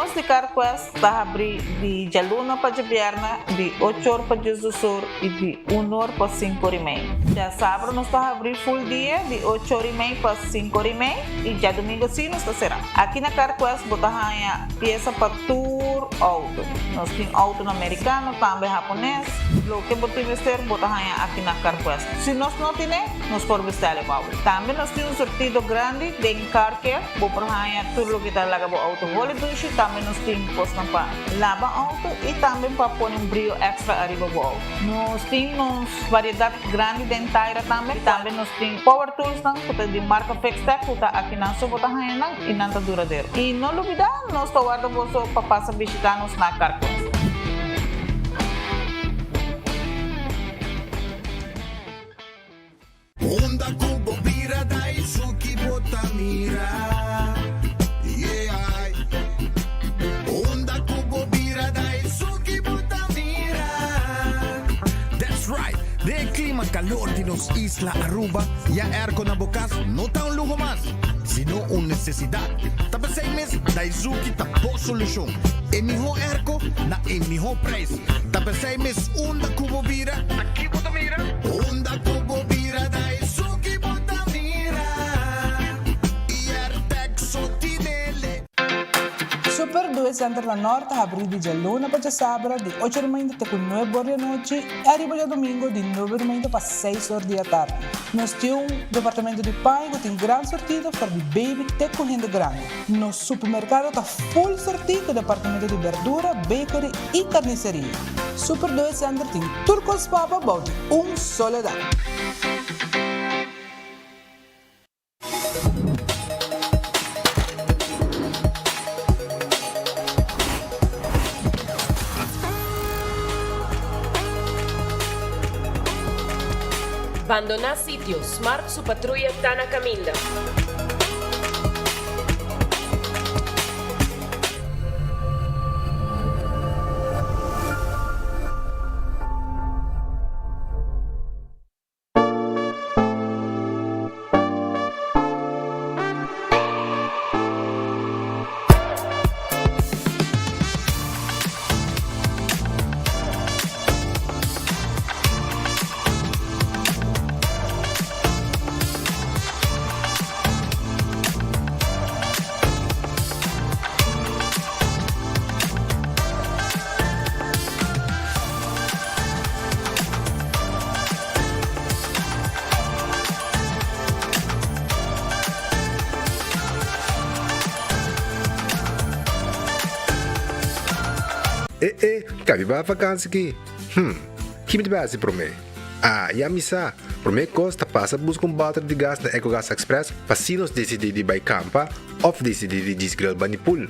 Nos di CarQuest ta habri di djaluna pa djabièrnè di ocho or pa diesdos or i di un or pa sinku or i mei. Djasabra nos ta habri full dia di ocho or i mei pa sinku or i mei i djadumingu si nos ta será. Aki na CarQuest bo ta haña piesa pa tur outo. Nos tin outonan merikano, tambe hapones. Loke bo tin mester bo ta haña aki na CarQuest. Si nos no tine, nos por bestèl e pa bo. Tambe nos tin un surtido grandi den Car Care. Bo por haña tur loke ta laga bo outo holi dushi. Tambe nos tin kosnan pa laba outo i tambe pa pone un brio èkstra ariba bo outo. Nos tin nos variedat grandi den taira tambe. Tambe nos tin power toolsnan ku ta di marka Fixtech ku ta akinan so bo ta haña nan i nan ta duradero. I no lubidá, nos ta warda boso pa pasa bishitá nos na Carquest. Unda ku bo bira da esun ki bo ta mira, yeah. Unda ku bo bira da esun ki bo ta mira. That's right! Den e klima kalor di nos isla Aruba, ya airco na bo kas no ta un luho mas, sino un nesesidat. Ta p'esei mes Daizuki ta bo solushon. E mihó airco na e mihó prijs. Ta p'esei mes unda ku bo bira, ta ki bo ta mira? Unda ku bo bira ta esun ki bo ta mira. Iertec so tinele. Super Due Center na Nort ta habrí di djaluna pa djasabra di ocho di mainta te ku nuebe or di anochi i ariba djadumingu di nuebe di mainta pa seis or di atardi. Nos tin un departamento di paña ku tin gran sortido for di baby te ku hende grandi. Nos supermerkado ta full sortí ku departamento di berdura, bakery i karniseria. Super Due Center tin tur kos pa bo bou di un solo dak. Bandoná sitio, Smart su patruya ta na kaminda. E e, ka biba vakansi ki? Hm, ki mi ta bai hasi promé? Ah, ya mi sa! Promé kos ta pasa buska un bòter di gas na Ecogas Express pa si nos disidí di bai kampa òf disidí di djis grill bani pool.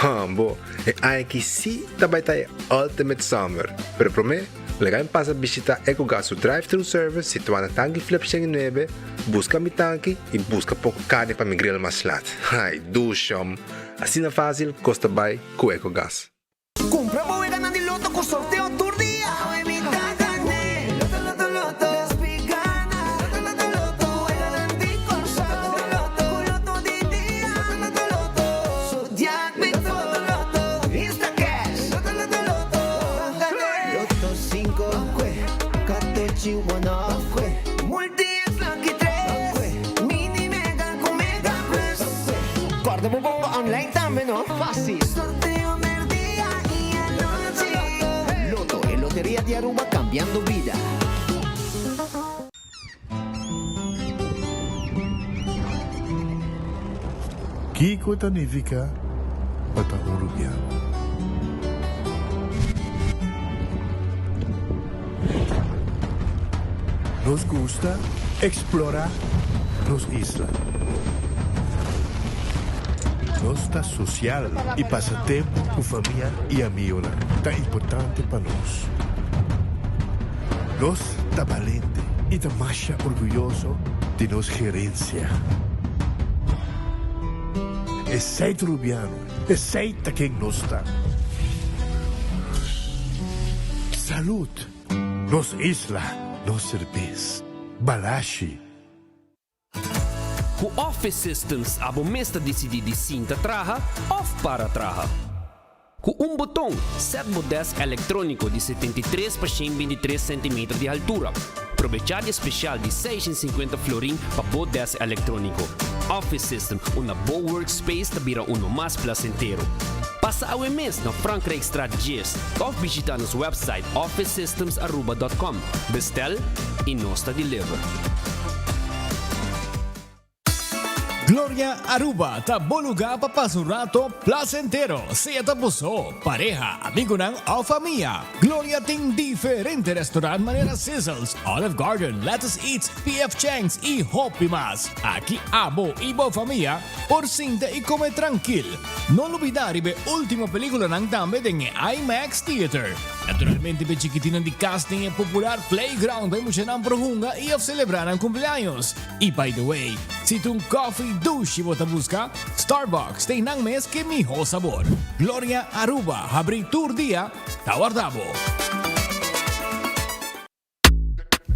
Hambo, e aña aki sí ta bai ta e ultimate summer! Pero promé, laga mi pasa bishitá Ecogas su drive-thru service situá na Tanki Flip 109, buska mi tanki i buska poko karni pa mi grill mas lat. Ai, dushom! Asina fásil kos ta bai ku Ecogas. Cumpra bo weganan di loto cu sorteo tur dia. Awe mi ta gane. Loto loto loto. Despi gana. Loto loto loto. Weganan di Corsou. Loto loto. Cu loto di dia. Loto loto loto. Zodiac Big Four. Loto loto. Instacash. Loto loto loto. Ban gane. Loto cinco. Catochi one off. Multi X Lucky tres. Mini Mega cu Mega Plus. Corda bo bongo online tambe no. Facil. Sorteo merdia y anochi. Lotto, e loteria di Aruba cambiando bida. Kiko ta nifica pa ta un Rubiano? Nos gusta explora nos isla. Nos ta social y pasa tempo cu famia y amigonan ta importante pa nos. Nos ta balente y ta masha orguyoso di nos gerencia. Esey ta Rubiano, esey ta ken nos ta. Salud! Nos isla, nos serbes. Balashi. Ku Office Systems abo mes ta disidí di sinta traha òf para traha. Ku un boton, sèt bo desk elektróniko di 73 pa 123 sentimeter di haltura. Probechá di e spesial di 650 florin pa bo desk elektróniko. Office System, unda bo workspace ta bira uno mas plasentero. Pasa awe mes na Frankrijkstraat 10 òf bishitá nos website officesystemsaruba.com. Bestel i nos ta deliver. Gloria Aruba ta bo lugar pa pasa un rato placentero, sea ta bo so, pareha, amigonan of famia. Gloria tin diferente restaurant manera Sizzles, Olive Garden, Lettuce Eats, PF Chang's y hopi mas. Aki abo y bo famia por sinta y come trankil. No lubida riba e ultimo peliculanan tambe den e IMAX Theater. Naturalmente p'e chikitinan di cas tin e popular playground pa e muchanan por hunga y of celebra nan cumpleaños. Y by the way, si ta un coffee dushi bo ta busca, Starbucks ta einan mes ke miho sabor. Gloria Aruba habri tur dia, ta warda bo.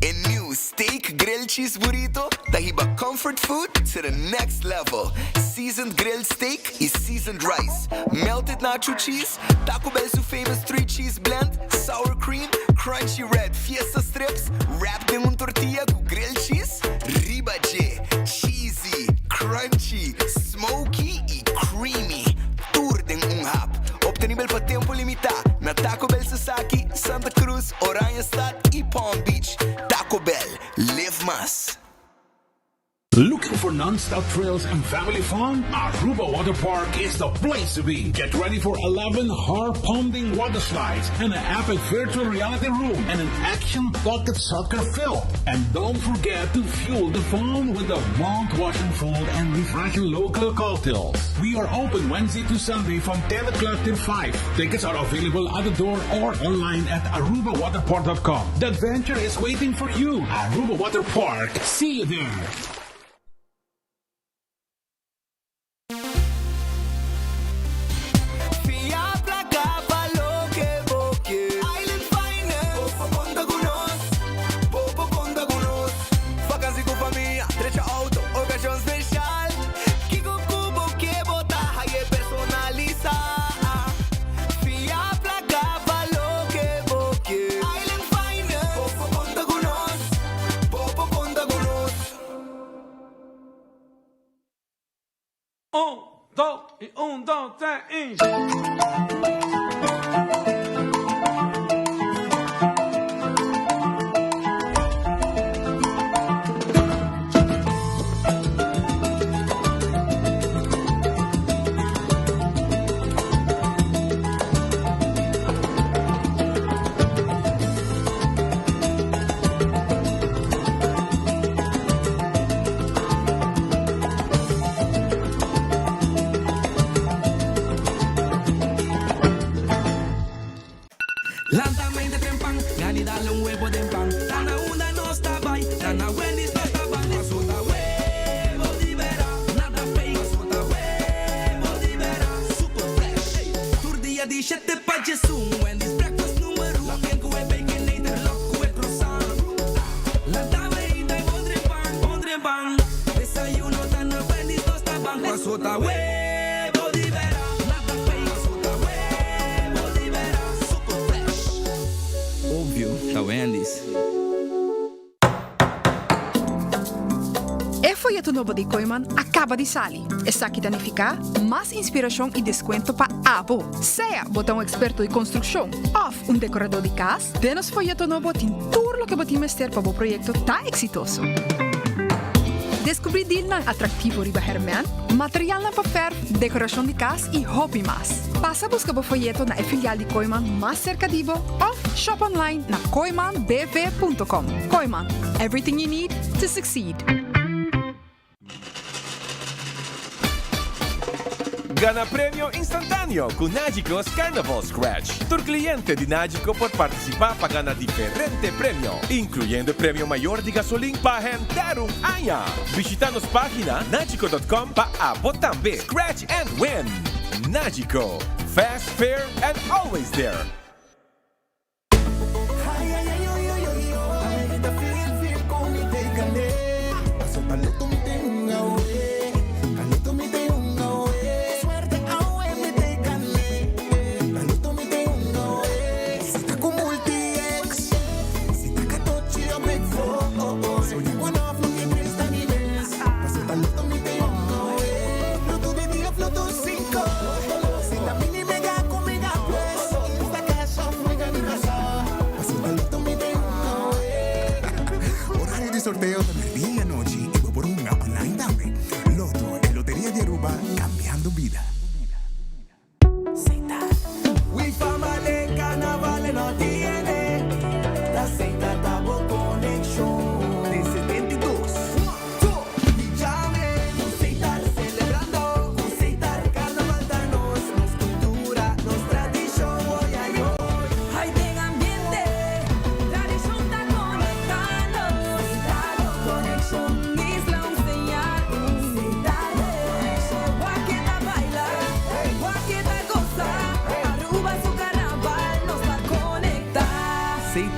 E new Steak Grilled Cheese Burrito ta hiba comfort food to the next level. Seasoned grilled steak y seasoned rice, melted nacho cheese, Taco Bell su famous three cheese blend, sour cream, crunchy red fiesta strips, wrapped den un tortilla cu grilled cheese riba dje. Cheesy, crunchy, smoky y creamy. Tur den un hap. Obtenibel pa tempo limita na Taco Bell Sasaki, Santa Cruz, Oranjestad y Palm Beach. Taco Bell, live mas. Looking for non-stop thrills and family fun? Aruba Water Park is the place to be. Get ready for 11 heart-pounding water slides and an epic virtual reality room and an action pocket soccer field. And don't forget to fuel the fun with the mouth-watering food and refreshing local cocktails. We are open Wednesday to Sunday from 10 o'clock till 5. Tickets are available at the door or online at arubawaterpark.com. The adventure is waiting for you. Aruba Water Park. See you there. Fia placa pa loke bo ke. Island Finance. Bo por conta cu nos. Bo por conta cu nos. Vakantie cu famia, drecha auto, ocasion special. Kico cu bo ke bo ta haye personalisa. Fia placa pa loke bo ke. Island Finance. Bo por conta cu nos. Bo por conta cu nos. Un, dos y un, dos, tres y. Lanta mente trempan, gani dale un webo den pan. Ta na unda nos ta bai, ta na Wendy's nos ta ban. Paso ta webo di bera, nada fake. Paso ta webo di bera, super fresh. Tur dia di shete pa djesun, Wendy's breakfast number un. Lokken ku e baconator, lok ku e croissant. Lanta mainta y bon trempan, bon trempan. Desayuno ta na Wendy's nos ta ban. Paso ta webo di bera, nada fake. Paso ta webo di bera, super fresh. Obvio, ta Wendy's. E foyeto nobo di Kooyman a kaba di sali. Esaki ta nifiká mas inspirashon i deskuento pa abo. Sea bo ta un eksperto di konstrukshon òf un dekoradó di kas, den nos foyeto nobo tin tur loke bo tin mester pa bo proyekto ta eksitoso. Deskubrí dilnan atraktivo riba hèrmènt, materialnan pa fèrf, dekorashon di kas i hopi mas. Pasa buska bo foyeto na e filial di Kooyman mas serka di bo òf shop online na kooymanbv.com. Kooyman, everything you need to succeed. Gana premio instantáneo ku Nagico's Carnival Scratch. Tur kliente di Nagico por partisipá pa gana diferente premio, inkluyendo e premio mayor di gasolin pa henter un aña. Bishitá nos página nagico.com pa abo tambe scratch and win! Nagico, fast, fair and always there!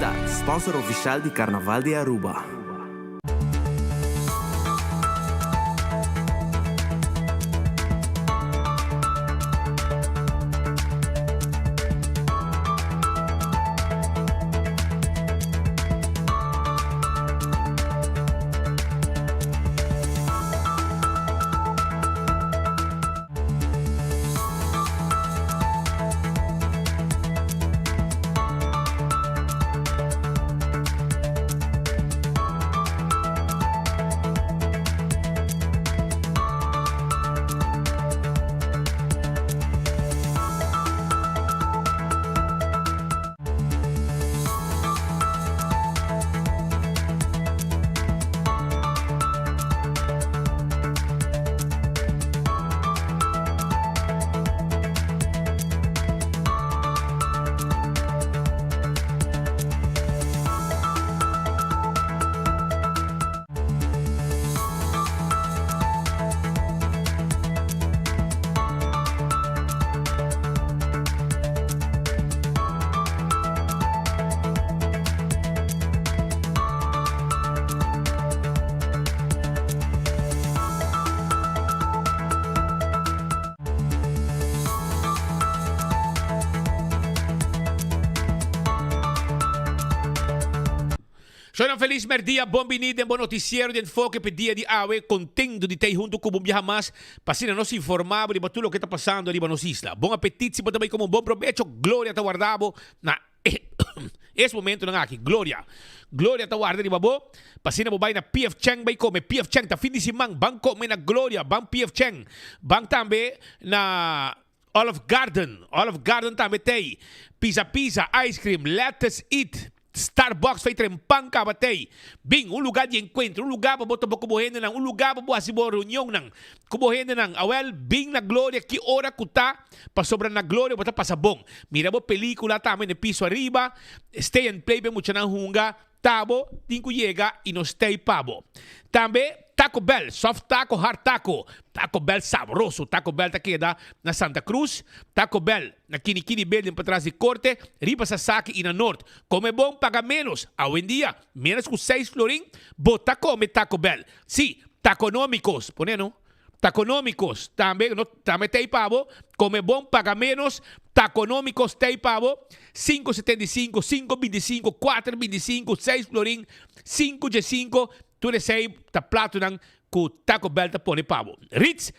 Oranjestad, sponsor oficial di Carnaval di Aruba. Shownan felis merdia, bon bini den bo noticiero di Enfoke p'e dia di awe. Contento di t'ey hunto cu bo un biaha mas pa asina nos informa bo riba tur loke ta pasando riba nos isla. Bon apetit si bo ta bay come un bon probecho, Gloria ta warda bo na Es momentonan aki, Gloria. Gloria ta warda riba bo, pa asina bo bai na PF Chang bai come. PF Chang ta fin di siman, ban come na Gloria, ban PF Chang. Ban tambe na Olive Garden, Olive Garden tambe t'ei. Pizza Pizza, Ice Cream, Lettuce Eat, Starbucks fei tren pan caba t'ei. Bin, un lugar di encuentro, un lugar pa bo topa cu bo hendenan, un lugar pa bo haci bo reunionnan cu bo hendenan. Awel, bin na Gloria ki ora cu ta. Pasobra na Gloria bo ta pasa bon. Mira bo pelicula tambe na e piso ariba, Stay and Play pa e muchanan hunga, ta bo tin cu yega y nos stay pa bo. Tambe Taco Bell, soft taco, hard taco, Taco Bell sabroso, Taco Bell ta keda na Santa Cruz, Taco Bell na Kini Kini Building patras di Corte, riba Sasaki y na Noord. Come bon, paga menos, awendia menos cu seis florin bo ta come Taco Bell. Si, Taconomicos, pone no. Taconomicos tambe no tambe ta ei pa bo, come bon paga menos, Taconomicos ta ei pa bo, 5.75, 5.25, 4.25, 6 florin, 5.15, tur esei ta platonan cu Taco Bell ta pone pa bo. Ritz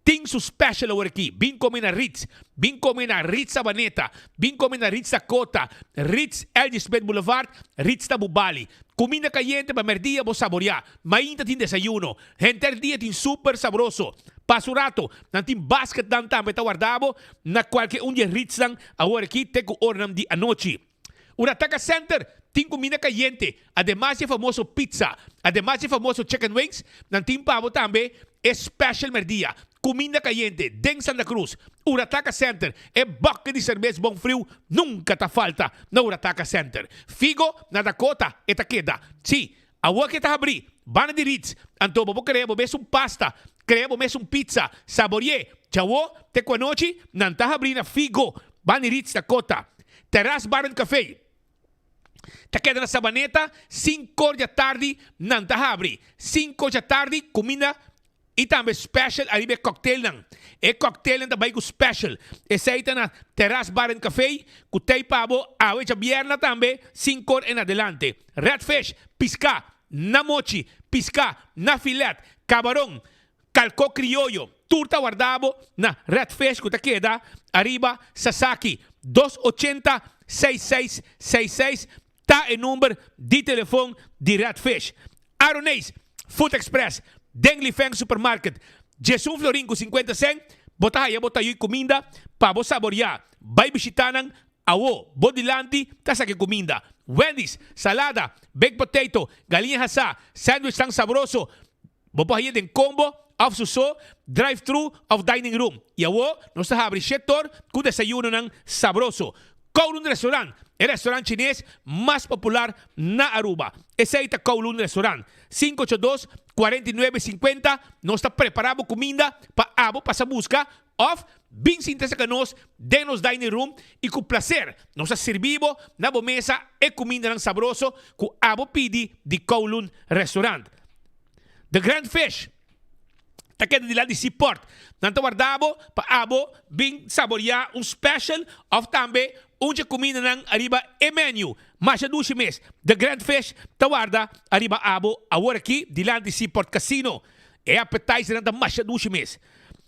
tin su special awor aki, bin come na Ritz, bin come na Ritz Sabaneta, bin come na Ritz Dakota, Ritz LG Smith Boulevard, Ritz ta Bubali. Cuminda cayente pa merdia bo saborea, mainta tin desayuno, Henter dia tin super sabroso. Pasa un rato, nan tin basketnan tambe ta warda bo na kualke un di e ritsnan awor aki te ku oranan di anochi. Urataka Center tin kuminda kayente, ademas di e famoso pizza, ademas di e famoso chicken wings, nan tin pa bo tambe e special merdia, kuminda kayente den Santa Cruz. Urataka Center, e bokke di serbes bon friu nunka ta falta na Urataka Center. Figo na Dakota e ta keda. Sí, Awor ke ta habrí, banda di Ritz, anto bo por krea bo mes un pasta, krea bo mes un pizza, saborié. Djawo te ku anochi, nan ta habrí na Figo, banda di Ritz Dakota. Terras Bar and Café ta keda na Sabaneta, sinkor djatardi nan ta habri. Sinkor djatardi, kuminda I tambe special ariba e cocktailnan. E cocktailnan ta bai cu special. Esey ta na Terras Bar and Café cu tey pa bo awe djabièrnè tambe sinkor en adelante. Red fish, pisca, na mochi, pisca, na filet, cabaron, calco crioyo, tur ta warda bo na Red Fish cu ta keda ariba Sasaki 280 6666 ta e number di telefon di Red Fish. Aroneis, Food Express, den Li Feng Supermarket, Djesun florin ku sinkuenta sèn, bo ta haya bo tayuy kuminda pa bo saboriá. Bai bishitá nan awo, bo dilanti ta saka e kuminda. Wendy's, salada, baked potato, galiña hasá, sandwich tan sabroso, bo por haya den combo òf su so, drive thru òf dining room. I awo nos ta habri shetor ku desayunonan sabroso. Kowloon Restaurant. E restaurant chines mas popular na Aruba. Esey ta Kowloon Restaurant. 582 49 50 Nos ta prepara bo cuminda pa abo pasa busca of bin sinta cerca nos den nos dining room y cu placer nos ta sirbi bo na bo mesa e cumindanan sabroso cu abo pidi di Kowloon Restaurant. The Grand Fish ta keda dilanti di Seaport. Nan ta warda bo pa abo bin saboria un special of tambe un dje cumindanan ariba e menu. Masha dushi mes. The Grand Fish ta warda ariba abo awor aki dilanti di Seaport Casino. E appetizernan ta masha dushi mes.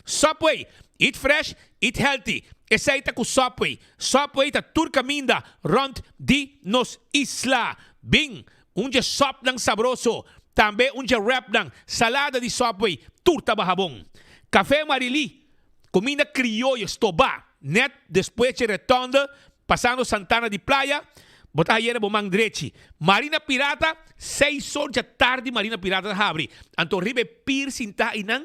Subway, eat fresh, eat healthy. Esey ta cu Subway. Subway ta tur caminda rond di nos isla. Bin Un dje sòpnan sabroso, tambe un dje wrapnan, salada di Subway, tur ta baha bon. Café Marilí, kuminda krioyo stobá, nèt despues dje retònde, pasando Santana di Playa, bo ta hay'é na bo man drechi. Marina Pirata, seis or dja tardi Marina Pirata ta habri, anto riba e pir sintá einan,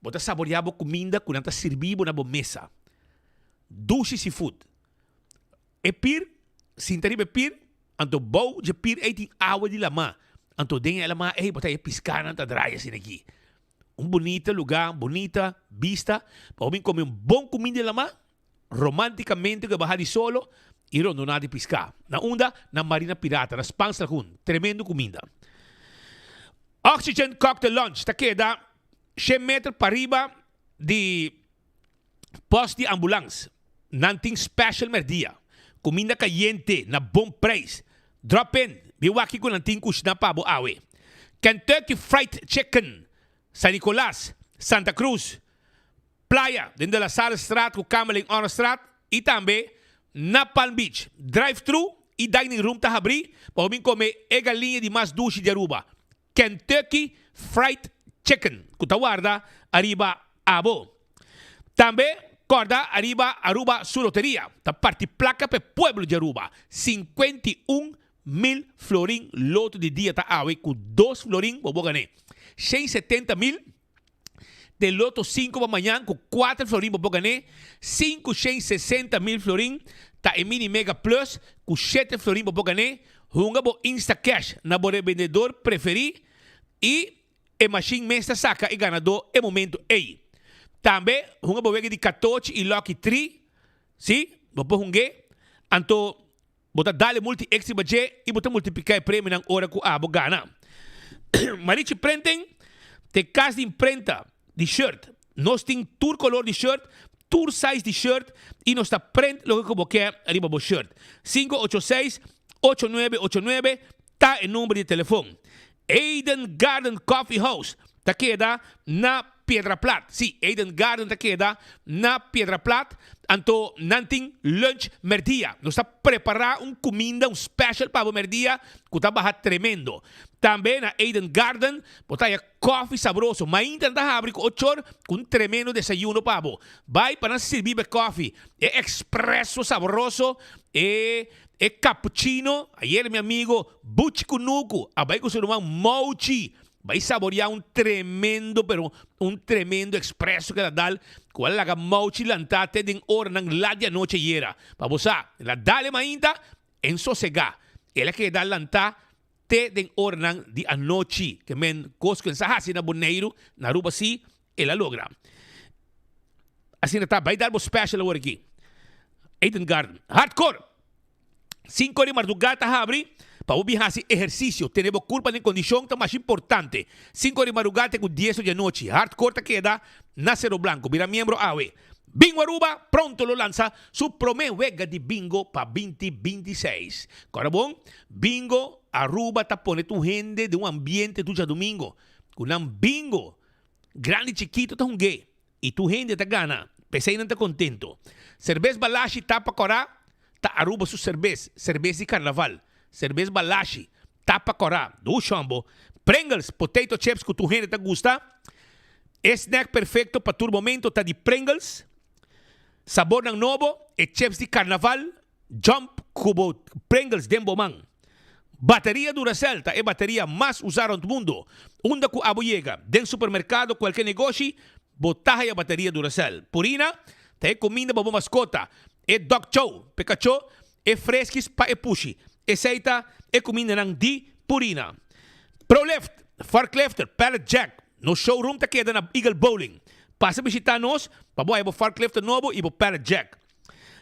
bo ta saboriá bo kuminda ku nan ta sirbi bo na bo mesa. Dushi seafood. E pir, sinta riba e pir, anto bou dje pir ei tin awa di lamá. Anto den e lamá ei bo ta e piskánan ta draai asina aki. Un bunita lugá, bunita bista pa bo bin kome un bon kuminda di lamá, romántikamente ku e baha di solo i rondoná di piská. Na unda? Na Marina Pirata, na Spaans Lagoon. Tremendo kuminda. Oxygen Cocktail Lounge ta keda shen meter pariba di. Post di ambulans, nan tin special merdia, cuminda cayente na bon prijs. Drop in, bin wak kico nan tin cushna pa bo awe. Kentucky Fried Chicken, San Nicolas, Santa Cruz, Playa, den De La Salle Straat cu Kamerlingh Onnestraat y tambe na Palm Beach. Drive thru y dining room ta habri pa bo bin come e galiña di mas dushi di Aruba, Kentucky Fried Chicken cu ta warda ariba abo. Tambe corda ariba Aruba su loteria ta parti placa p'e pueblo di Aruba. 51 mil florin loto di dia ta awe cu dos florin bo bo gane. 170 mil den loto 5 pa mañan cu 4 florin bo por gane. 560 mil florin ta e mini mega plus cu 7 florin bo por gane. Hunga bo Instacash na bo rebendedor preferi y e machine mes ta saca e ganador e momento ey. Tambe hunga bo wega di 14 y lucky 3, si, bo por hungue, anto bo ta dale multi X riba dje y bo ta multiplica e premionan ora cu abo gana. Marichi Printing ta e cas di imprenta di shirt. Nos tin tur color di shirt, tur size di shirt y nos ta print loke cu bo ke riba bo shirt. 586 8989 ta e number di telefon. Eden Garden Coffee House ta keda na Piedra Plat. Sí, Eden Garden ta keda na Piedra Plat. Anto nan tin lunch merdia. Nos ta prepara un cuminda, un special pa bo merdia cu ta baha tremendo. Tambe na Eden Garden bo ta haya koffie sabroso. Mainta nan ta habri cu ochor cu un tremendo desayuno pa bo. Bay pa nan sirbi bo e koffie, e expresso sabroso, e E cappuccino, ayer mi amigo Buchi Cunucu a bai cu su ruman Mouchi bai saborea un tremendo pero un tremendo expresso cu el a dal cu a laga Mouchi lanta te den oranan lat di anochi ayera. Pa bo sa, el a dal e mainta en sosega. El a keda lanta te den oranan di anochi. Ke men cos cu el sa haci na Boneiru, na Aruba si, el a logra. Asina ta, bai dal bo special awor aki. Eden Garden. Hardcore! Cinco di mardugá ta habri pa bo bin hasi ehercicio. Tene bo curpa den condicion ta mas importante. Cinco di mardugá te cu dies or di anochi. Hardcore ta keda na Cerro Blanco. Bira miembro awe. Bingo Aruba pronto lo lansa su prome wega di bingo pa binti 26. Cora bon, Bingo Aruba ta pone tur hende den un ambiente tur djadumingo. Cu nan bingo Grandi chikito ta hung'é i tur hende ta gana, p'esei nan ta kontento. Serbes Balashi tapa kòrá ta Aruba su serbes, serbes di karnaval. Serbes Balashi tapa kòrá, dushi hòmbo. Pringles, potato chips ku tur hende ta gusta. E snack perfekto pa tur momento ta di Pringles. Sabornan nobo, e chips di karnaval. Jump ku bo Pringles den bo man. Bateria Duracell ta e bateria mas usá rònt mundu. Unda ku abo yega, den supermerkado, kualke negoshi, bo ta haya bateria Duracell. Purina ta e kuminda pa bo maskota. E dog chow p'e kachó. E freskis pa e pushi. Esei ta e kumindanan di Purina. Prolift, Forklifter, Pallet Jack. Nos showroom ta keda na Eagle Bowling. Pasa bishita nos pa bo haya bo forklifter nobo i bo pallet jack.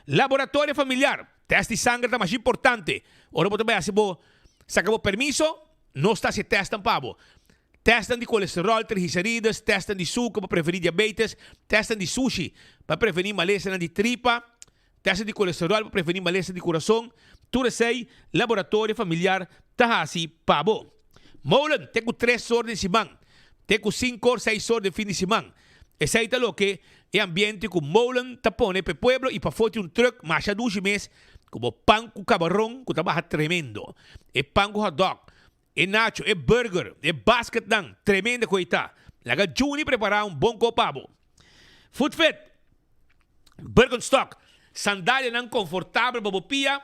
Laboratorio familiar. Test di sanger ta masha importante. Ora bo ta bai hasi bo saka bo permiso, nos ta hasi e testnan pa bo. Testnan di kolesterol, triglicerides, testnan di suku pa prevení diabetes, testnan di sushi pa prevení malesanan di tripa, testnan di kolesterol pa prevení malesa di kurason. Tur esei Laboratorio Familiar ta hasi pa bo. Molen te ku tres or den siman, te ku sinku or, seis or den fin di siman. Esei ta loke e ambiente ku Molen ta pone pa e pueblo i pafó tin un trùk masha dushi mes ku bo pan ku kabaron ku ta baha tremendo. E pan ku hotdog, E nacho, e burger, e basketnan, tremendo cu ei ta. Laga Juni prepara un bon cop pa bo. Footfit, Birkenstock, sandalianan confortabel pa bo pia,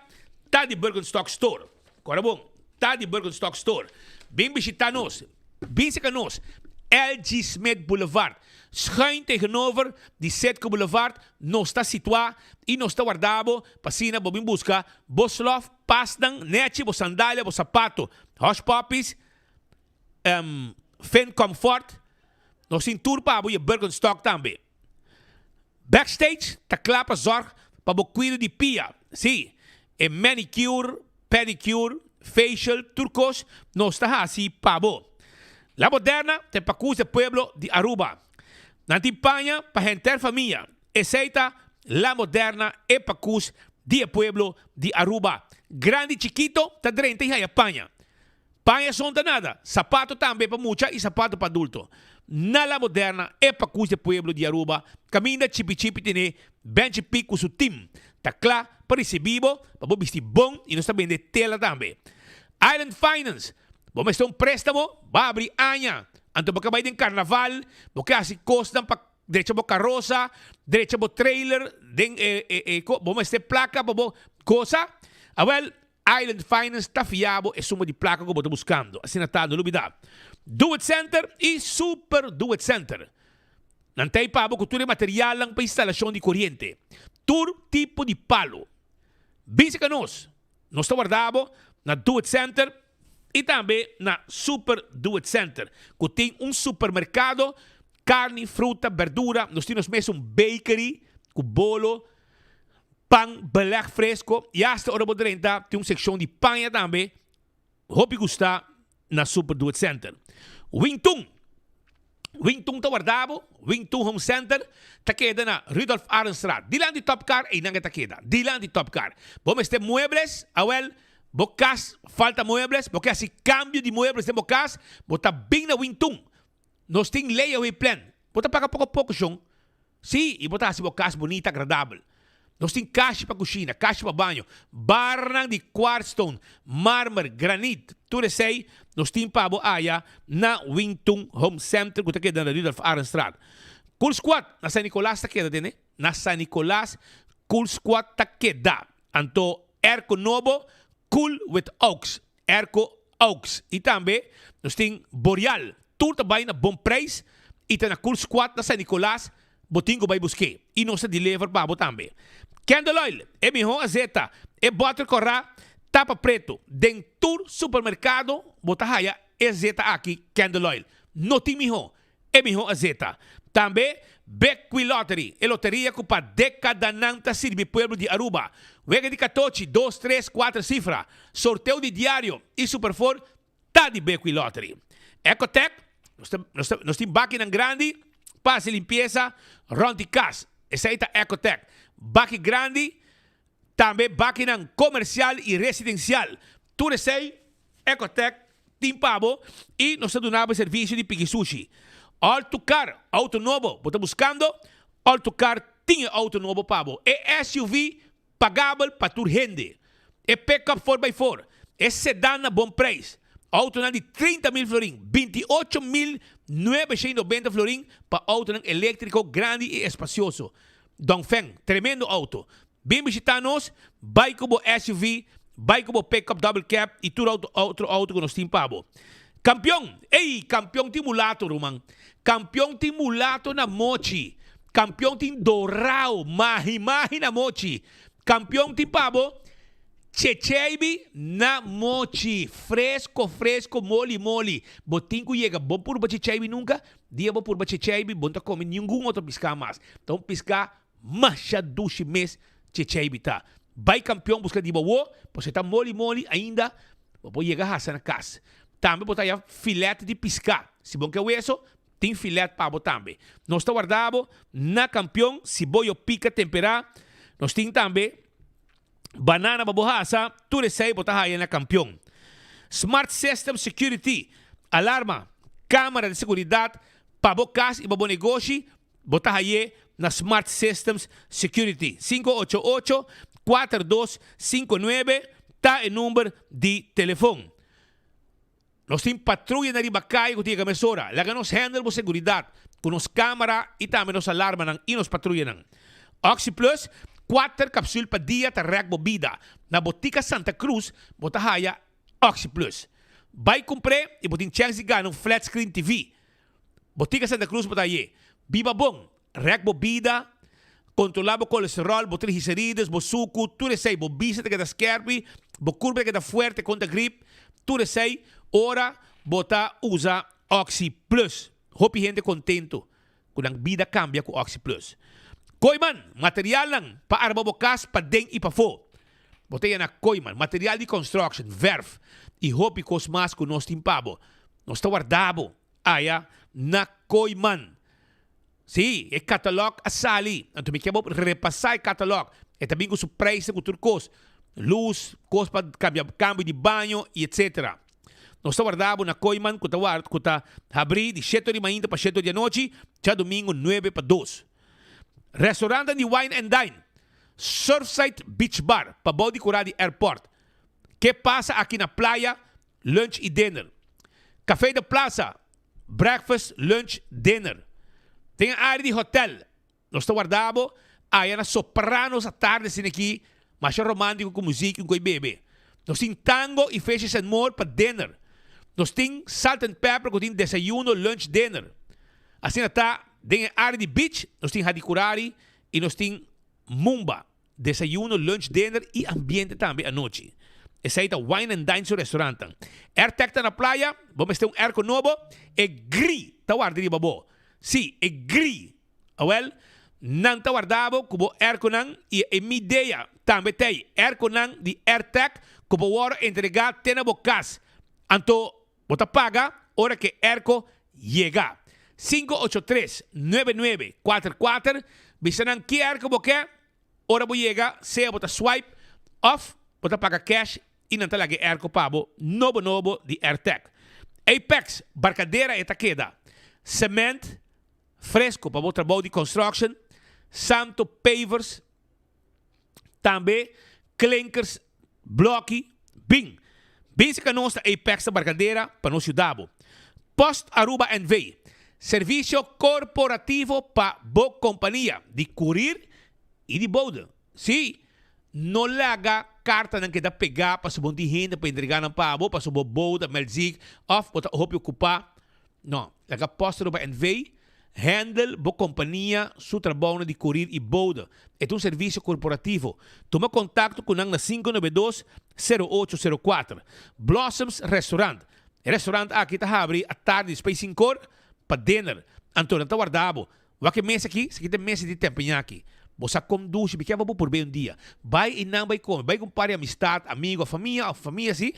ta di Birkenstock Store. Cora bon, ta di Birkenstock Store. Bin bishita nos, bin seca nos, LG Smith Boulevard, schuin tegenover di Citgo Boulevard, nos ta situa y nos ta warda bo pa asina bo bin busca bo slof. Pasnan, nechi, bo sandalia, bo sapato, hush puppies, Finn Comfort, nos tin tur pa bo y e Birkenstock tambe. Backstage ta kla pa zorg pa bo cuido di pia, si, e manicure, pedicure, facial, tur cos nos ta haci pa bo. La Moderna ta e pacus e pueblo di Aruba. Nan tin paña pa henter famia. Esey ta La Moderna e pacus di e pueblo di Aruba. Grandi chikito ta drenta y haya paña. Paña son ta nada, sapato tambe pa mucha y sapato pa adulto. Na La Moderna e pacus di e pueblo di Aruba caminda chipi chipi tene Benchi Pic cu su team ta cla pa ricibi bo pa bo bisti bon y nos ta bende tela tambe. Island Finance, bo mester un prestamo? Bo abri aña anto bo ka bay den carnaval, bo ke haci cosnan pa Drecha bo karosa, drecha bo trailer den e e e ko bo mester plaka pa bo kosa. Awel, Island Finance ta fia bo e suma di plaka ku bo ta buskando. Asina ta, no lubida. Do It Center i Super Do It Center. Nan ta ei pa bo ku tur e materialnan pa instalashon di koriente. Tur tipo di palu. Bin seka nos. Nos ta warda bo na Do It Center i tambe na Super Do It Center, ku tin un supermerkado, karni, fruta, berdura. Nos tin nos mes un bakery ku bolo, pan, beleg fresko i asta ora bo drenta tin un sekshon di paña tambe. Hopi gusta na Super Do It Center. Wingtun Wingtun ta warda bo. Wingtun Home Center ta keda na Rudolf Arendstraat. Dilanti Top Car einan e ta keda. Dilanti Top Car. Bo mester muebles? Awel, bo kas falta muebles? Bo ke hasi kambio di muebles den bo kas? Bo ta bin na Wingtun. Nos tin layaway plan. Bo ta paga poko poko, shon. Sí, i bo ta hasi bo kas bunita, agradabel. Nos tin kashi pa kushina, kashi pa baño, barnan di quartzstone, marmer, granit, tur esei nos tin pa bo aya na Wingtun Home Center ku ta keda na Rudolf Arendstraat. Cool Squad na San Nicolas ta keda tene? Na San Nicolas Cool Squad ta keda. Anto airco nobo Cool with Oaks. Airco Oaks. I tambe nos tin Boreal. Tur ta bai na bon prijs i ta na Cool Squad na San Nicolas. Bo tin ku bai busk'é i nos ta deliver pa bo tambe. Candle Oil, e mihó azeta, e bòter kòrá, tapa pretu. Den tur supermerkado bo ta haya e azeta aki, Candle Oil. No tin mihó, e mihó azeta. Tambe Bequi Lottery, e loteria ku pa dekadanan ta sirbi pueblo di Aruba. Wega di katochi, dos, tres, kuater sifra, sorteo di diario i Superfor ta di Bequi Lottery. Ecotec, nos ta, nos ta, nos tin bakinan grandi pa hasi limpiesa rònt di kas. Esei ta Ecotec. Baki grandi, tambe bakinan komersial i residensial. Tur esei Ecotec tin pa bo i nos ta duna bo e servisio di piki sushi. All to Car, auto nobo bo ta buskando? All to Car tin e auto nobo pa bo. E SUV pagabel pa tur hende. E pickup four by four, e sedan na bon prijs. Autonan di 30 mil florin, 28.990 florin pa autonan eléktriko grandi i espasioso. Dongfeng, tremendo auto. Bin bishitá nos, bai ku bo SUV, bai ku bo pickup double cab i tur auto otro auto ku nos tin pa bo. Kampion! Ey! Kampion tin mulato, ruman. Kampion tin mulato na mochi. Kampion tin dorao, mahi mahi na mochi. Kampion tin pa bo. Checheibi na mochi, fresco fresco, moli moli. Bo tin cu yega, bo purba checheibi nunca? Dia bo purba checheibi, bo no ta come ningun otro pisca mas. Ta un pisca masha dushi mes checheibi ta. Bay Campeon busca di bo awo, pasobra e ta moli moli ainda, bo por yega hasa na cas. Tambe bo ta haya filet di pisca. Si bo no ke weso, tin filet pa bo tambe. Nos ta warda bo na Campeon, siboyo pica tempera. Nos tin tambe. Banana pa bo hasa, tur esei bo ta haya na Kampion. Smart System Security, alarma, camera di seguridad pa bo cas y pa bo negoshi, bo ta haye na Smart Systems Security. 588 4259 ta e number di telefon. Nos tin patruyanan riba kaya ku ta yega mesora. Laga nos handle bo seguridat ku nos kamera i tambe nos alarmanan i nos patruyanan. OxyPlus, kuater kapsul pa dia ta rèk bo bida. Na Botika Santa Cruz bo ta haya OxyPlus. Bai kumpr'é i bo tin chèns di gana un flat screen TV. Botika Santa Cruz bo ta haye. Biba bon, rèk bo bida, kontrolá bo kolesteròl, bo triglicerides, bo suku, tur esei, bo bista ta keda skèrpi, bo kurpa ta keda fuerte kontra grip, tur esei ora bo ta usa Oxi Plus. Hopi hende kontentu ku nan bida kambia ku Oxi Plus. Kooiman, materialnan pa arma bo kas paden i pafó. Bo ta yena kooiman, material di construction, verf i hopi kos mas ku nos tin pa bo. Nos ta warda bo aya na Kooiman. Sí, e catalog a sali. Anto mi ke bo repasá e catalog. E ta bin ku su prijsnan ku tur kos. Lus, kos pa kambia kambio di baño i etsetera. Nos ta warda bo na Kooiman ku ta ward ku ta habrí di shete di mainta pa shete di anochi, djadumingu nuebe pa dos. Restaurantan di Wine and Dine, Surfside Beach Bar, pabou di kurá di airport. Ke pasa aki na playa lunch y dinner. Café de Plaza, breakfast, lunch, dinner. Den e área di hotel, nos ta warda bo aya na Sopranos atardi asina aki, masha romántico cu muziek y un coy bebe. Nos tin tango y fishes and more pa dinner. Nos tin Salt and Pepper cu tin desayuno, lunch, dinner. Asina ta den e área di beach, nos tin Hadicurari y nos tin Mumba. Desayuno, lunch, dinner y ambiente tambe anochi. Esey ta Wine and Dine su restaurantnan. Airtec ta na playa, bo mester un airco nobo, e gri ta warda riba bo. Si, e gri! Awel, nan ta warda bo cu bo airconan y e Midea tambe t'ey. Airconan di Airtec cu bo worde entrega te na bo cas. Anto, bo ta paga ora cu e airco yega. 583 9944 Bisa nan ki airco bo ke, ora bo yega sea bo ta swipe of bo ta paga cash y nan ta laga e airco pa bo nobo nobo di Airtec. Apex, Barcadera e ta keda. Cement fresco pa bo trabou di construction, Santo Pavers, Tambe klinkers, bloki, bin. Bin cerca nos na Apex na Barcadera pa nos yuda bo. Post Aruba NV. Servicio corporativo pa bo compania di curir y di bode. Si, no laga cartanan keda pega pasobra bo no tin hende pa entrega nan pa bo, pasobra bo bode a melzik of bo ta hopi ocupa. No, laga Post Aruba NV. Handle bo kompania su trabounan di kurir i bode. E ta un servisio korporativo. Tuma kontakto ku nan na 592 0804. Blossoms Restaurant. E restaurant aki ta habri atardi despues sinkor pa dinner. Anto nan ta warda bo. Wak e mesa aki, esaki ta e mesa di Tempeñaki. Bo sa kom dushi, mi kier pa bo purb'é un dia. Bai i nan bai kome. Bai ku un par di amistat, amigo, famia òf famia si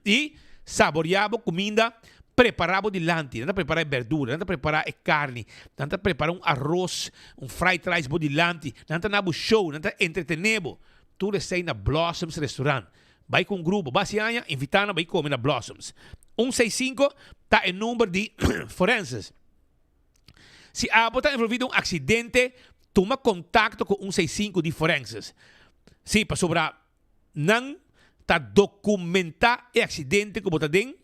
i saboreá bo kuminda Prepará bo dilanti. Nan ta prepará e berdura, nan ta prepará e karni, nan ta prepará un aros, un fried rice bo dilanti, nan ta na bo show, nan ta entretené bo. Tur esei na Blossoms Restaurant. Bai ku un grupo, bo hasi aña, invitá nan bai kome na Blossoms. Un seis sinku ta e number di forenses. Si abo ta envolví den un aksidente, tuma kontakto ku un seis sinku di forenses. Sí, pasobra Nan ta dokumentá e aksidente ku bo ta den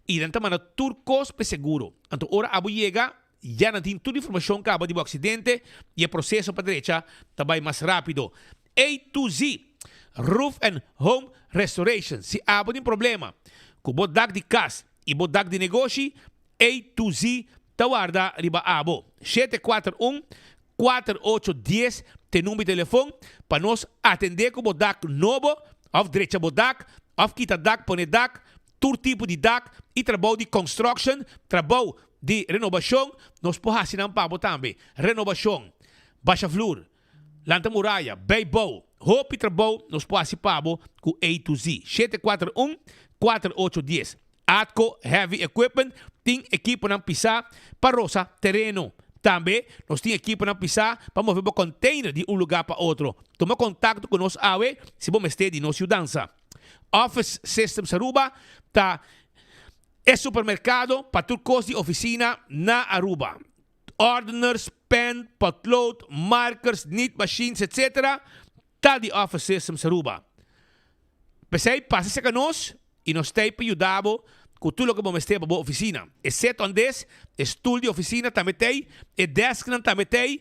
i nan ta manda tur kos pa e seguro. Anto ora abo yega, ya nan tin tur informashon kaba di bo aksidente i e proseso pa drecha ta bai mas rápido. A to Z, Roof and Home Restoration, Si abo tin problema ku bo dak di kas i bo dak di negoshi, A to Z ta warda riba abo. 741 4 ocho dies te number di telefon pa nos atende ku bo dak nobo. Òf drecha bo dak, òf kita dak pone dak, tur tipo di dak i trabou di construction, trabou di renobashon, nos por hasi nan pa bo tambe. Renobashon, basha flur, lanta muraya, bei bou, hopi trabou nos por hasi pa bo ku A to Z. 741 4810. Atco Heavy Equipment tin ekiponan pisá pa rosa tereno. Tambe nos tin ekiponan pisá pa move bo container di un lugá pa otro. Tuma kontakto ku nos awe si bo mester di nos yudansa. Office Systems Aruba ta e supermerkado pa tur kos di ofisina na Aruba. Ordeners, pen, potlood, markers, nit machines etc. Ta di Office Systems Aruba. P'esei pasa serka nos i nos t'ei pa yuda bo ku tur loke bo mester pa bo ofisina. E set on des, e stul di ofisina tambe t'ei, e desknan tambe t'ei,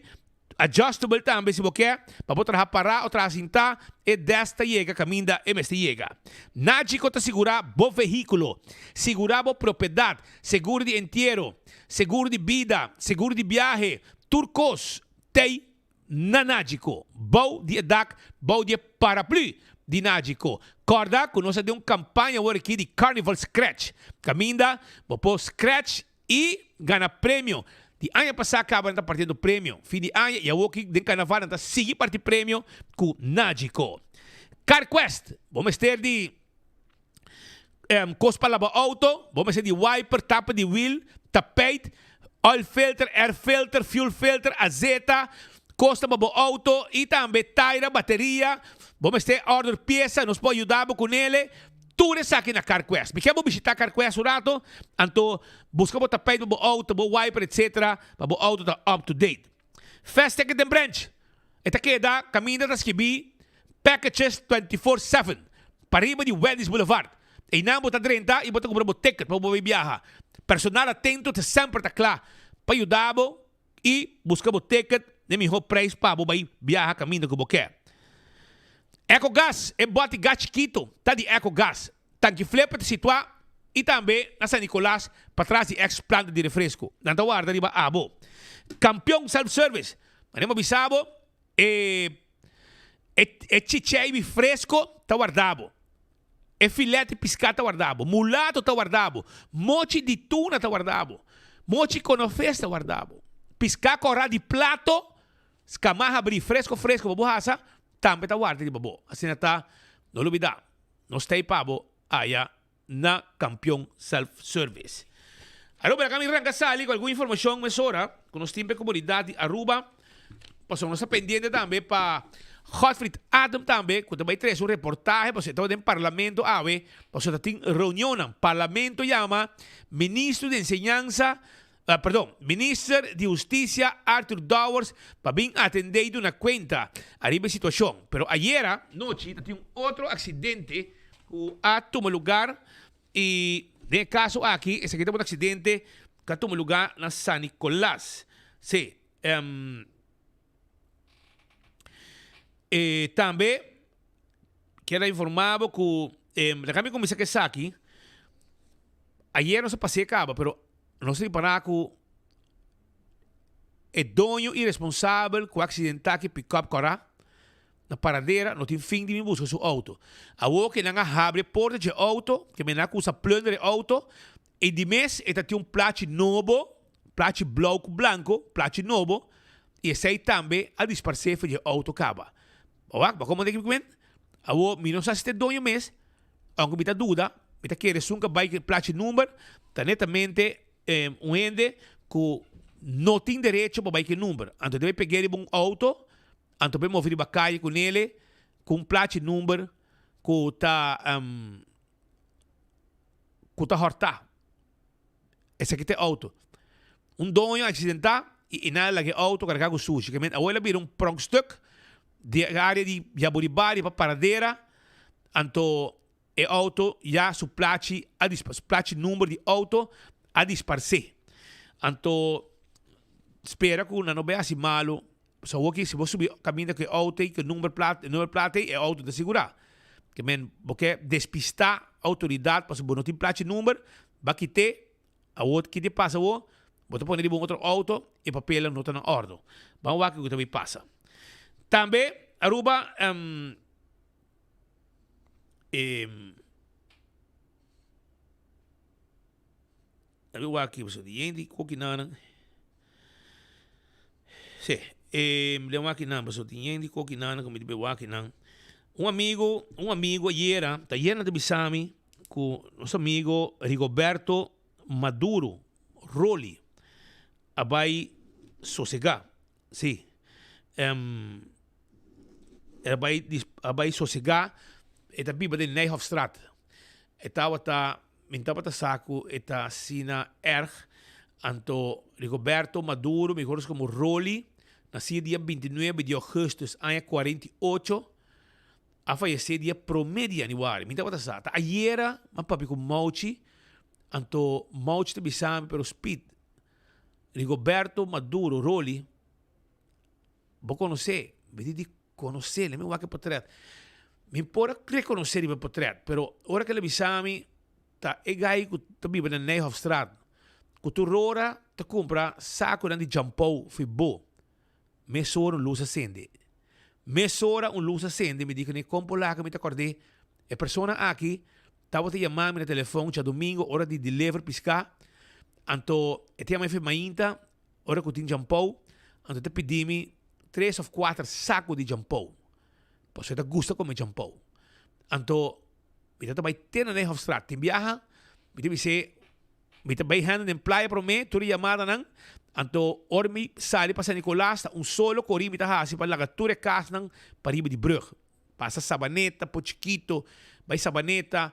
adjustable tambe si bo ke, pa bo traha pará o traha sintá, e desk ta yega kaminda e mester yega. Nagico ta sigurá bo vehíkulo, sigurá bo propiedat, seguro di entiero, seguro di bida, seguro di biahe, tur kos t'ei na Nagico, bou di e dak, bou di e paraplu di Nagico. Kòrda ku nos a den un kampaña awor aki di Carnival Scratch, kaminda bo por scratch i gana premio. Di aña pasá kaba nan ta partiendo premio fin di aña i awor ki den karnaval nan ta sigui parti premio ku Nagico. CarQuest, bo mester di kos pa laba auto, bo mester di wiper, tapa di wiel, tapijt, oil filter, air filter, fuel filter, azeta, kos ta pa bo auto y tambe taira, bateria, bo mester order pieza, nos por yuda bo cunele, tur esaki na CarQuest. Mi kier bo bishita CarQuest un rato, anto busca bo tapijt pa bo auto, bo wiper etc. Pa bo auto ta up to date. Fast Ticket den branch. E ta keda kaminda ta skibí Packages 24/7 pariba di Wendy's Boulevard. Einan bo ta drenta i bo ta kumpra bo ticket pa bo bai biaha. Personal atento ta semper ta kla pa yuda bo i buska bo ticket na e mihó prijs pa bo bai biaha kaminda ku bo ke. Ecogas, e bòti gas chikito ta di Ecogas. Tanki Flipper ta situá i tambe na San Nicolas patras di ex planta di refresco. Nan ta warda riba abo. Campeon Self Service, manera bo bisa bo, e e chicheibi fresco ta warda bo. E filet di pisca ta warda bo. Mulato ta warda bo. Mochi di tuna ta warda bo. Mochi conofes ta warda bo. Pisca cora di plato, scama habri fresco fresco pa bo hasa, tambe ta warda riba bo. Asina ta, no lubida. Nos ta ei pa bo aya na Kampion Self Service. Aruba laga mi ranka sali ku algun informashon mesora ku nos tin pa e komunidat di Aruba pasobra nos ta pendiente tambe pa Godfried Adam tambe ku ta bai trese un reportahe pasobra e tabata den parlamento awe pasobra ta tin reunionnan. Parlamento yama ministro di enseñansa Perdon, Minister di Husticia Arthur Dowers pa bin atende y duna cuenta ariba e situacion. Pero ayera nochi ta tin un otro accidente cu a tuma lugar y den e caso aki esaki tabata un accidente cu a tuma lugar na San Nicolas. Si, e tambe kier a informa bo cu, laga mi cuminsa cu esaki, ayer nos a pasa e caba pero Nos ta ripará ku e doño iresponsabel ku a aksidentá ku e pikòp kòrá na paradera no tin fin di bin buska su outo. Awor ke nan a habri e porta dje outo, ke men a kusa plunder e outo, i di mes e ta tin un plachi nobo, plachi blou ku blanko, plachi nobo, i esei tambe a disparsé for dje outo kaba. Bo wak, bo komo ta men? Awor mi no sa si ta e doño mes. Aunke mi ta duda, mi ta kere esun ka bai ku e plachi number ta netamente un hende ku no tin derecho pa bai ku e number. Anto debe peg'é riba un auto, anto por e move riba kaye ku nele ku un plachi number ku ta ku ta hòrtá. Esaki ta e auto. Un doño a accidenta y e nan a laga e auto carga cu sushi. Ke men awor el a bira un pronkstuk di e area di Yaburibari pa Paradera. Anto e auto ya su plachi a dispa, su plachi number di auto a disparce. Anto spera cu nan no bay haci malo. So awor ki si bo subi caminda cu e auto ey, cu e number plat, e number plat ey, e auto ta sigura. Ke men bo ke despista autoridad pasobra bo no tin plachi number, Ba kit'é, awor ki te pasa awor? Bo ta pone riba un otro auto, e papelnan no ta na ordo. Ban wak kiko ta bay pasa. Tambe Aruba. E Labi wak aki pasobra di yen di kokinanan. Sí, e den wak akinan pasobra tin yen di kokinanan ku mi ta wak akinan. Un amigo, un amigo ayera, ta ayera nan ta bisa mi ku nos amigo Rigoberto Maduro Rolly a bai sosegá. Sí. El a bai a bai sosegá. E ta biba den Nijhofstraat. E tabata, mi tabata sa ku e ta asina erg. Anto Rigoberto Maduro, mihor konosí komo Rolly, nasí dia bintinuebe di ougùstùs aña 48, a fayesé dia promé di yanüari. Mi tabata sa. Ta ayera mi a papia ku Mauchi, anto Mauchi ta bisa mi, pero Speed, Rigoberto Maduro Rolly, bo konosé? Mi di di konosé, lei mi wak e potret. Mi por a rekonosé riba e potret, pero ora ku el a bisa mi ta e gai ku ta biba na Nijhofstraat, ku tur ora ta kumpra sakunan di djampou fi bo. Mesora un lus a sende. Mesora un lus a sende, mi di kuné kon por laga mi ta kòrd'é e persona aki tabata yama mi na telefòn djadumingu ora di deliver piská, anto e ta yama mi for mainta ora ku tin djampou, anto e ta pidi mi tres òf kuater saku di djampou, pasobra e ta gusta kome djampou. Anto mi ta ta bai te na Nijhofstraat, tin biaha mi ta bis'é Mi ta bay hende den playa prome tur e yamadanan, anto ora mi sali pa San Nicolas ta un solo cori mi ta haci pa laga tur e casnan pariba di brug. Pasa Sabaneta, Pochiquito, bay Sabaneta,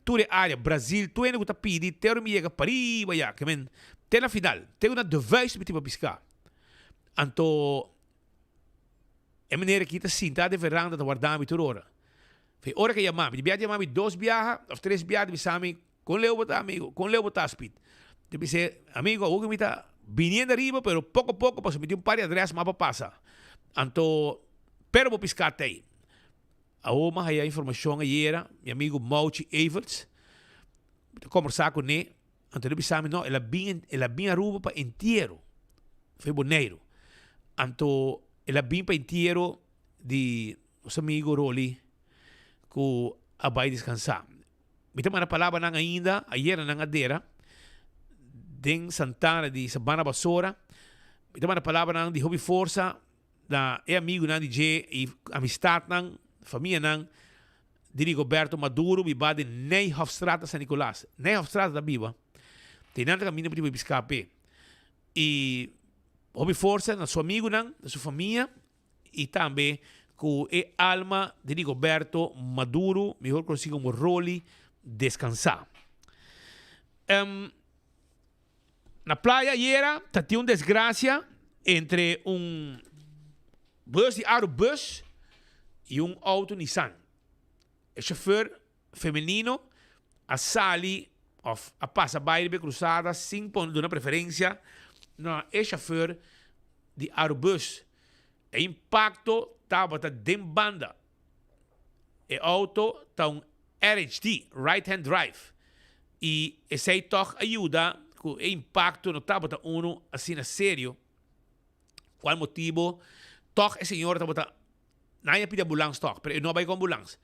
tur e area, Brazil, tur hende cu ta pidi te ora mi yega pariba ya, ke men te na final, te cu na De Vuist mi tin pa pisca. Anto e meneer aki ta sinta den veranda ta warda mi tur ora. Fe ora ke yama mi, di biaha ta yama mi dos biaha of tres biaha ta bisa mi, Kon leu bo ta, amigo? Kon leu bo ta, Speed? Te bis'é, Amigo, awor ku mi ta biniendo ariba, pero poko poko, pasobra mi tin un par di adrès mas pa pasa. Anto, pero bo piská t'ei. Awor mi a haya informashon ayera, mi amigo Mauchi Everts, mi ta kombersá kuné, anto el a bisa mi, no, el a bin, el a bin Aruba pa entiero, for Boneiru. Anto, el a bin pa entiero di nos amigo Rolly ku a bai deskansá. Mi ta manda palabranan ainda, ayera nan a dera den Santana di Sabana Basora. Mi ta manda palabranan di hopi forsa na e amigunan di dje i amistatnan, famianan di Rigoberto Maduro biba den Nijhofstraat na San Nicolas. Nijhofstraat ta biba. Te nan ta kaminda pa di piska p'e. I hopi forsa na su amigunan, na su famia. y tambe cu e alma di Rigoberto Maduro, mihor conoci como Rolly, descansa. Um, na playa ayera ta tin un desgracia entre un bus di Arubus y un auto Nissan. E chauffeur femenino a sali of a pasa bai riba e cruzada sin pon duna preferencia na e chauffeur di Arubus. E impacto tabata den banda. E auto ta un RHD, right hand drive, y esey tog a yuda cu e impacto no tabata uno asina serio, cual motibo tog e señora tabata Nan a pidi ambulans tòg, pero e no a bai ku ambulans.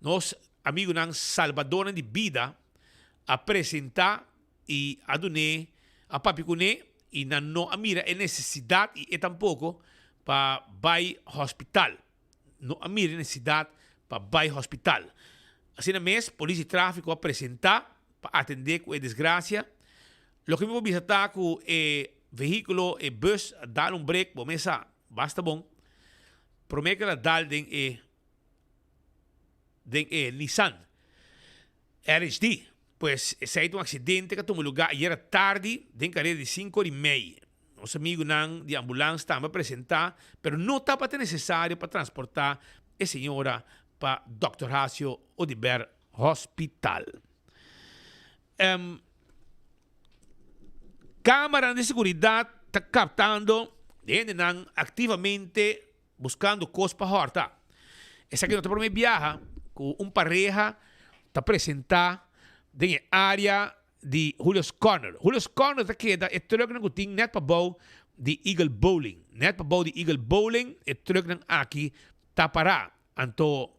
Nos amigunan salbadornan di bida a presentá i a dun'é, a papia kuné i nan no a mira e nesesidat i e tampoko pa bai hospital. No a mira e nesesidat pa bai hospital. Asina mes, polis di tráfiko a presentá pa atendé ku e desgrasia. Loke mi por bisa ta ku e vehíkulo, e bus a dal un brek, bo mes sa, basta bon. Prome ku el a dal den e den e Nissan RHD. Pues esei ta un aksidente ku a tuma lugá ayera tardi den karera di sinku ora i mei. Nos amigunan di ambulans tambe a presentá, pero no tabata nesesario pa transportá e señora pa Dòkter Horacio Oduber Hospital. Camaranan di seguridad ta captando hendenan activamente buscando cos pa horta. Esaki no ta prome biaha cu un pareha ta presenta den e area di Julius Corner. Julius Corner ta keda e trucknan cu tin net pabou di Eagle Bowling. Net pabou di Eagle Bowling e trucknan aki ta para. Anto.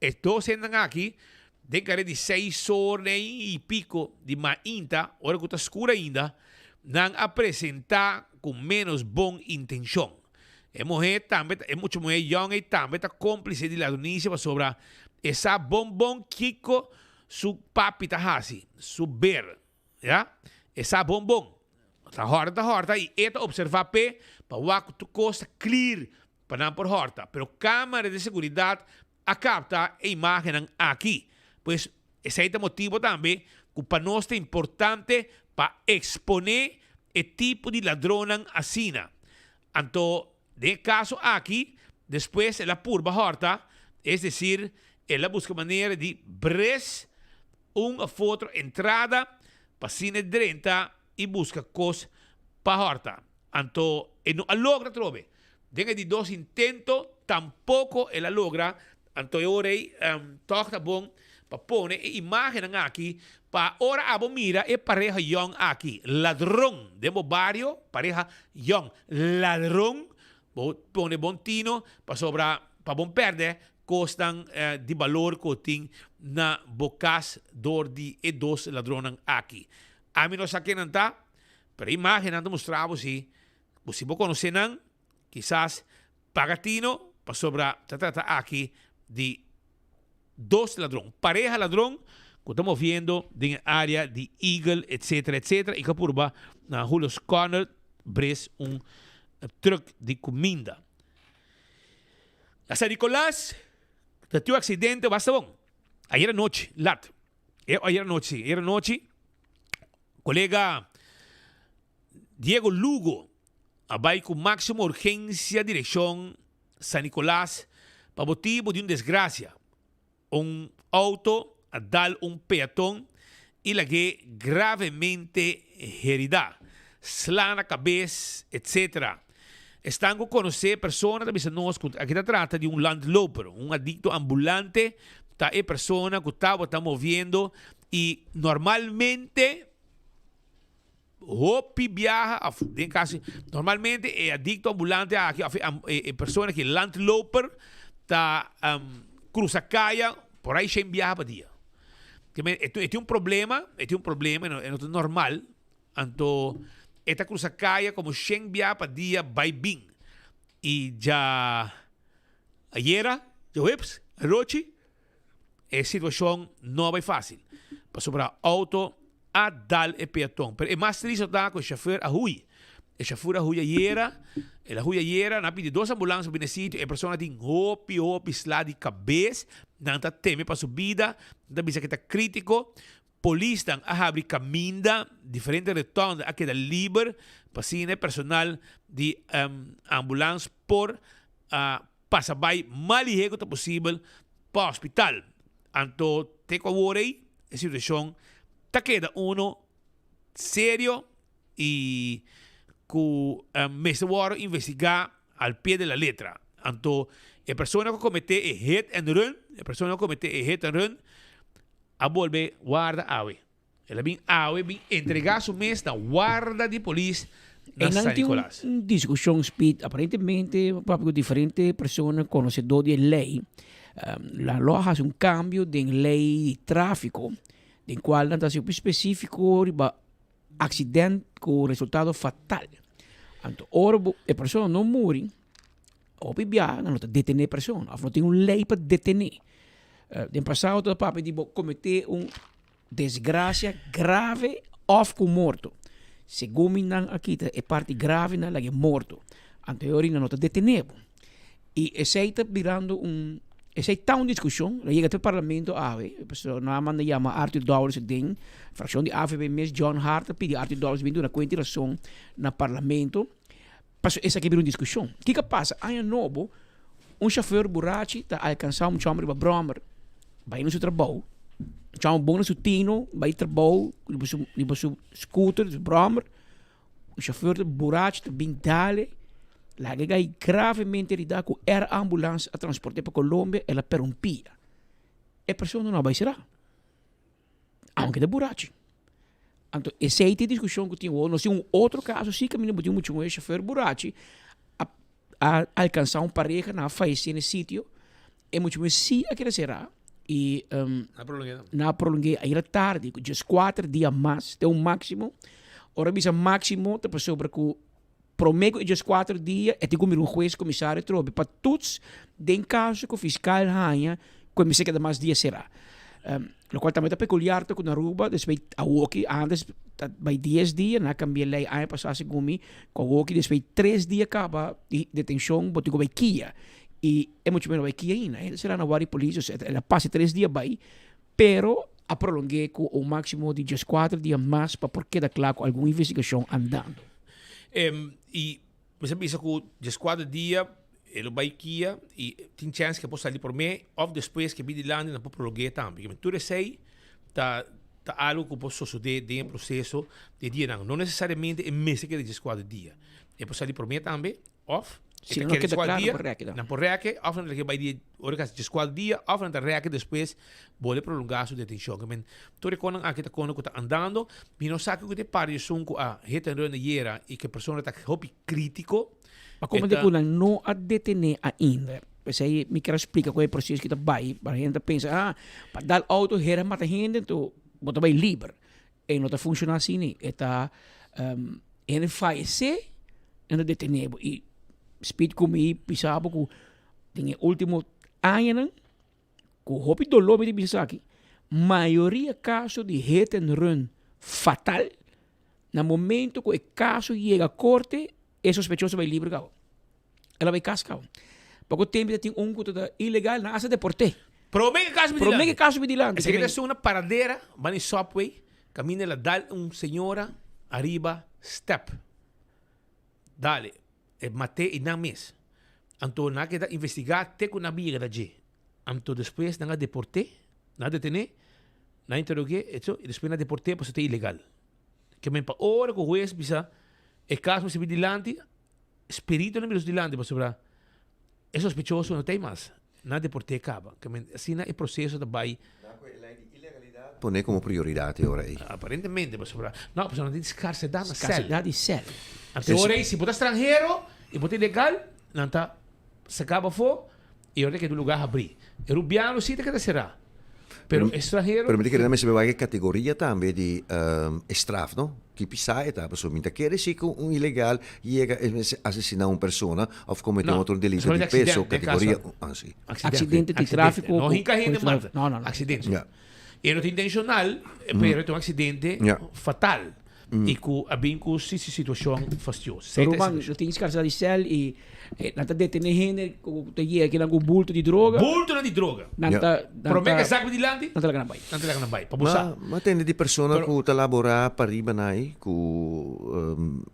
E dos hendenan aki den kare di seis or i piko di mainta, ora ku ta skur ainda, nan a presentá ku ménos bon intenshon. E muhé tambe ta, e mucha muhé yòn ei tambe ta kómplise di ladronisia pasobra e sa bon bon kiko su papi ta hasi, su ber. Ya, e sa bon bon. Ta hòrta ta hòrta i e ta observá p'e pa wak ku tur kos ta klir pa nan por hòrta. Pero kámara di seguridat a kapta e imágennan aki. Pues esei ta motibu tambe ku pa nos ta importante pa eksponé e tipo di ladronnan asina. Anto den e kaso aki despues el a purba hòrta, es desir el a buska manera di bres un of otro entrada pa asina drenta y busca cos pa horta. Anto e no a logra atrobe. Den e di dos intento tampoco el a logra. Anto e ora ey tog ta bon pa pone e imagennan aki pa ora abo mira e pareha yong aki, ladron den bo bario, pareha yong, ladron, bo pone bon tino pasobra pa bon perde Kosnan di balor ku tin na bo kas dor di e dos ladronnan aki. Ami no sa ken nan ta, pero e imágennan ta mustra bo si ku si bo konosé nan, kisas paga tino pasobra ta trata aki di dos ladron, pareha ladron ku ta moviendo den e área di Eagle etcetera etcetera i ku a purba na Julius Corner bres un trùk di kuminda. Na San Nicolas ta tin un accidente basta bon. Ayer anochi, lat. E ayer anochi, si. Ayer anochi, colega Diego Lugo a bai cu maximo urgencia direccion San Nicolas pa motibo di un desgracia. Un auto a dal un peaton y lag'é gravemente heridá, sla na cabes, etc. Esnan cu conoce e persona ta bisa nos cu aki ta trata di un landloper, un adicto ambulante ta e persona cu tabata moviendo y normalmente Hopi biaha of den casi normalmente e adicto ambulante aki of e persona ki landloper ta cruza caya por ahí shen biaha pa dia. Te men e tin un problema, e tin un problema, e no ta normal, anto e ta cruza caya como shen biaha pa dia bay bin. Y dja ayera, djahuebs, anochi, E situacion no a bay facil, pasobra auto a dal e peaton. Pero e mas tristo ta cu e chauffeur a huy. E chauffeur a huy ayera, el a huy ayera, nan a pidi dos ambulance pa bini e sitio, e persona tin hopi hopi sla di cabes, nan ta teme pa su bida, nan ta bisa cu e ta critico. Polisnan a habri caminda, diferente rotonde a keda liber pa asina e personal di ambulance por a pasa bai mas lihé ku ta posibel pa hospital. Anto te ku awor ei e situashon ta keda uno serio i ku mester wòrdu investigá al pie de la letra. Anto e persona ku kometé e hit and run, e persona ku kometé e hit and run a bolbe warda awe. El a bin awe bin entregá su mes na warda di polis na Einan San tin un Nicolas. diskushon speed aparentemente papia ku diferente persona konosedó di e lei la lo a hasi un kambio den lei di tráfiko den kual nan ta hasi hopi spesífiko riba aksident ku resultado fatal. Anto ora bo e persona no muri hopi biaha nan no ta detené e persona òf no tin un lei pa detené. Den pasado ta papia di bo kometé un Desgracia grave of cu morto. Segun mi nan a kita e parti grave nan laga e morto. Anto e ora nan no ta detene bo. Y esey ta birando un, esey ta un discusion, lo yega te parlamento awe, pasobra nan a manda yama Arthur Dowers den fraccion di avp mes John Hart a pidi Arthur Dowers bin duna cuenta y razon na parlamento, pasobra esaki a bira un discusion. Kiko a pasa? Aña nobo un chauffeur burachi ta alcansa un chomber riba brommer bay na su trabou, chomber bon na su tino bay trabou riba su riba su scooter su brommer, un chauffeur ta burachi ta bin dale laga e guy gravemente herida cu air ambulance a transporte pa Colombia el a perde un pia. E persona no a bay cera. Aunke ta burachi. Anto esei ta e diskushon ku tin awor. Nos tin un otro kaso si kaminda bo tin un mucha muhé shofèr burachi a a alkansá un pareha nan a fayesé na e sitio. E mucha muhé sí a keda será i nan a prolong'é ayera tardi ku dieskuater dia mas te un máksimo. Ora a bisa máksimo ta pasobra ku promé ku e dieskuater dia e tin ku mira un hues komisario atrobe pa tuts den kaso ku fiskal haña ku e mester keda mas dia será. Lokual tambe ta pekuliar ta ku na Aruba despues awoki antes ta bai dies dia nan a kambia lei aña pasá segun mi ku awoki despues tres dia kaba di detenshon bo tin ku bai kia i e mucha meno bai kia ainda e sera na warda di polis el a pasa tres dia bai pero a prolong'é ku un máksimo di dieskuater dia mas pa por keda kla ku algun investigashon andando. I mester bisa ku dieskuater dia e lo bai kia i tin chèns ku e por sali promé òf despues ku e bini dilanti nan por prolong'é tambe. Tur esei ta ta algu ku por sosodé den e proseso di e dianan. No nesesariamente e mester keda dieskuater dia. E por sali promé tambe Of, Si no keda kla, nan por rèke dan. Nan por rèke, of nan ta bai di ora ku djeskual dia, of nan ta rèke despues bolbe prolongá su detenshon. Ke men, tur e konan aki ta kono ku ta andando. Mi no sa kiko ta e par di esun ku a hit and run ayera i ku e persona ta hopi krítiko. Ma komo di ku nan no a detené ainda. P'esei mi kier a splika ku e proseso ki ta bai, pa hende ta pensa, ah, pa dal outo hera mata hende, anto bo ta bai liber. E no ta funciona asina, e ta hende fayece e no detene bo y speed cu mi bisa bo cu den e ultimo añanan cu hopi dolor mi ta bisa esaki mayoria caso di hit and run fatal na momento cu e caso yega corte e sospechoso bay libre caba. El a bai kas kaba. Poko tempu ta tin un ku ta ilegal, nan hasta deport'é. Promé ke kaso Promé ke kaso bi dilanti. Esaki ta esun na paradera banda di Subway, kaminda el a dal un señora ariba step. Dale, e mat'é i nan mes. Anto nan a keda investigá te ku nan a bin yega na dje. Anto despues nan a deport'é, nan a detené, nan a interog'é, etso, i despues nan a deport'é pasobra ta ilegal. Ke men pa ora ku hues bisa e kaso mester bin dilanti, Spirito no mira su dilanti pasobra e sospechoso no ta ei mas. Nan a deport'é kaba. Ke men asina e proseso ta bai. Nan ku e lei di ilegalidat pone komo prioridat e ora ei. Aparentemente pasobra no pasobra nan tin skarsedat na sèl. Skarsedat di sèl. Anto e ora ei si bo ta stranhero i bo ta ilegal nan ta saka bo afó i ora ta keda un lugar habrí. E rubiano si ta keda será. Pero e stranhero. Pero mi ta kere nan mester wak e kategoria tambe di e straf no. Ki pisá e ta pasobra mi ta kere si ku un ilegal yega e mester asesiná un persona òf kometé un otro delito di peso kategoria un ah si. Aksidente di tráfiko. No hinka hende mata. No no no. Aksidente. E no ta intenshonal pero ta un aksidente fatal. I ku a bin ku si situashon fastioso. Pero ruman, lo tin skarsedat di sèl i nan ta detené hende ku ta yega kinan ku bulto di droga. Bultonan di droga. Nan ta, nan ta. Promé ke sak mi dilanti. Nan ta laga nan bai. Nan ta laga nan bai. Pa bo sa. Ma tende di persona ku ta laborá pariba nai ku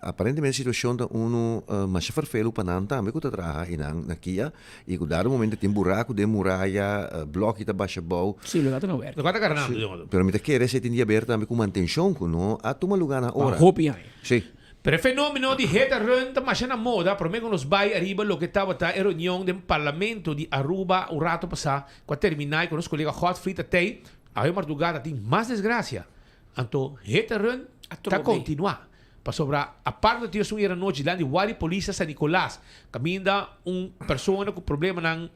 aparentemente situashon ta unu masha ferfelu pa nan tambe ku ta traha einan na kia i ku dado momento tin buraku den muraya, blòki ta basha bou. Sí, lo ta na wèrk. Lo ta garnando den otro. Pero mi ta kere esei tin di haber tambe ku mantenshon ku no a tuma lugá na ora. Pa hopi aña. Sí. Pero e fenomeno di hit and run ta masha na moda. Prome ku nos bai ariba loke tabata e reunion den Parlamento di Aruba un rato pasá ku a terminá i ku nos kolega Godfried ta tei, awe mardugá ta tin mas desgrasia. Anto hit and run ta kontinuá. Pasobra aparte tin esun era nochi dilanti Guardia y Polis na San Nicolas caminda un persona cu problemanan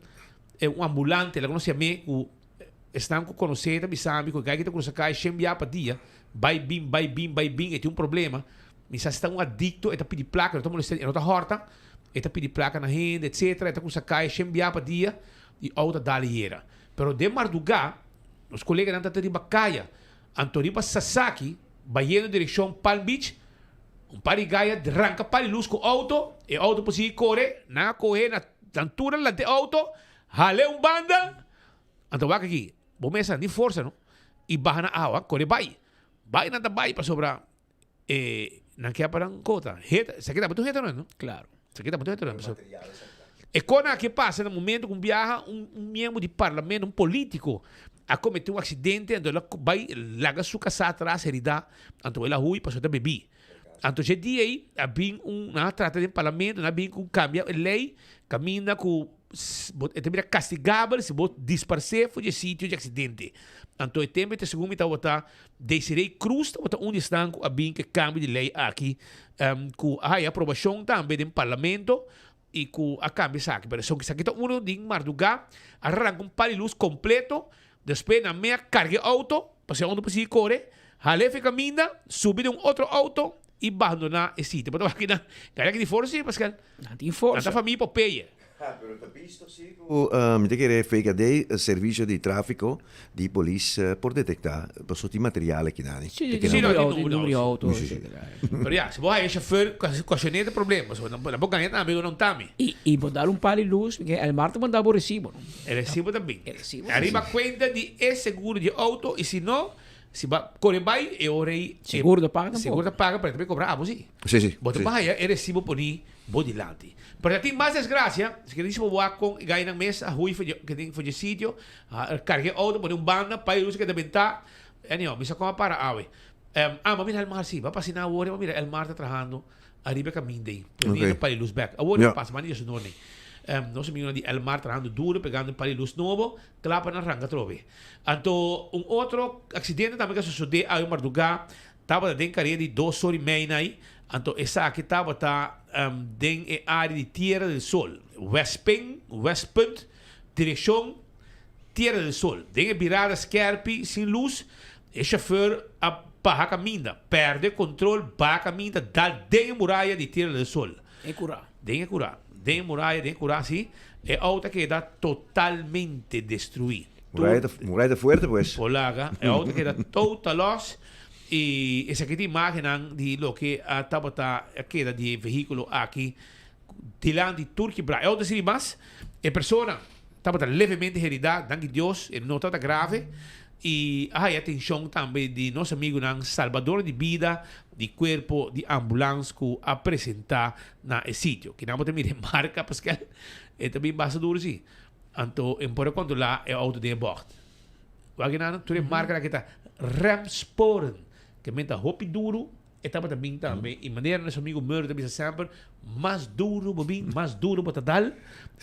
un ambulante laga nos yam'e cu esnan cu conoce ta bisa mi cu e guy ki ta crusa caya shen bia pa dia bay bin bay bin bay bin e tin un problema mi sa si ta un adicto e ta pidi placa e no ta molestia e no ta horta e ta pidi placa na hende etcetera e ta crusa caya shen bia pa dia y auto a dal yera pero den marduga nos coleganan ta ta riba caya anto riba Sasaki Bayendo direkshon Palm Beach, un par di gaya ranka par di lus ku outo, e outo por sigui kore, nan a kohe na altura lanta e outo, hal'e un banda, anto wak aki, bo mester ni forsa no, i baha na awa, kore bai. Bai nan ta bai pasobra e nan ke pa nan kota. Heta, esaki tabata un heta no? Klaro. Esaki tabata un heta no? Pasobra e kona aki a pasa na momento ku un biaha un miembro di parlamento, un politiko, A comete un accidente anto el a bay laga su casa atras herida anto el a huy pasobra ta bebí. Anto dje dia ey a bin un nan a trata den parlamento nan a bin cu cambia e ley caminda cu bo e ta bira castigabel si bo disparce for dje sitio dje accidente. Anto e tempo ey ta segun mi tabata Desiree Cruz tabata un di esnan cu a bin cu e cambio di ley aki cu a haya aprobacion tambe den parlamento. y cu a cambia esaki. Pero esaki ta uno di marduga, a ranca un par di luz completo, despues nan mea carga e auto, pasobra e auto por sigui core, hala efe caminda, subi den un otro auto y bandona e sitio. Bo ta wak kinan, gaya ki tin forsa si, Pascal? Nan tin forsa. Nan ta famia Popeye. Pero ta bisto si cu mi ta kere FKD, Servicio di Trafico di Polis, por detecta pasobra tin material aki nani. Si, si, no, tin numero di auto, etcetera. Pero ya, si bo haya chauffeur ocasioné ta problema, pasobra nan por gaña tambe cu nan tami. Y bo dal un par di luz, porque el mar ta manda bo recibo, no? E recibo ta bin. E recibo ta bin. Ariba cuenta di e seguro di auto y si no, si bo core bay e ora ey. Seguro ta paga tampoco. Seguro ta paga, pero e ta bay cobra abo si. Si, si. Bo ta bay haya e recibo poni bo dilanti. Pero ta tin mas desgracia, si ke dici bo wak con e gainan mes a hui for dje sitio, a carga e auto pone un banda, pa e luz a keda benta. Anyhow, mi sa con a para awe. Ah, bo a mira el mar si, bo a pasa na awor, bo a mira el mar ta trahando ariba e caminda ey, poniendo pali luz bek. Awor no pasa, manda dje su nor ney. Nos amigonan di el mar trahando duro, pegando pali luz nobo, cla pa nan ranca atrobe. Anto un otro accidente tambe cu a sucede awe marduga, Tabata den karea di dos or i mei nai, anto esaki tabata den e área di Tierra del Sol, Westpen, Westpunt, direkshon Tierra del Sol. Den e birada skèrpi sin lus, e shofèr a baha kaminda, pèrdè kontrol, baha kaminda, dal den e muraya di Tierra del Sol. E kurá. Den e kurá. Den e muraya, den e kurá, sí. E outo a keda totalmente destruí. Muraya ta, muraya ta fuerte pues. Polaga, e outo a keda total loss. I esaki ta imagennan di loke a tabata a keda di e vehíkulo aki dilanti tur kibrá. E outo a sirbi mas. E persona tabata levemente heridá, danki Dios e no tabata grave. I a haya atenshon tambe di nos amigunan salbadornan di bida di kuerpo di ambulans ku a presentá na e sitio. Kinan bo ta mira e marka paske e ta bin basta duru si. Anto e por a kontrolá e outo den e bògt. Wak kinan tur e markanan aki ta remsporen ke men ta hopi duru. E tabata bin tambe y manera nos amigo Murray ta bisa semper, mas duro bo bin, mas duro bo ta dal,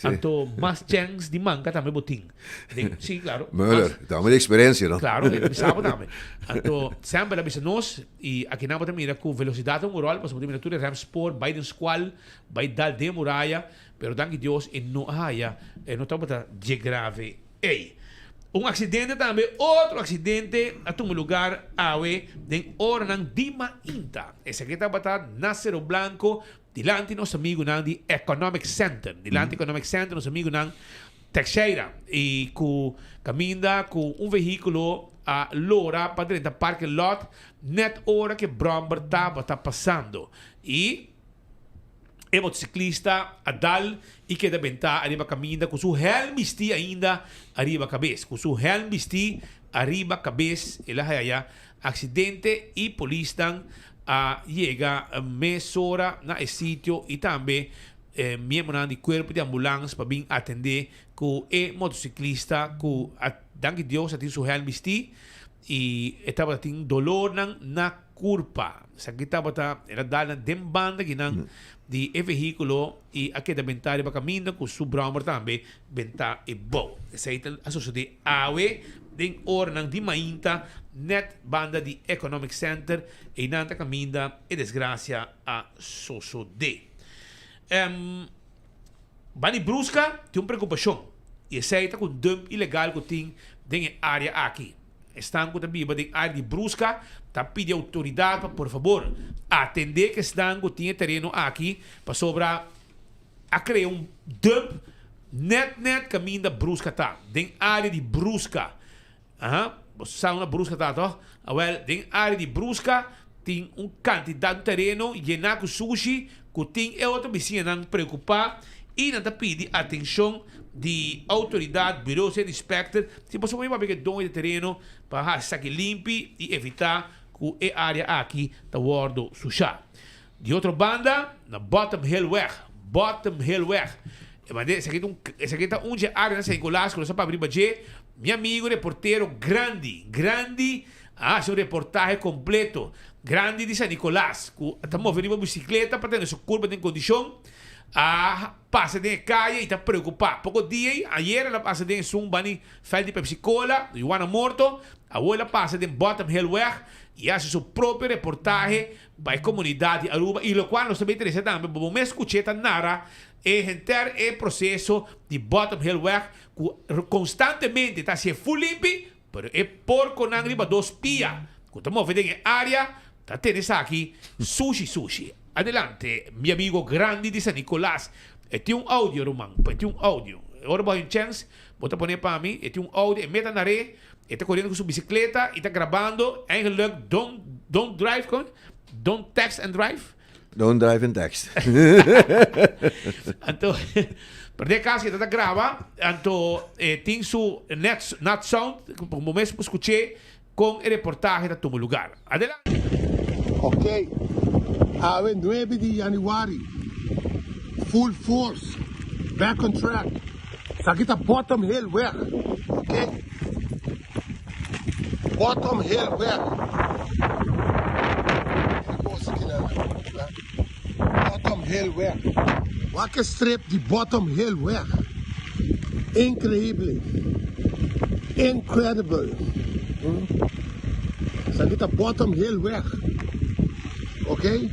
anto mas chens di manca tambe bo tin. Den, sí, claro. Murray, ta hombre di experiencia, no? Claro, e ta bisa bo tambe. Anto, semper a bisa nos, y akinan bo ta mira cu velocidad ta un rol, pasobra bo ta mira tur e remspoor bay den scual, bay dal den muraya, pero danki Dios e no a haya, e no tabata dje grave ey. Un accidente tambe, otro accidente a tuma lugar awe den oranan di mainta. Esaki tabata na Cerro Blanco dilanti nos amigunan di Economic Center. Dilanti Economic Center nos amigunan Teixeira y cu caminda cu un vehiculo a lora pa drenta parking lot net ora cu e bromber tabata pasando y E motociclista a dal y keda bentá ariba caminda cu su helm bistí ainda ariba cabes. Cu su helm bistí ariba cabes el a haya accidente y polisnan a yega mesora na e sitio y tambe miembronan di cuerpo di ambulans pa bin atende cu e motociclista cu a danki Dios a tin su helm bistí y e tabata tin dolornan na Curpa. Esaki tabata, el a dal nan den banda kinan di e vehiculo y a keda benta riba caminda cu su brommer tambe benta e bou. Esey ta a sucede awe den oranan di mainta net banda di Economic Center. Eynan ta caminda e desgracia a sosode. Bani Brusca tin un preocupacion y esey ta cu un dump ilegal cu tin den e area aki. Esnan ku ta biba den área di Bruska ta pidi outoridat pa por fabor atendé ku esnan ku tin e tereno aki pasobra a krea un dump nèt nèt kaminda Bruska ta, den área di Bruska. Aha, boso sa unda Bruska ta tòg? Awèl, den área di Bruska tin un kantidat di tereno yená ku sushi ku tin e otro bisiñanan preokupá i nan ta pidi atenshon di outoridat, Bureau State Inspector, si boso por papia ku e doño di tereno pa hasi esaki limpi i evitá ku e área aki ta wòrdu sushá. Di otro banda, na Bottom Hill Weg, Bottom Hill Weg, e manera esaki ta un esaki ta un dje áreanan San Nicolas ku nos a papia riba dje, mi amigu reportero grandi, grandi a hasi un reportahe kompleto grandi di San Nicolas ku ta move riba bisikleta pa tene su kurpa den kondishon. A pasa den e kaya i ta preokupá. Poko dia ei, ayer el a pasa den esun bani vèlt di Pepsi Cola, Juana Morto, awor el a pasa den Bottom Hill Weg i a hasi su propio reportahe pa e komunidat di Aruba i lokual nos ta bin trese tambe pa bo mes skuch'é ta nara e henter e proseso di Bottom Hill Weg ku konstantemente ta hasié ful limpi pero e porkonan riba dos pia ku ta move den e área ta tene esaki sushi sushi. Adelante mi amigo grandi di San Nicolas. E tin un audio ruman, e tin un audio. Ora bo hay un chance bo ta pone pa mi, e tin un audio, e meta na re, e ta coriendo cu su bicicleta y ta grabando, eigenlijk don't don't drive con, don't text and drive. Don't drive and text. Anto, pero den caso e ta graba, anto e tin su net nat sound, bo mes por scuche Con e reportahe ta tuma lugar. Adelante! Ok, awe nuebe di januari, full force, back on track, esaki ta Bottom Hill weg, ok, Bottom Hill weg, mira cos aki nan, Bottom Hill weg, wak e strip di Bottom Hill weg, increíble, incredible, esaki ta Bottom Hill weg, ok,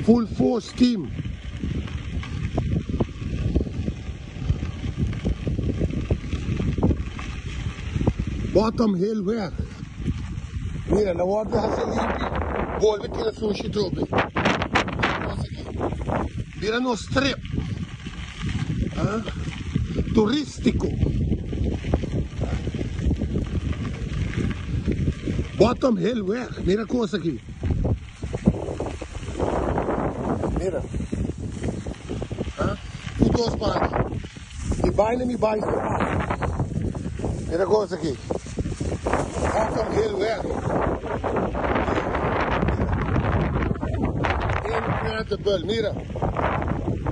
full force team. Bottom Hill weg. Mira, na wordo hasi limpi, bolbe tira sushi trobe. Cos aki. Mira nos trip. Ah, turístico. Bottom Hill weg. Mira cos aki. Mira. Ah, tu dos banda. Mi baina mi bai so. Mira cos aki. Bottom Hill weg. Incredible, mira.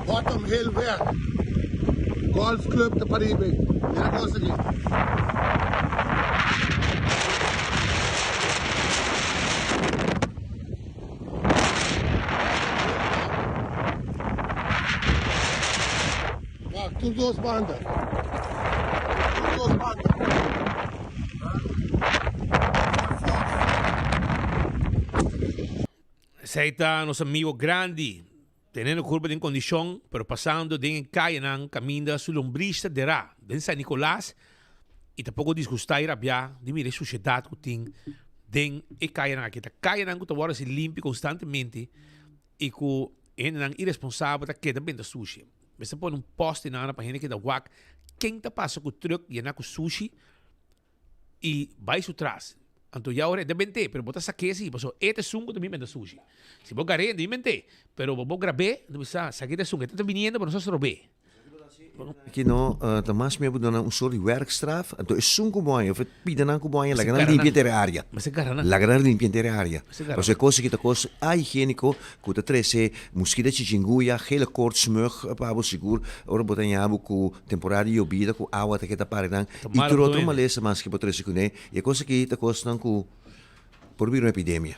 Bottom Hill weg. Golf Club ta pariba. Mira cos aki. Wak, tur dos banda. Tur dos banda. Esei ta nos amigo grandi, teniendo curpa den condicion, pero pasando den e cayenan caminda su lombriz ta derá den San Nicolas y ta poco disgustá y rabiá di mira e suciedad cu tin den e cayenan aki. Ta cayenan cu ta worde haci limpi constantemente y cu hendenan iresponsabel ta keda benta sushi. Mester pone un post einan pa hende keda wak ken ta pasa cu truck yena cu sushi y bay su tras. Anto ya ora e ta bent'é, pero bo ta sak'é si, pasobra e ta esun ku ta bin benta sushi. Si bo gar'é, no bin bent'é, pero bo bo grab'é, bo bisa, saki ta esun, e ta biniendo, pero nos a strob'é. Aki no ta mas mihó bo duna nan un sort di werkstraf, anto esun ku bo haña of e pida nan ku bo haña laga nan limpia henter e área. Laga nan limpia henter e área. Pasobra e kos aki ta kos ahigiéniko Ku ta trese muskita chichinguya, gele koorts, mug pa bo sigur ora bo ta ña bo ku temporada di yobida ku awa ta keda para nan i tur otro malesa mas ke bo trese kuné. I e kos aki ta kosnan ku por bira un epidemia.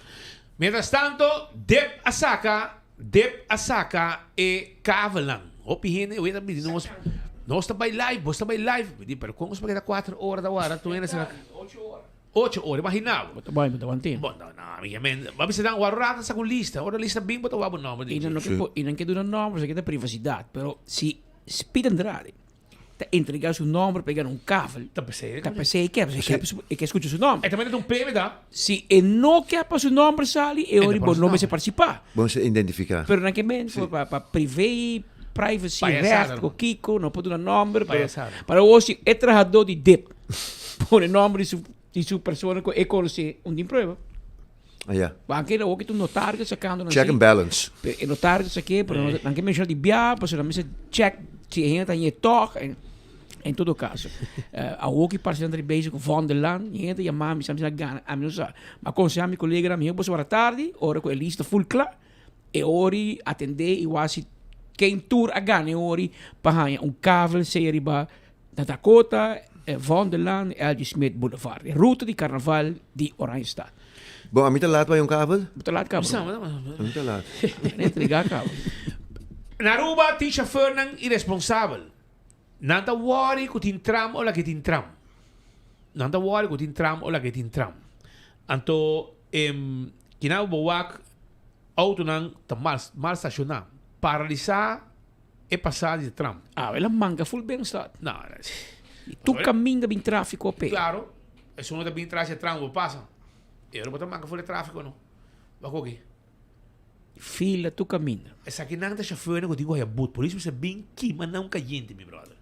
Mientras tanto dip a saka dip a saka e kavelnan. Hopi hende hoy ta bini nos nos ta bai live bos ta bai live. Mi di pero kon nos por keda kuater ora ta wara tur hende saka. Ocho ora, imagina bo. Bo ta bai, bo ta want'é. Bo no, no, mi ke men, bo a bisa nan wak rato sa ku lista, ora lista bin bo ta wak bo nomber I nan no ke por, i nan ke duna nomber, pasobra ta privasidat, pero si Speed Andrade ta entrega su nomber pa e gana un kavel, Ta p'esei, ta p'esei e ke, pasobra e ke, e ke skucha su nomber. E ta manda un premio ta. Si e no ke pa su nomber sali, e ora bo no mester partisipá. Bo mester identifiká. Pero nan ke men pa pa privé, privacy, Payasada, recht, kiko, no por duna nomber, pero Payasada. para awor si e trahadó di dip Pone nomber di su di su persona ku e konosé un tin prueba. Ah, ya. Anke awor ke ta un notario sakando nan Check si. and balance. Pero e notario ta sak'é, pero no nan ke menshoná di bia, pasobra nan mester check si e hende ta hañ'é tòg. En en todo kaso, awor ki parse nan ta bezig ku Vondelland, e hende ta yama mi, sa mi sa gana, ami no sa. Mi a konsehá mi koleganan, mi hende boso wara tardi, ora ku e lista ful kla, e ori atendé i wak si ken tur a gana e ori pa haña un kavel sea riba Na Dakota, Vondellaan, LG Smit Boulevard. E ruta di karnaval di Oranjestad. Bon, ami ta laat pa un kabel? Bo ta laat kabel. Ami ta laat. Entrega kabel. Na Aruba tin chauffeurnan iresponsabel. Nan ta worry cu tin tram o laki tin tram. Nan ta worry cu tin tram o laki tin tram. Anto em kina bo wak autonan ta mal mal staciona. Paralisa e pasada di tram. Ah, el a manga full Binnenstad. No. Y tur caminda bin trafico pe. Claro. Esun no ta bin tras e tram bo pasa. E ora bo ta manga full e trafico no. Wak oki. Fila tur caminda. Esakinan ta chauffeurnan cu tin cu haya but. Por eso mester bin kima nan un cayente, mi brother.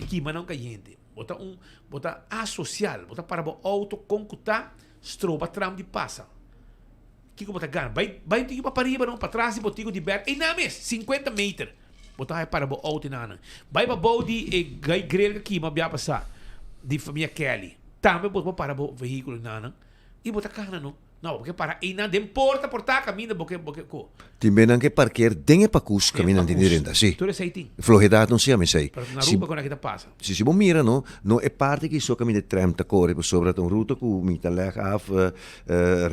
Kima nan un cayente. Bo ta un, bo ta asocial. Bo ta para bo auto con cu ta stroba tram di pasa. Kico bo ta gana? Bay, bay un tiki pa pariba no, patras di bo tico di bek. Eynan mes, 50 meter. Bo ta haya para bo auto eynan. Bay pa bou di e gai grill cu kima bia pasa di famia Kelly. Tambe bo por para bo vehiculo eynan. Y bo ta cana no. No, bo ke para einan den porta por ta kaminda bo ke bo ke ko. Tin bennan ke parkeer den e pakus kaminda nan tin di renta, si. Tur esei tin. Flohedat no siami esei. Pero na Aruba kon aki ta pasa. Si, si bo mira no, no e parti ki so kaminda e tram ta kore pasobra ta un ruta ku mi ta leg af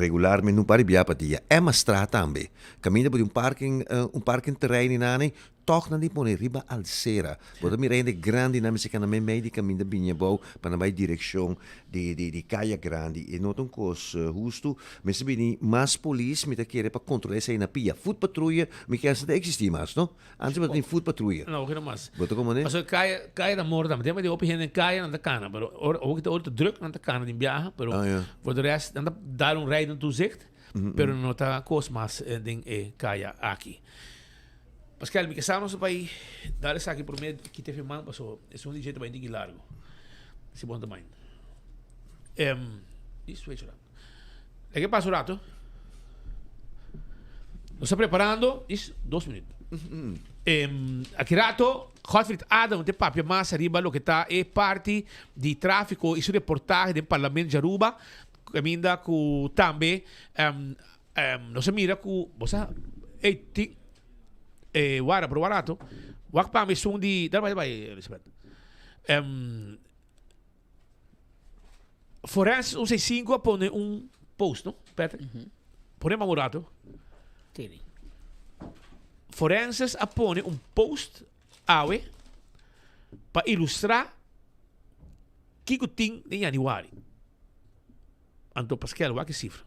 regularmente un par di bia pa dia. Emmastraat tambe. Kaminda bo tin un parking un parking terrein einan Tòg nan di pone riba alsera. Bo ta mira hende grandinan mester kana meimei di kaminda bini abou pa nan bai direkshon di di di kaya grandi. E no ta un kos hustu. Mester bini mas polis mi ta kere pa kontrolá esei na pia. Voetpatrouille mi kere sa ta eksistí mas no. Antes bo ta tin voetpatrouille. No, oke no mas. Bo ta komo ne? Pasobra kaya kaya ta mor tambe. Tempo di hopi hende den kaya nan ta kana pero ora oki ta ora ta druk nan ta kana den biaha pero for de rest nan ta dal un rijdend toezicht pero no ta kos mas den e kaya aki. Pascal, mi ke sa nos bai dal esaki prome kita e man paso esun di dje ta bai diki largo. Si bo no ta mind. Em, di switch rato. Leke pasa un rato. Nos ta preparando, is dos minuut. Em, aki rato Godfried Adam te papia mas ariba loke ta e parti di trafiko i su reportahe den Parlamento di Aruba. Kaminda ku tambe em, Nos a mira ku bo sa ey tin e wara pero warato wak pa mi esun di dal bai bai Elizabeth Forensis un seis sinku a pone un post no Patrick pone pa un rato Forensis a pone un post awe pa ilustra kiko tin den Januari. Anto Paskel, wak e sifra.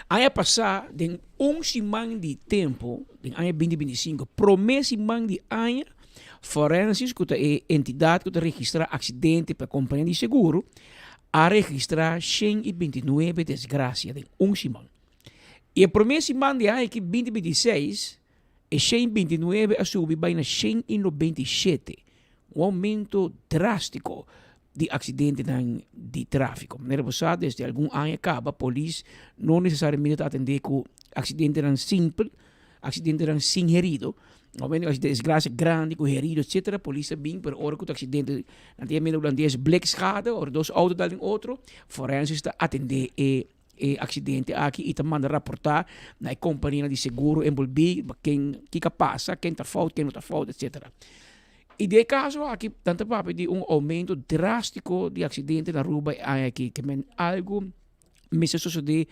Aña pasá den un siman di tempu, den aña binti binti i sinku, promé siman di aña, Forensys, ku ta e entidat ku ta registrá aksidente pa kompania di seguro, a registrá 129 desgrasia den un siman. I e promé siman di aña aki binti binti i seis, e 129 a subi bai na 197, un oumento drástiko di aksidentenan di tráfiko. Manera bo sa desde algun aña kaba polis no nesesariamente ta atendé ku aksidentenan simpel, aksidentenan sin herido. Normalmente ku desgrasia grandi ku herido etcetera polis ta bin pero ora ku ta aksidente nan ta yama hulandes blikschade ora dos outo dal den otro forensisch ta atendé e e aksidente aki i ta manda raportá na e kompanianan di seguro enbolbí ken kiko a pasa, ken ta fout, ken no ta fout etcetera. I den e kaso aki nan ta papia di un oumento drástiko di aksidente na Aruba e aña aki ke men algu mester sosodé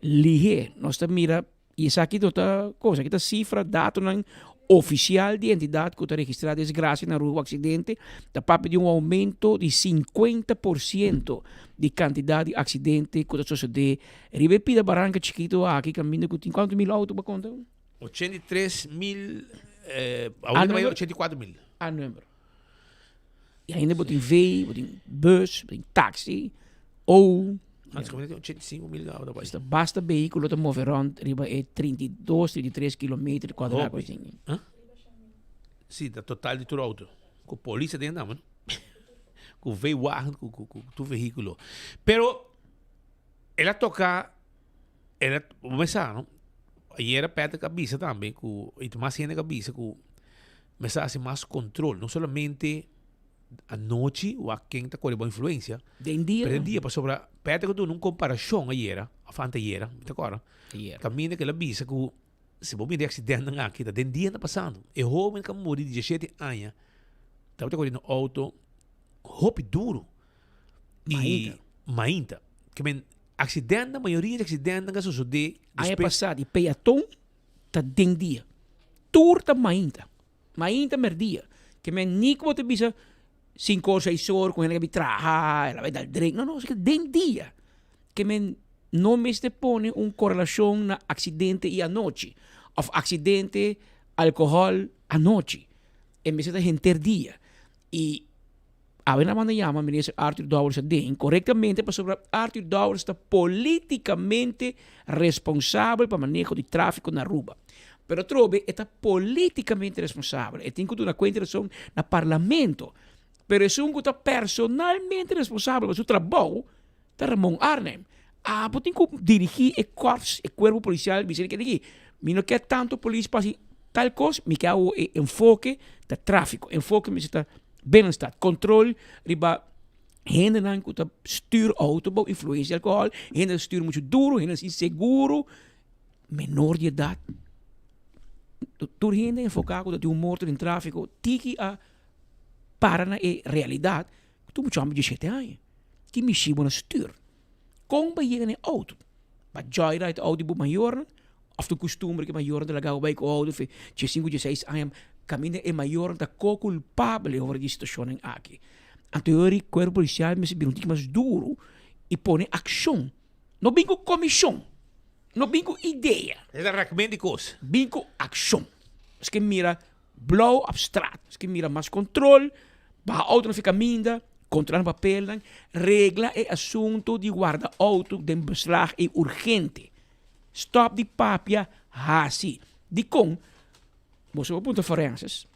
lihé. Nos ta mira i esaki no ta kos, esaki ta sifra, datonan ofisial di entidat ku ta registrá desgrasia na Aruba aksidente ta papia di un oumento di 50% di kantidat di aksidente ku ta sosodé riba e pida baranka chikitu aki kaminda ku tin kuantu mil outo bo a konta? 83 mil, eh, ahorita bai 84 mil. A number. Y ainda bo tin V, bo tin bus, bo tin taxi, O. Antes como 85 mil ahora bai. Esta basta vehículo ta move rond riba e 32, 33 kilometer cuadrado. Hopi. Huh? Sí, ta total di tur auto. Cu polis aden man. Cu V-wagen, cu, cu, cu tur vehículo. Pero, el a toca El a mester sa no, ayera Patrick a bisa tambe ku i mas hende a bisa ku mester hasi mas kontrol, no solamente anochi wak ken ta kore bo influensia, Den dia pero den dia pasobra Patrick a duna un komparashon ayera òf antayera, mi ta kòrda, kaminda ku el a bisa ku si bo mira e aksidentnan aki ta den dia ta pasando. E hoben ku a muri di diesshete aña tabata kore na outo hopi duru i mainta. Ke men Accidentnan, mayoria di accidentnan a sosode Aña despues. pasá di peaton ta den dia. Tur ta mainta. Mainta merdia. Ke men ni ku bo ta bisa sinku or seis or ku hende ka bi traha, el a bai dal drink. No, no, den dia. Ke men no mester pone un korelashon na aksidente i anochi òf aksidente, alkohòl anochi. E mester ta henter dia. I awe nan manda yama minister Arthur Dowers aden korektamente pasobra Arthur Dowers ta politikamente responsabel pa maneho di tráfiko na Aruba. Pero atrobe e ta politikamente responsabel. E tin ku duna kuenta i rason na parlamento. Pero esun ku ta personalmente responsabel pa su trabou Ta Ramon Arnhem. Abo tin ku dirigí e korps, e kuerpo polisial, bisa di kende aki, mi no ke tantu polis pa hasi tal kos, mi ke awo e enfoke ta tráfiko, enfoke mester ta binnenstad, kontrol riba hendenan ku ta stür outo bou influensia di alkohòl, hende ta stür muchu duru, hende sin seguro, menor di edat. Tur hende enfoká ku ta tin un morto den tráfiko, tiki a para na e realidat ku tur mucha hòmber di shete aña. Ki mishi bo na stuur? Kon bo a yega na e outo? Bo a joyride outo di bo mayornan òf ta un kustumber ku e mayornan ta laga bo bai ku outo fe diesinku, dieseis aña kaminda e mayornan ta ko-kulpabel over di situashonnan aki? Anto e ora e kuerpo polisial mester bira un tiki mas duru i pone akshon. No bin ku komishon, no bin ku idea. E ta rèkment di kos. Bin ku akshon. Paske mira Blou op straat. Nos ke mira mas control, baha auto na fi caminda, controla nan papelnan, regla e asunto di warda auto den beslag e urgente. Stop di papia, haci. Dicon? Boso por puntra forenses,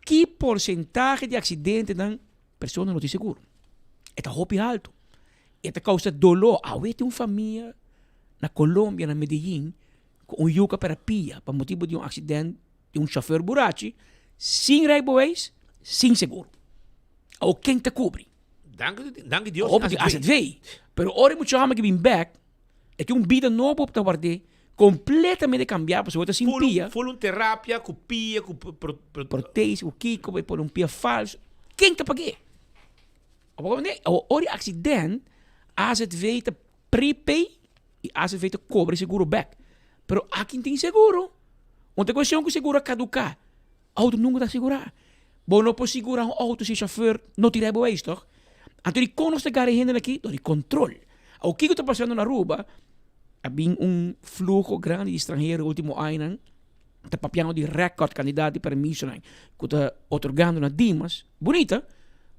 ki porcentahe di accidentenan persona no tin seguro? E ta hopi halto. E ta causa dolor. Awe tin un famia na Colombia, na Medellin, ku un yuka pera pia pa motibu di un aksident di un shofèr burachi sin rijbewijs, sin seguro. Awor ken ta kubri? Danki Dios Hopi di AZV. Pero ora e mucha hòmber ki bin bèk, e tin un bida nobo ta ward'é, kompletamente kambiá pasobra e ta sin pia. Ful un terapia ku pia, ku Protesi, ku kiko, e pone un pia falso. Ken ta pag'é? Awor ora e aksident, AZV ta prepay y ACV ta cobra e seguro bek. Pero aki tin seguro. Un ta cuestion cu seguro a caduca. Auto nunca ta asegura. Bo no por sigura un auto si e chauffeur no tin rijbewijs toch? Anto di con nos ta gara e hendenan aki? Door di control. Awor kico ta pasando na Aruba? A bin un fluho grandi di stranhero e ultimo añanan. Ta papiando di record cantidad di permisonan cu ta otorgando na Dimas. Bunita,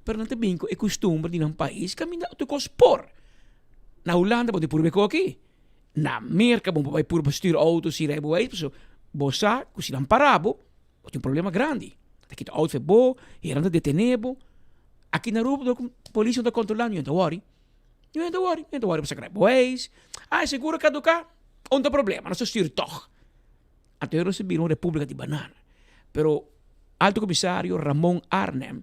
pero nan ta bin cu e custumber di nan pais caminda tur cos por. Na Hulanda bo tin purba e koki. Na Merka bo por bai purba stuur outo si rijbewijs pasobra bo sa ku si nan para bo, bo tin un problema grandi. Ta kita outo for bo, hera nan ta detene bo. Aki na Aruba dor ku polis no ta kontrola niun ta wòri. Niun ta wòri, niun ta wòri pa saka rijbewijs. Ah e seguro kaduká, un ta problema, nos ta stuur tòg. Anto nos ta bira un repúblika di banana. Pero Alto Komisario Ramon Arnhem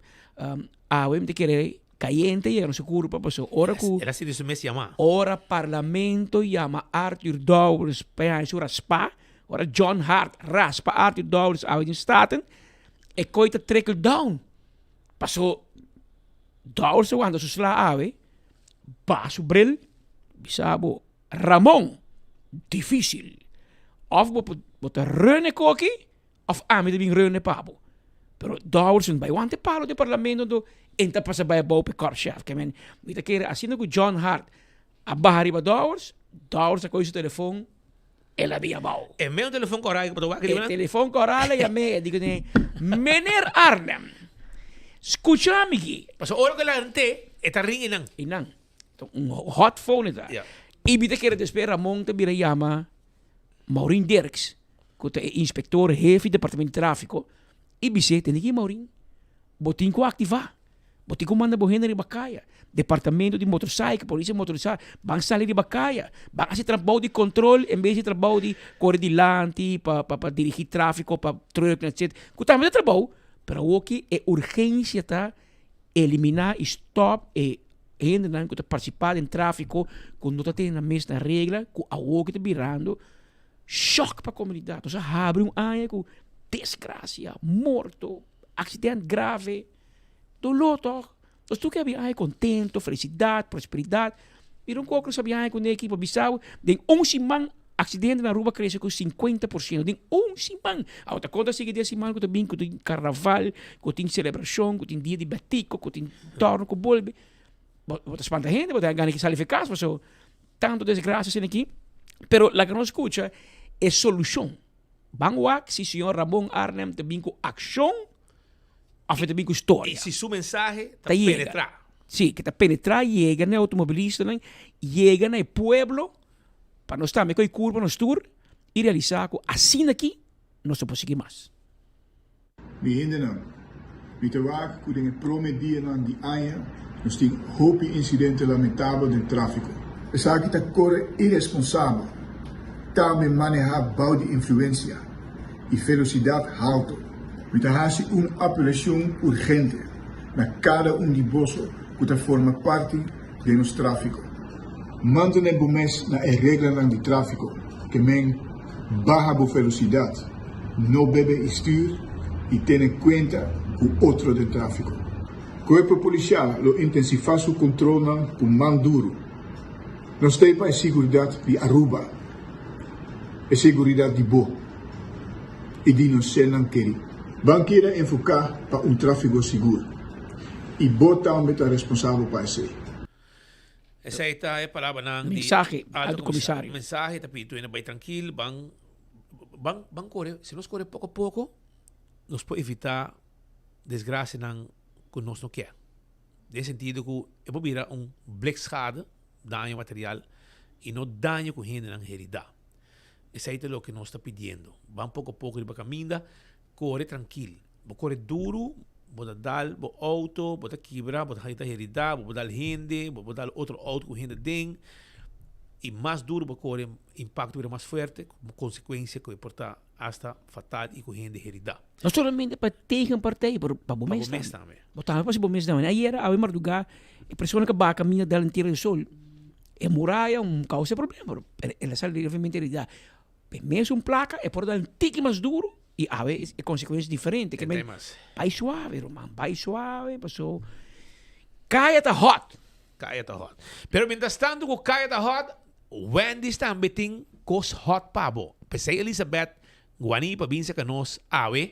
awe mi ta kere Cayente yega na su curpa paso ora cu. El a sinti su mes yama. Ora parlamento yama Arthur Dowers pa e haña su raspa, ora John Hart raspa Arthur Dowers awe den Staten, e coy ta trickle down. Paso Dowers a wanta su sla awe, baha su bril, bisa bo, Ramon, dificil. Of bo bo ta run e koki, Of ami ta bin reuni pa bo. Pero Dowers no bai wanta e palo den parlamento anto en ta pasa bai abou pa e korpschef. Ke men mi ta kere asina ku John Hart a baha riba Dowers, Dowers a kohe su telefon el a bin abou. E meun telefon koral ku bo ta wak riba nan? E telefon koral a yam'é e di kuné, Meneer Arnhem, skucha mi ki. Pasobra ora ku el a rent'é e ta ring einan. Einan. Un hot phone e ta. I mi ta kere despues Ramon ta bira yama Maureen Dirks, ku ta e inspektor hefe di departamento di tráfiko, i bis'é, Tende aki Maureen, bo tin ku aktivá, bo tin ku manda bo hende riba kaya, departamento di motorsaikel, polisia motorisá, ban sali riba kaya, ban hasi trabou di kontrol en bes di trabou di kore dilanti pa pa pa dirigí tráfiko pa trùknan etcetera, ku tambe ta trabou, pero awoki e urgensia ta eliminá i stòp e hendenan ku ta partisipá den tráfiko ku no ta tene nan mes na regla ku awor ku ta birando shòk pa komunidat. Nos a habri un aña ku desgrasia, morto, aksident grave, doló tòg. Nos tur ke habri aña kontento, felisidat, prosperidat. Mira un koko nos habri aña kuné aki pa bisa bo den un siman. Accidente na Aruba crece cu 50% den un siman. Awo ta conta sigui den siman cu ta bin cu tin carnaval, cu tin celebracion, cu tin dia di batico, cu tin torno cu bolbe. Bo, bo ta spanta hende, bo ta gana ki sali fe cas, paso tanto desgracia asina aki. Pero laga nos scucha e solucion. Ban wak si señor Ramon Arnhem ta bin cu accion of e ta bin cu storia. Y si su mensahe ta penetra. Si, ke ta penetra, yega na e automobilistanan, yega na e pueblo, pa nos tambe koe kurpa nos tur y realisa ku asina aki nos no por sigui mas. Mi hendenan, mi ta wak ku den e prome dianan di aña nos tin hopi insidente lamentabel den tráfiko. Esaki ta kore iresponsabel, tambe manehá bou di influensia i velosidat halto. Mi ta hasi un apelashon urgente na kada un di boso ku ta forma parti den nos tráfiko. Mantené bo mes na e reglanan di tráfiko, ke men baha bo velosidat, no bebe i stür i tene kuenta ku otro den tráfiko. Kuerpo Polisial lo intensifá su kontrolnan ku man duru. Nos t'ei pa e siguridat di Aruba, e seguridat di bo i di nos sernan kerí. Ban keda enfoká pa un tráfiko sigur i bo tambe ta responsabel pa esei. Esei ta e palabranan di Mensahe, Alto Comisario. Mensahe ta pidi tur hende bai trankil, ban ban ban kore, si nos kore poko poko nos por evita desgrasianan ku nos no kier. Den sentido ku e por bira un blikschade, daño material, i no daño ku hendenan herida. Esei ta loke nos ta pidiendo. Ban poko poko riba kaminda, kore trankil. Bo kore duru, bo ta dal bo outo, bo ta kibra, bo ta haña ta heridá, bo por dal hende, bo por dal otro outo ku hende den. I mas duru bo kore, impakto bira mas fuerte, ku konsekuensia ku e por ta asta fatal i ku hende heridá. No solamente pa tegenpartij, pero pa bo mes tambe. Bo tambe pa hasi bo mes tambe. Ayera, awe mardugá, e persona ku a baha kaminda delantera di sol, e muraya un kousa problema, pero el a sali levemente heridá. E mesun plaka e por da un tiki mas duru i awe e konsekuensia diferente. Ke men bai suave ruman, bai suave paso kaya ta hot. Kaya ta hot. Pero mientras tanto ku kaya ta hot, Wendy's tambe tin kos hot pa bo. P'esei Elizabeth Guaní pa bin saka nos awe,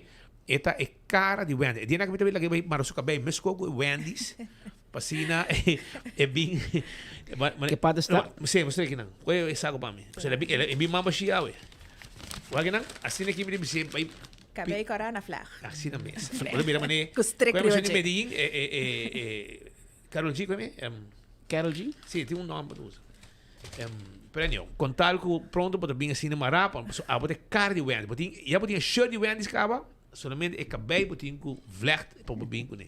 e ta e kara di Wendy's. E dia nan ku mi ta bin lag'é bai mara su kabei meskos ku e Wendy's. P'asina e bin. Ke parti sta? Sí, mustra aki nan. Koe e saco pa mi. Pasobra el a bin, el bin mamba shi awe. Wak aki nan, asina aki mi ta bisa bai. Kabei kòrá na flag. Asina mes. Bo ta mira manera. Ku strik Koe riba di dje. Medellin, e, e, e, e, Karol G, koe mi? Karol G? Sí, tin un nòmber ta usa. Pero anyhow, kon tal ku pronto bo ta bin asina mará, pasobra abo ta e kara di Wendy's. Bo tin, ya bo tin e shirt di Wendy's kaba. Solamente e cabey bo tin cu vlecht pa bo bin cune.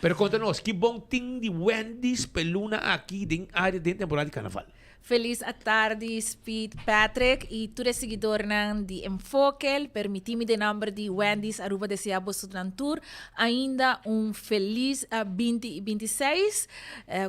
Pero conta nos, ki bon tin di Wendy's p'e luna aki den area den temporada di carnaval? Feliz atardi Speed Patrick y tur e siguidornan di Enfokel. Permiti mi den nomber di Wendy's Aruba desea bosonan tur ainda un feliz binti y bintiseis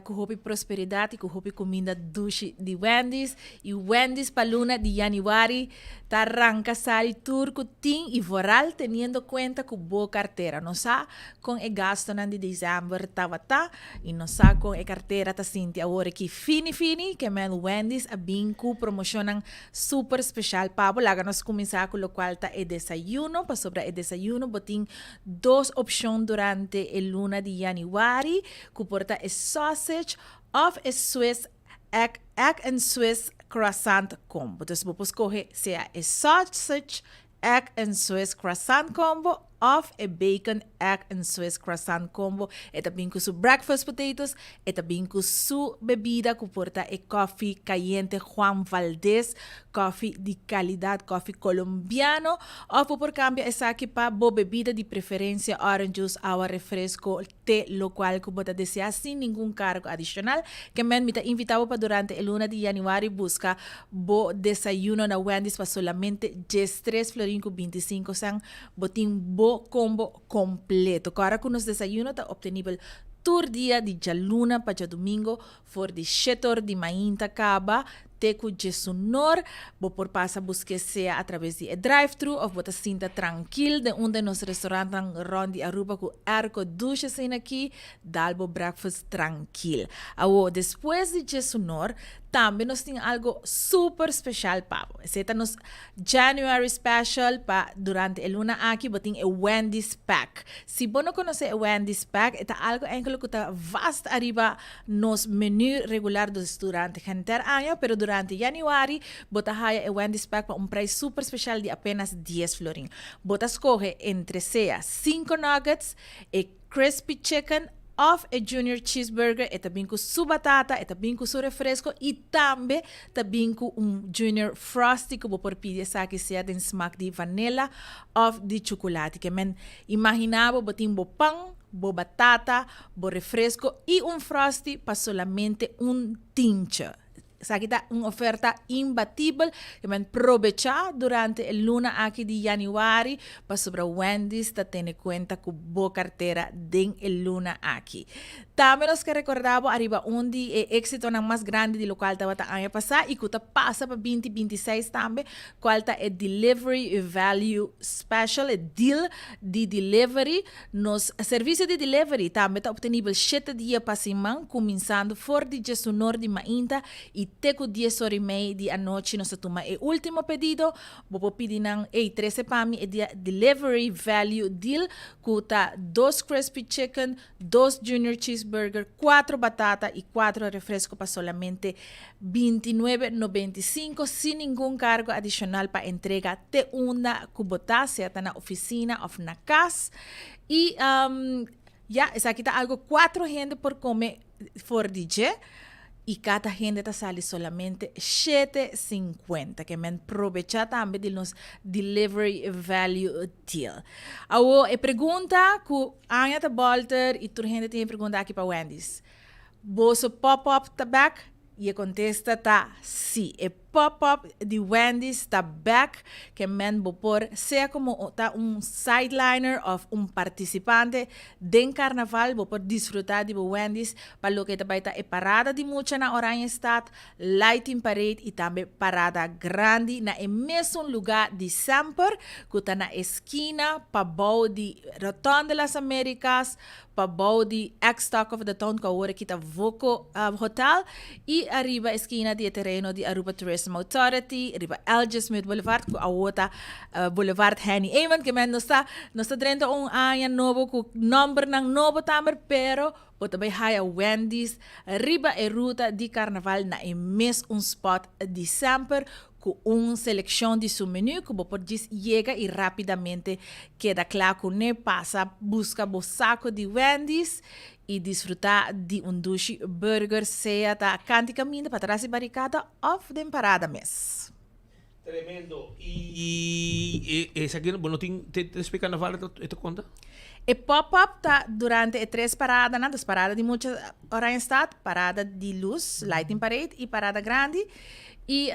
cu hopi prosperidad y cu hopi cuminda dushi di Wendy's. Y Wendy's pa luna di januari Ta ranka sali tur ku tin i vooral teniendo kuenta ku bo kartera. Nos sa kon e gastonan di december tabata i nos sa kon e kartera ta sinti awor aki fini fini ke men Wendy's a bin ku promoshonnan super speshal pa bo. Laga nos kuminsá ku lokual ta e desayuno pasobra e desayuno bo tin dos opshon durante e luna di yanüari ku por ta e sausage òf e Swiss Egg, egg and Swiss croissant combo. Dus bo por scoge sea e sausage, egg and Swiss croissant combo of e bacon, egg and Swiss croissant combo. E ta bin cu su breakfast potatoes, e ta bin cu su bebida cu por ta e coffee cayente Juan Valdez, coffee di calidad, coffee colombiano. Of bo por cambia esaki pa bo bebida di preferencia, orange juice, awa, refresco, te lokual ku bo ta deseá sin ningun kargo adishonal. Ke men mi ta invitá bo pa durante e luna di yanüari buska bo desayuno na Wendy's pa solamente diestres florin ku bintisinko sèn. Bo tin bo kombo kompleto. Kòrda ku nos desayuno ta optenibel tur dia di djaluna pa djadumingo for di shet'or di mainta kaba. te ku djesunor. Bo por pasa busk'é sea a traves di e drive-thru òf bo ta sinta trankil den un den nos restaurantnan rònt di Aruba ku airco dushi asina aki, dal bo breakfast trankil. Awor, despues di djesunor, tambe nos tin algo super special pa bo. Esei ta nos January special pa durante e luna aki bo tin e Wendy's Pack. Si bo no konosé e Wendy's Pack, e ta algo enkele ku ta vast ariba nos menu regular dus durante henter aña, pero durante januari bo ta haya e Wendy's Pack pa un prijs super special di apenas dies florin. Bo ta skohe entre sea sinku nuggets, e crispy chicken of e junior cheeseburger, e ta bin ku su batata, e ta bin ku su refresco y tambe ta bin ku un junior frosty ku bo por pidi esaki sea den smak di vanilla of di chuculati. Ke men imagina bo, bo tin bo pan, bo batata, bo refresco y un frosty pa solamente un tintje. Esaki ta un oferta imbatibel ke men probecha durante e luna aki di januari pasobra Wendy's ta tene kuenta ku bo kartera den e luna aki. Tambe nos ke rekorda bo ariba un di e éksitonan mas grandi di lokual tabata aña pasá i ku ta pasa pa binti 26 tambe kual ta e Delivery Value Special, e deal di delivery. Nos servisio di delivery tambe ta obtenibel shete dia pa siman, kuminsando for di djesunor di mainta i te ku dies ora i mei di anochi. Nos ta tuma e ultimo pedido. Bo por pidi nan, Ey, trese pa mi e dia delivery value deal ku ta dos crispy chicken, dos junior cheeseburger, kuatro batata i kuatro refresco pa solamente 29 95 sin ningun cargo adicional pa entrega te unda cu bo ta, sea ta na oficina of na cas. Y um, ya, esaki ta algo cuatro hende por come for di dje y cada hende ta sali solamente 7.50. Ke men probecha tambe di nos delivery value deal. Awo, e pregunta cu aña ta bolter y tur hende tin e pregunta aki pa Wendy's. Boso pop-up ta bek? I e kontesta ta si. E pop-up di Wendy's ta bek, ke men bo por sea komo ta un sideliner òf un partisipante den karnaval, bo por disfrutá di bo Wendy's pa loke ta bai ta e parada di mucha na Oranjestad, Lighting Parade i tambe parada grandi na e mesun lugá di semper ku ta na e skina pabou di Rotonde Las Americas, pa bou di ex Talk of the Town cu awor aki ta Voco Hotel y ariba esquina di e tereno di Aruba Tourism Authority riba LG Smith Boulevard cu awor ta Boulevard Henny Eman ke men nos ta nos ta drenta un aña nobo cu nombernan nobo tambe pero bo ta bay haya Wendy's riba e ruta di carnaval na e mes un spot di semper Ku un selekshon di su menu ku bo por djis yega i rápidamente keda kla kuné, pasa buska bo sako di Wendy's i disfrutá di un dushi burger sea ta kanti kaminda patras di barikada òf den parada mes. Tremendo. I esaki bo no tin te despues karnaval e ta konta? E pop-up ta durante e tres paradanan, dus parada di mucha Oranjestad, parada di lus, lighting parade, i parada grandi. I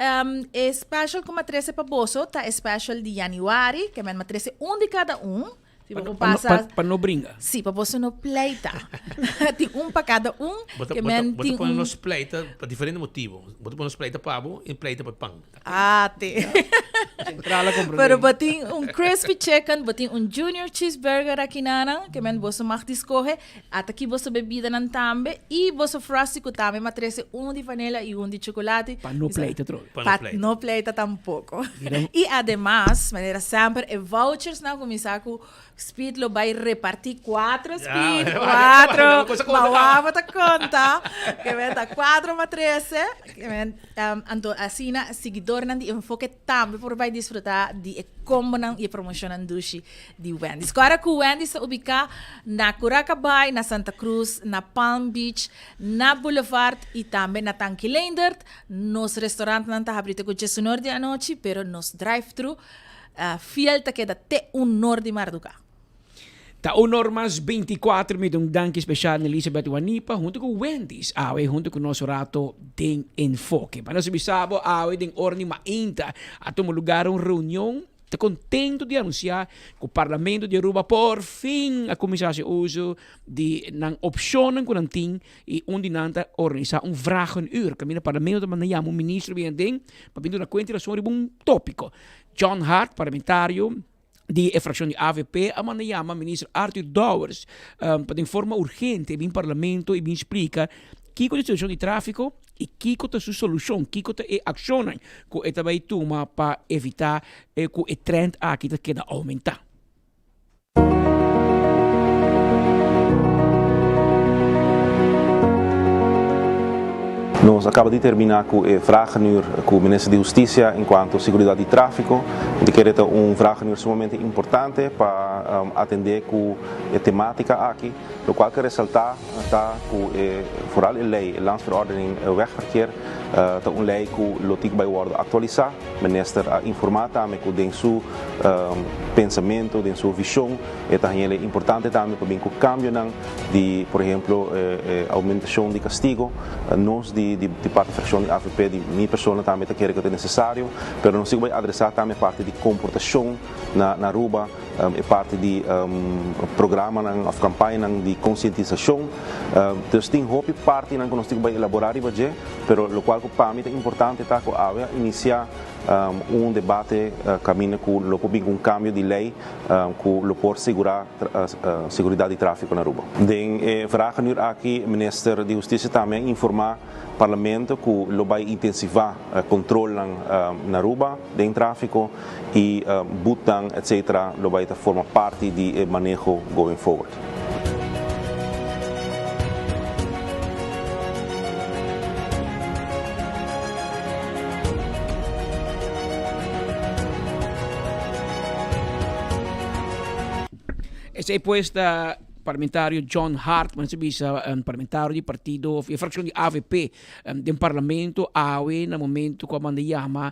e special ku mi a trese pa boso ta e special di januari, ke men mi a trese un di kada un. Si bo por pasa. Pa no bringa. Si, pa boso no pleita. Tin un pa kada un. Bo ta Ke men bo ta tin pone un. nos pleita pa diferente motibo. Bo ta pone nos pleita pa bo i pleita pa e pan. Ah, te. Central a comprende. Pero bo tin un crispy chicken, bo tin un junior cheeseburger aki nanan, ke men boso mag di scoge. Ata ki boso bebidanan tambe y boso frosty cu tambe ma trece un di vanilla y un di chocolate. Pa no pleita atrobe. Pa no Pa pleita. no pleita tampoco. Mira. Y ademas, manera semper, e vouchers nan cuminsa cu Speed lo bay reparti cuatro Ya, Speed, wak, cuatro, wak, cosa conta ma caba. waba ta conta, ke men ta cuatro ma trece, ke men, anto asina siguidornan di Enfoke tambe por bay disfruta di e combonan y e promocionnan dushi di Wendy's. Kora ku Wendy's ta ubiká na Curacabai, na Santa Cruz, na Palm Beach, na Boulevard i tambe na Tanki Leendert. Nos restaurantnan ta habri te ku djesunor di anochi, pero nos drive-thru fiel ta keda te unor di marduká. Ta unor mas 24 minuut. Un danki special na Elizabeth Wanipa hunto cu Wendy's awe hunto cu nos rato den Enfoke. Pa nos bisa bo awe den ora di mainta a tuma lugar un reunion. Ta contento di anuncia cu Parlamento di Aruba por fin a cuminsa haci uso di nan opcionnan cu nan tin y un di nan ta organisa un vragenuur caminda Parlamento ta manda yama un ministro bien aden pa bin duna cuenta y razon riba un topico. John Hart, parlamentario di e fraccion di avp a manda yama minister Arthur Dowers pa den forma urgente bin Parlamento y bin splica kico ta e situacion di trafico y kico ta su solucion, kico ta e accionnan cu e ta bay tuma pa evita cu e trend aki ta keda aumenta. Nos a caba di termina cu e vragenuur cu Minister di Husticia en cuanto seguridad di trafico. Mi ta kere ta un vragenuur sumamente importante pa atende cu e tematica aki. Locual ke resalta ta cu e vooral e ley, e Landsverordening Wegverkeer, ta un ley cu lo tin cu bay wordo actualisa. Minister a informa tambe cu den su pensamento, den su vision, e ta haña importante tambe pa bin cu cambionan di, por ehemplo, e aumentacion di castigo. Nos di di parti fraccion di avp, di mi persona tambe ta kere cu ta necesario, pero nos tin cu bay adresa tambe e parti di comportacion na Aruba, e parti di programanan of campañanan di concientisacion. Dus tin hopi partinan cu nos tin cu bay elabora riba dje, pero locual cu pa mi ta importante ta cu awe a inicia un debate caminda cu lo por bin cu un cambio di ley cu lo por sigura seguridad di trafico na Aruba. Den e vragenuur aki Minister di Husticia tambe a informa Parlamento cu lo bay intensiva controlnan na Aruba den trafico y boetnan etc. Lo bay ta forma parti di e maneho going forward. Esey pues ta Parlamentario John Hart, men sa bisa parlamentario di partido of e fraccion di avp den parlamento awe na momento cu a manda yama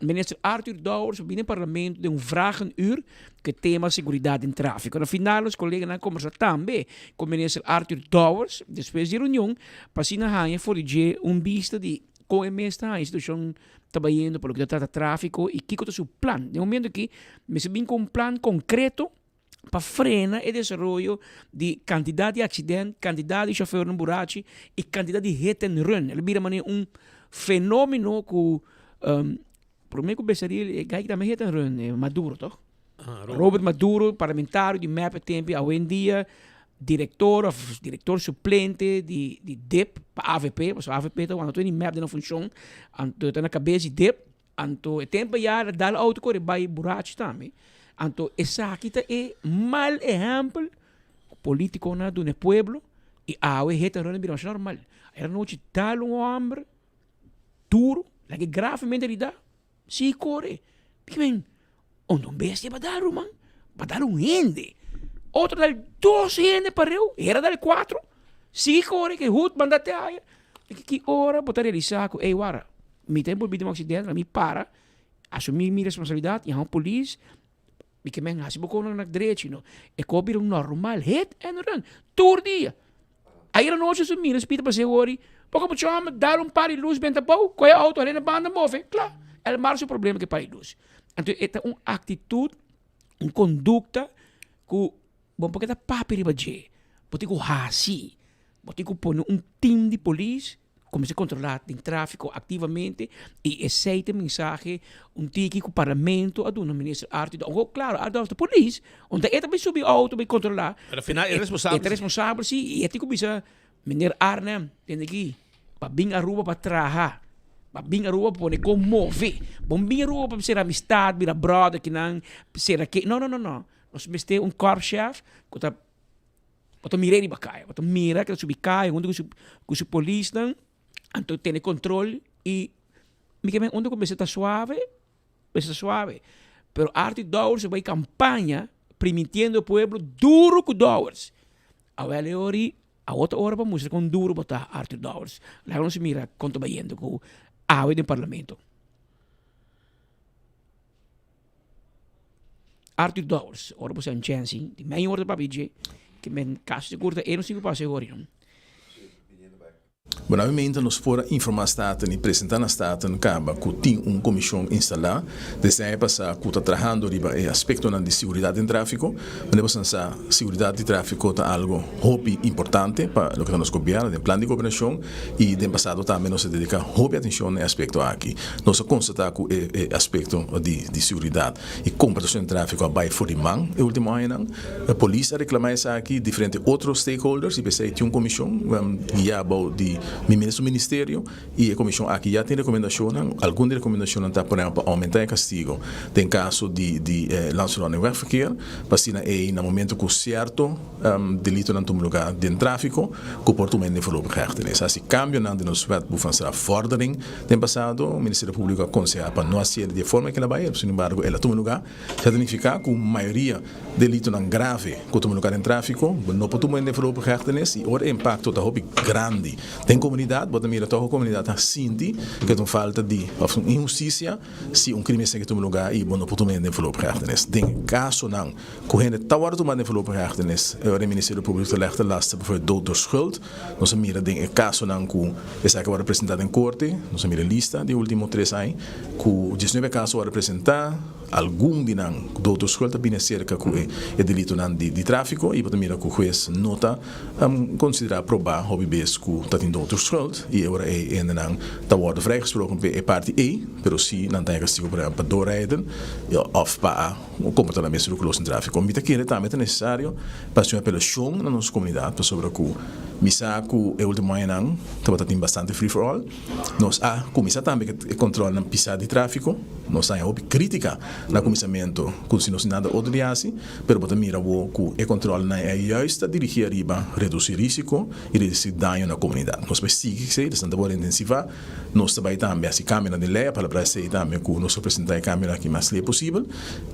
minister Arthur Dowers pa bini den parlamento den un vragenuur cu e tema seguridad den trafico. Na final nos coleganan a combersa tambe cu minister Arthur Dowers despues di e reunion pa asina haya for di dje un bista di con e mes ta haya e situacion ta bayendo pa loke ta trata trafico y kico ta su plan. Den momento aki mester bin cu un plan concreto pa frena e desaroyo di kantidat di aksident, kantidat di shofèrnan burachi i kantidat di hit and run. El a bira manera un fenomeno ku promé ku Besaril e guy ki tambe hit and run, e Maduro toch? Robert Maduro, parlamentario di mep e tempu awendia direktor òf direktor suplente di di dip pa avp, pasobra avp ta wanta tur di mep den nan funshon, anto e ta na kabes di dip. Anto e tempo ya el a dal auto kore bai burachi tambe. Anto esaki ta e mal ehempel ku politikonan a duna e pueblo i awe hete rònt a bira masha normal. Ayer anochi dal un hòmber duru, lag'e gravemente herida, sigui kore. Mi men, unda un bestia pa dal ruman? Pa dal un hende. Otro dal dos hende pareu, hera dal kuatro, sigui kore ke hut manda te aya. Ki ora bo ta realisa ku ey wara mi ta envolvi den un aksidente, mi para, asumi mi responsabilidat, yama polis, mi ke men hasi bo konan na drechi no. E kos bira un normal, hit and run, tur dia. Ayer anochi su mira spita pase hori, poko mucho homber dal un par di luz benta abou, koe auto halen na banda move, kla, el mar su problema ke par di luz. Anto e ta un actitud, un conducta ku bo por keda papia riba dje, bo tin ku hasi. Bo tin ku pone un tim di polis kuminsá kontrolá den tráfiko aktivamente i esei ta e mensahe un tiki ku parlamento a duna minister Arthur Dowers. Oho klaro Arthur Dowers ta polis, unda e ta bai subi outo bai kontrolá. Pero al final e responsabel. E ta responsabel si i e tin ku bisa meneer Arnhem tende aki pa bin Aruba pa traha, pa bin Aruba pa pone kon move, bo no bin Aruba pa sera amistad bira brother kinan sera ke no no no no nos mester un korpschef ku ta Bo ta mira e riba kaya, bo ta mira ku ta subi kaya huntu ku su ku su polisnan, anto tene kontrol i mi ke men unda ku mester ta suave, mester ta suave. Pero Arthur Dowers a bai kampaña primintiendo e pueblo duru ku Dowers. Awel e ora ei awor ta ora pa mustra kon duru bo ta Arthur Dowers. Laga nos mira kon ta bayendo ku awe den parlamento. Arthur Dowers, ora bo sa un chènsi, di mei ora ta papia dje, ke men kasi sigur ta e no sigu pasa e ora no. Bon, obviamente nos por a informa Staten y presenta na Staten caba cu tin un comision instala desde aña pasa cu ta trahando riba e aspectonan di seguridad den trafico. Manera boso sa, seguridad di trafico ta algo hopi importante pa loke ta nos gobierno den plan di gobernacion y den pasado tambe nos a dedica hopi atencion na e aspecto aki. Nos a constata cu e aspecto di seguridad y comportacion den trafico a bay for di man e ultimo añanan. Polis a reclama esaki, diferente otro stakeholders y p'esey tin un comision guia bou di mi mes ministerio y e comision aki ya tin recomendacionnan. Algun di e recomendacionnan ta por ehempel pa aumenta e castigo den caso di di landsverordening wegverkeer pa asina ey na momento cu cierto delitonan tuma lugar den trafico cu por tuma hende voorlopig hechtenis. Haci cambionan den nos wetboek van strafvordering den pasado Ministerio Publico a conseha pa no haciel di e forma cu el a bay, sin embargo el a tuma lugar. Esaki ta nifiká ku mayoria delitonan grave ku tuma lugá den tráfiko, bo no por tuma hende voorlopig hechtenis i ora e impakto ta hopi grandi den komunidat, bo ta mira tòg ku komunidat ta sinti ku e ta un falta di òf un inhustisia si un krimen esaki tuma lugá i bo no por tuma hende voorlopig hechtenis. Den kasonan ku hende ta wòrdu tumá den voorlopig hechtenis, e ora e Ministerio Públiko ta lèg ta lasta bijvoorbeeld dood door schuld. Nos a mira den e kasonan ku esaki a wòrdu presentá den korte, nos a mira e lista di e último tres aña, ku diesnuebe kaso a wòrdu presentá, algun di nan dood door schuld a bini aserka ku e delitonan di tráfiko i bo ta mira ku hues no ta konsiderá probá hopi bes ku ta tin dood door schuld i e ora ei e hendenan ta wòrdu vrijgesproken p'e e parti ei, pero si nan ta haña kastigo por ehèmpel pa doorrijden òf pa a komportá nan mes rekuloso den tráfiko. Mi ta kere tambe ta nesesario pa hasi un apelashon na nos komunidat pasobra ku mi sa ku e último añanan tabata tin bastante free for all. Nos a kuminsá tambe ku e kòntròlnan pisá di tráfiko. Nos a haña hopi krítika na kuminsamentu ku si nos tin nada otro di hasi, pero bo ta mira awor ku e kòntròlnan ei juist ta dirigí ariba redusí risiko i redusí daño na komunidat. Nos bai sigui esei, esnan ta wòrdu intensivá. Nos ta bai tambe hasi kambionan den lei, a palabra esei tambe ku nos lo presentá e kambionan aki mas lei posibel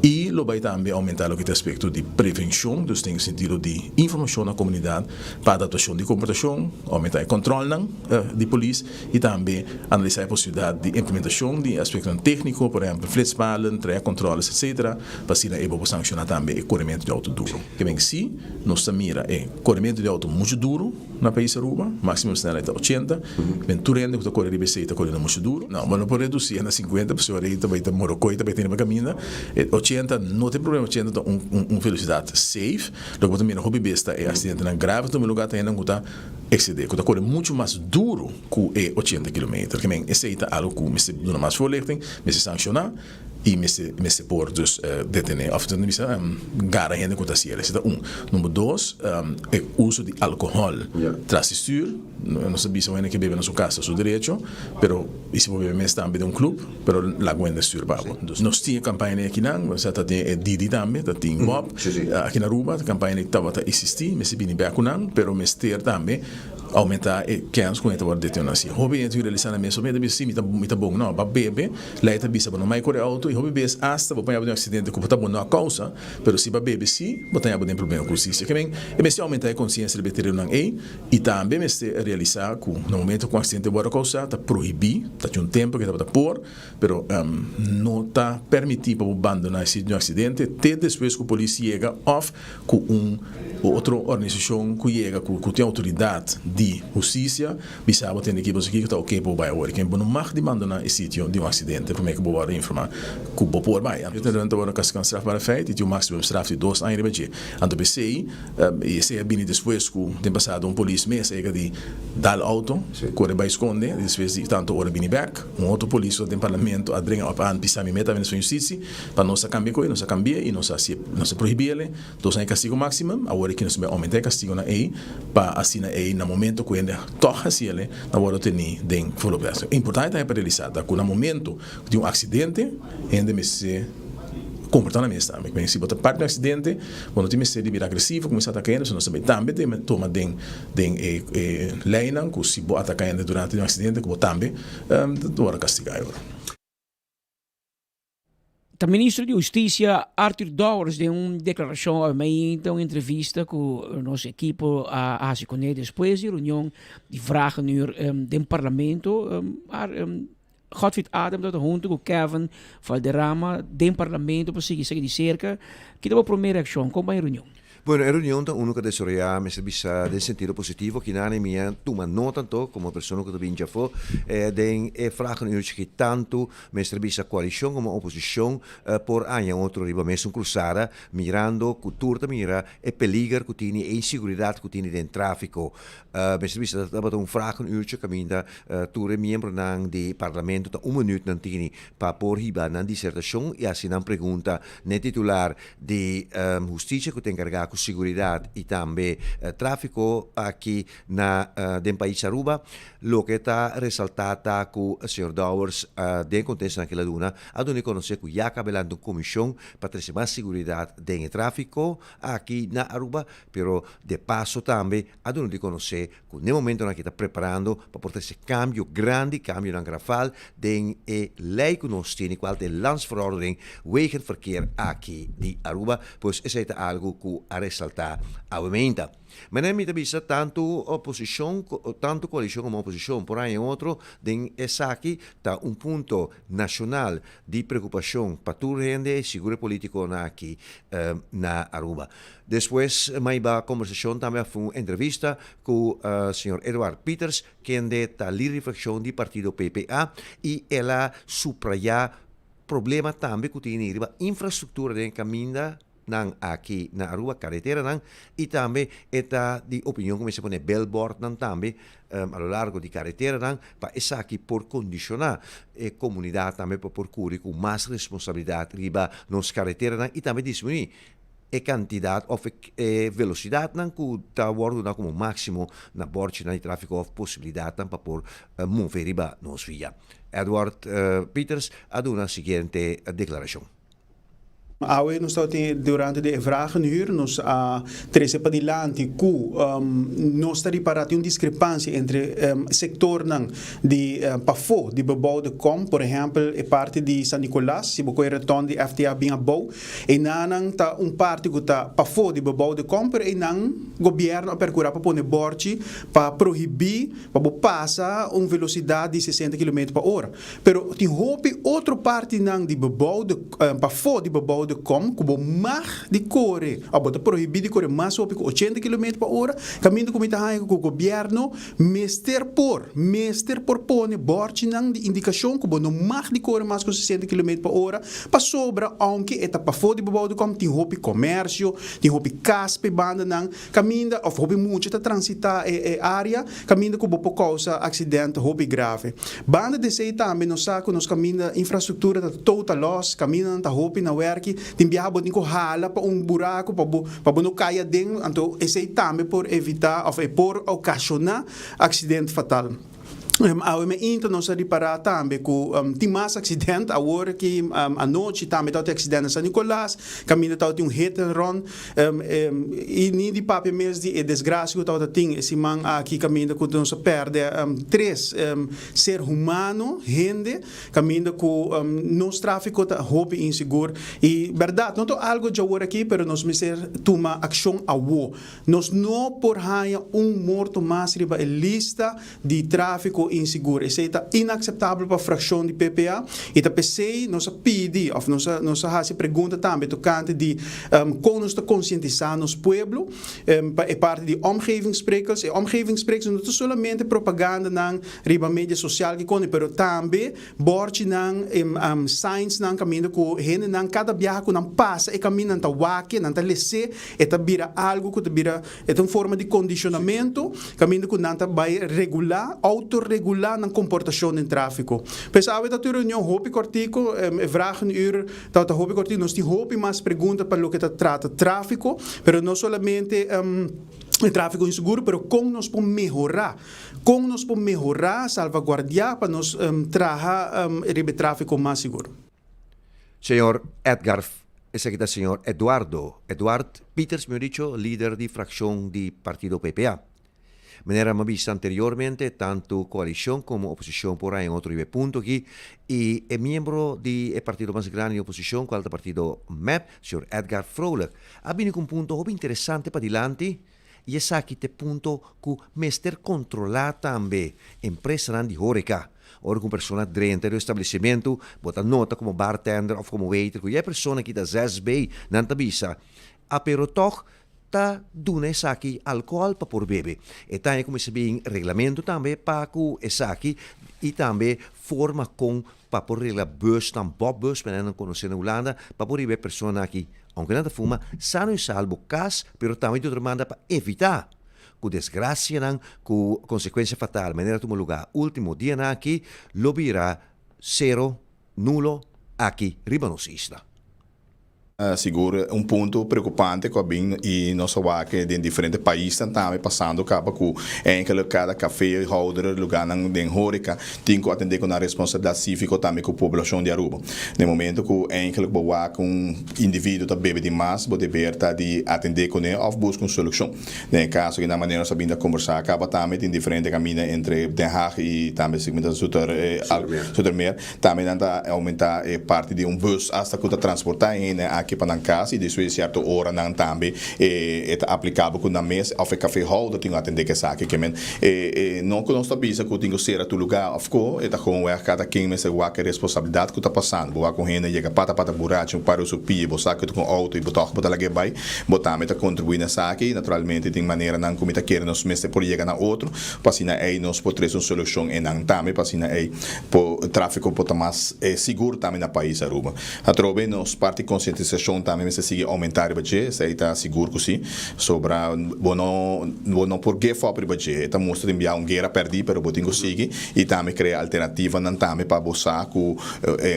i lo bai tambe oumentá loke ta aspekto di prevenshon, dus den sentido di informashon na komunidat pa adaptashon di komportashon, oumentá e kòntròlnan di polis i tambe analisá e posibilidat di implementashon di aspektonan tékniko, por ehèmpel flitspalen, trajektkòntròles etsetera, pa asina e bo por sankshoná tambe e korementu di outo duru. Ke men si nos ta mira e korementu di outo muchu duru. Na pais Aruba, maximum snelheid ta ochenta, men tur hende ku ta kore riba esei ta kore na muchu duru. No, bo no por redusi na sinkuenta pasobra rei ta bai ta morokoi ta bai tene pa kaminda. E ochenta no tin problema, ochenta ta un un velosidat safe. Loke bo ta mira hopi bes ta e aksidentenan grave ta tuma luga ta hendenan ku ta eksede, ku ta kore muchu mas duru ku e ochenta kilometer. Ke men esei ta algu ku mester duna mas voorlichting, mester sankshoná. I mester mester por dus detené òf ta bisa gara hende ku ta hasi el. Esei ta un. Number dos, e uso di alkohòl tras di stür. Nos ta bisa un hende ke bebe na su kas ta su derecho, pero i si bo bebe mes tambe den un klup, pero laga un hende stür pa bo. Dus nos tin e kampaña den akinan, osea ta tin e Didi tambe, ta tin Bob aki na Aruba, e kampaña ei tabata eksistí, mester bini bèk ku nan, pero mester tambe oumentá e kèns ku hende ta wòrdu detené. Si hopi hende tin ku realisá nan mes, hopi hende ta bisa si mi ta mi ta bon. No, bo a bebe. Lei ta bisa bo no mai kore outo i hopi bes asta bo paña bo den un aksidente ku bo ta bo no a kousa, pero si bo a bebe si, bo taña bo den problema ku hustisia. Ke men, e mester oumentá e konsiensia riba e terenonan ei i tambe mester realisá ku na momento ku un aksidente wòrdu kousá ta prohibí, ta tin un tempu ke tabata por, pero no ta permití pa bo bandoná e sitio di un aksidente te despues ku polis yega òf ku un otro organisashon ku yega ku tin outoridat di hustisia Bisa bo tende ki bo si kiko ta oke pa bo bai awor. Ken bo no mag di bandona e sitio di un aksidente prome ku bo wòrdu informá ku bo por bai. Anto ta wòrdu kastigá un strafbare feit i tin un maksimum straf di dos aña riba dje. Anto p'esei, i esei a bini despues ku den pasado un polis mes a yega di dal outo, kore bai skonde i despues di tantu ora bini bèk. Un otro polis ku ta den parlamento a drenga òp aan bisa mi meta minister van Justitsie pa nos a kambia koe, nos a kambi'e i nos a hasié, nos a prohibi'el. Dos aña kastigo máximo, awor aki nos ta bai aumenta e kastigonan ei pa asina ei na momento ku hende tòg hasi el, nan wòrdu tení den voorlopig. Importante tambe pa realisá ta ku na momento di un aksidente hende mester komportá nan mes tambe. Si bo ta parti di un aksidente bo no tin mester di bira agresivo, kuminsá ataka hende, pasobra nos ta bai tambe toma den den e leinan ku si bo ataka hende durante di un aksidente ku bo tambe ta wòrdu kastigá e ora. Ta ministro di Husticia Arthur Dowers den un declaracion awe mainta un entrevista cu nos ekipo a haci cune despues di reunion di vragenuur den parlamento. Godfried Adam tabata hunto cu Kevin Valderrama den parlamento pa sigui esaki di cerca. Kita bo prome reaccion? Con bai e reunion? Bueno, e reunion ta unu ku a desaroyá, mester bisa, den sentido positivo. Kinan e mi a tuma nota anto komo persona ku ta bin djafó den e vragenuurtje aki tantu mester bisa koalishon komo oposishon por haña otro riba mesun krusada mirando ku tur ta mira e peliger ku tini, e inseguridat ku tini den tráfiko. Mester bisa tabata un vragenuurtje kaminda tur e miembronan di parlamento ta un minuut nan tini pa por hiba nan disertashon i hasi nan pregunta n'e titular di Hustisia ku ta enkargá ku siguridat i tambe tráfiko aki na den pais Aruba. Loke ta resaltá ta ku señor Dowers den kontestanan ku el a duna a duna di konosé ku ya kaba elanta un komishon pa trese mas siguridat den e tráfiko aki na Aruba, pero de paso tambe a duna di konosé ku n'e momentonan aki ta preparando pa por trese kambio grandi, kambionan grafal den e lei ku nos tene kual ta e Landsverordening Wegenverkeer aki di Aruba, pues esei ta algu ku a resaltá awe meinta. Manera mi ta bisa tantu oposishon, tantu koalishon komo oposishon por haña otro den esaki ta un punto nashonal di preokupashon pa tur hende, sigur e politikonan aki na Aruba. Despues mai ba kombersashon tambe a un entrevista ku señor Eduard Pieters, kende ta lider di frakshon di partido PPA i el a suprayá problema tambe ku tini riba infrastruktura den kaminda nan aki na Aruba, kareteranan, i tambe e ta di opinion ku mester pone billboardnan tambe a lo largo di kareteranan pa esaki por kondishoná e komunidat tambe pa por kuri ku mas responsabilidat riba nos kareteranan i tambe disminuí e kantidat òf e velosidatnan ku ta wòrdu duna komo máksimo na bòrchinan di tráfiko òf posibilidatnan pa por move riba nos via. Edward Pieters a duna siguiente deklarashon. Awe nos tabatin durante di e vragenuur nos a trese padilanti ku nos ta ripará tin un diskrepansia entre sektornan di pafó di bebouwde kom, por ehèmpel e parti di San Nicolas, si bo kohe retòn di FTA bin abou, Einanan ta un parti ku ta pafó di bebouw de kom, pero einan gobièrnu a perkurá pa pone bòrchi pa prohibí pa bo pasa un velosidat di sesenta kilometer pa ora. Pero tin hopi otro partinan di bebouw de pafó di bebouw de kom ku bo mag di kore òf bo ta prohibí di kore mas hopi ku ochenta kilometer pa ora, kaminda ku mi ta haña ku gobièrnu mester por mester por pone bòrchinan di indikashon ku bo no mag di kore mas ku sesenta kilometer pa ora. Pasobra aunke e ta pafó di Bebouwdekom tin hopi komersio, tin hopi kas p'e bandanan kaminda òf hopi mucha ta transitá e área kaminda ku bo por kousa aksident hopi grave. Banda di esei tambe nos sa ku nos kaminda infrastruktura ta total lòs, kamindanan ta hopi na wèrki, tin biaha bo tin ku hala pa un buraku pa bo pa bo no kai aden, anto esei tambe por evitá òf e por okashoná aksident fatal. Awe meinta nos a ripará tambe ku tin mas aksident awor ki anochi tambe tabatin aksident na San Nicolas, kaminda tabatin un hit and run i ni di papia mes di e desgrasia ku tabata tin e siman aki kaminda ku nos a pèrdè tres ser humano, hende, kaminda ku nos tráfiko ta hopi insigur i bèrdat no ta algu djawor aki pero nos mester tuma akshon awo. Nos no por haña un morto mas riba e lista di tráfiko insigur. Esei ta inakseptabel pa frakshon di PPA i ta p'esei nos a pidi òf nos a nos a hasi pregunta tambe tokante di kon nos ta konsientisá nos pueblo pa e parti di omgevingsprikkels. E omgevingsprikkels no ta solamente propagandanan riba media sosial kikoni pero tambe Borchinan, signsnan kaminda ku hendenan kada biaha ku nan pasa e kaminda nan ta wak, nan ta les'é, e ta bira algu ku ta bira, e ta un forma di kondishonamentu kaminda ku nan ta bai regulá, outoregulá nan komportashon den tráfiko. Pues awe ta tur reunion hopi kòrtiku, e vragenuur tabata hopi kòrtiku, nos tin hopi mas pregunta pa loke ta trata tráfiko, pero no solamente e tráfiko inseguro, pero kon nos por mehorá. Kon nos por mehorá, salvaguardiá pa nos traha riba e tráfiko mas sigur? Señor Edgar, esaki ta señor Eduardo, Eduard, Pieters, mihor dicho, lider di frakshon di partido PPA. Manera mi a bisa anteriormente, tantu koalishon komo oposishon por haña otro riba e punto aki i e miembro di e partido mas grandi di oposishon, kual ta partido mep, señor Edgar Vrolijk, a bini ku un punto hopi interesante padilanti. I esaki ta e punto ku mester kontrolá tambe empresanan di horeca. Ora ku un persona drenta den un establesimentu, bo ta nota komo bartender òf komo waiter ku ya e persona aki ta zes bei, nan ta bisa, A pero tòg. ta duna esaki alcohol pa por bebe. E ta haña cuminsa bin reglamento tambe pa cu esaki y tambe forma con pa por regla busnan, bob'bus manera nan conoce na Hulanda, pa por riba e persona aki, aunke nan ta fuma, sano y salvo cas, pero tambe di otro banda pa evita cu desgracianan cu consecuencia fatal manera tuma lugar ultimo dianan aki lo bira cero, nulo aki riba nos isla. Sigur un punto preocupante cu a bin y nos a wak den diferente paisnan tambe pasando caba cu enkele cada cafehouder, lugarnan den horeca tin cu atende cu nan responsabilidad civico tambe cu poblacion di Aruba. Den momento cu enkele bo wak un individuo ta bebe di mas bo deber ta di atende cune of busca un solucion. Den e caso aki nan manera nos a bin ta conversa caba tambe tin diferente caminda entre Den Haag y tambe segmento Zoetermeer. Tambe nan ta aumenta e parti di un bus hasta cu ta transporta e hende aki pa nan cas y despues di cierto oranan tambe e ta aplicabel cu nan mes of e cafehouder tin cu atende cu esaki. Ke men e no cu nos ta bisa cu tin cu cera tur lugar of co, e ta gewoon weg cada ken mester wak e responsabilidad cu ta pasando. Bo wak un hende yega pata pata burachi un par su pia bo sa cu ta cu un auto y bo toch bo ta lag'e bay, bo tambe ta contribui na esaki y naturalmente tin maneranan cu mi ta kere nos mester por yega na otro pa asina ey nos por trece un solucion enan tambe pa asina ey Por trafico por ta mas sigur tambe na pais Aruba. Atrobe nos parti concientisacion tambe mester sigui aumenta riba dje, esey ta sigur cu si. Sobra bo no bo no por give up riba dje, e ta mustra tin bia un guera perdi pero bo tin cu sigui y tambe crea alternativanan tambe pa bo sa cu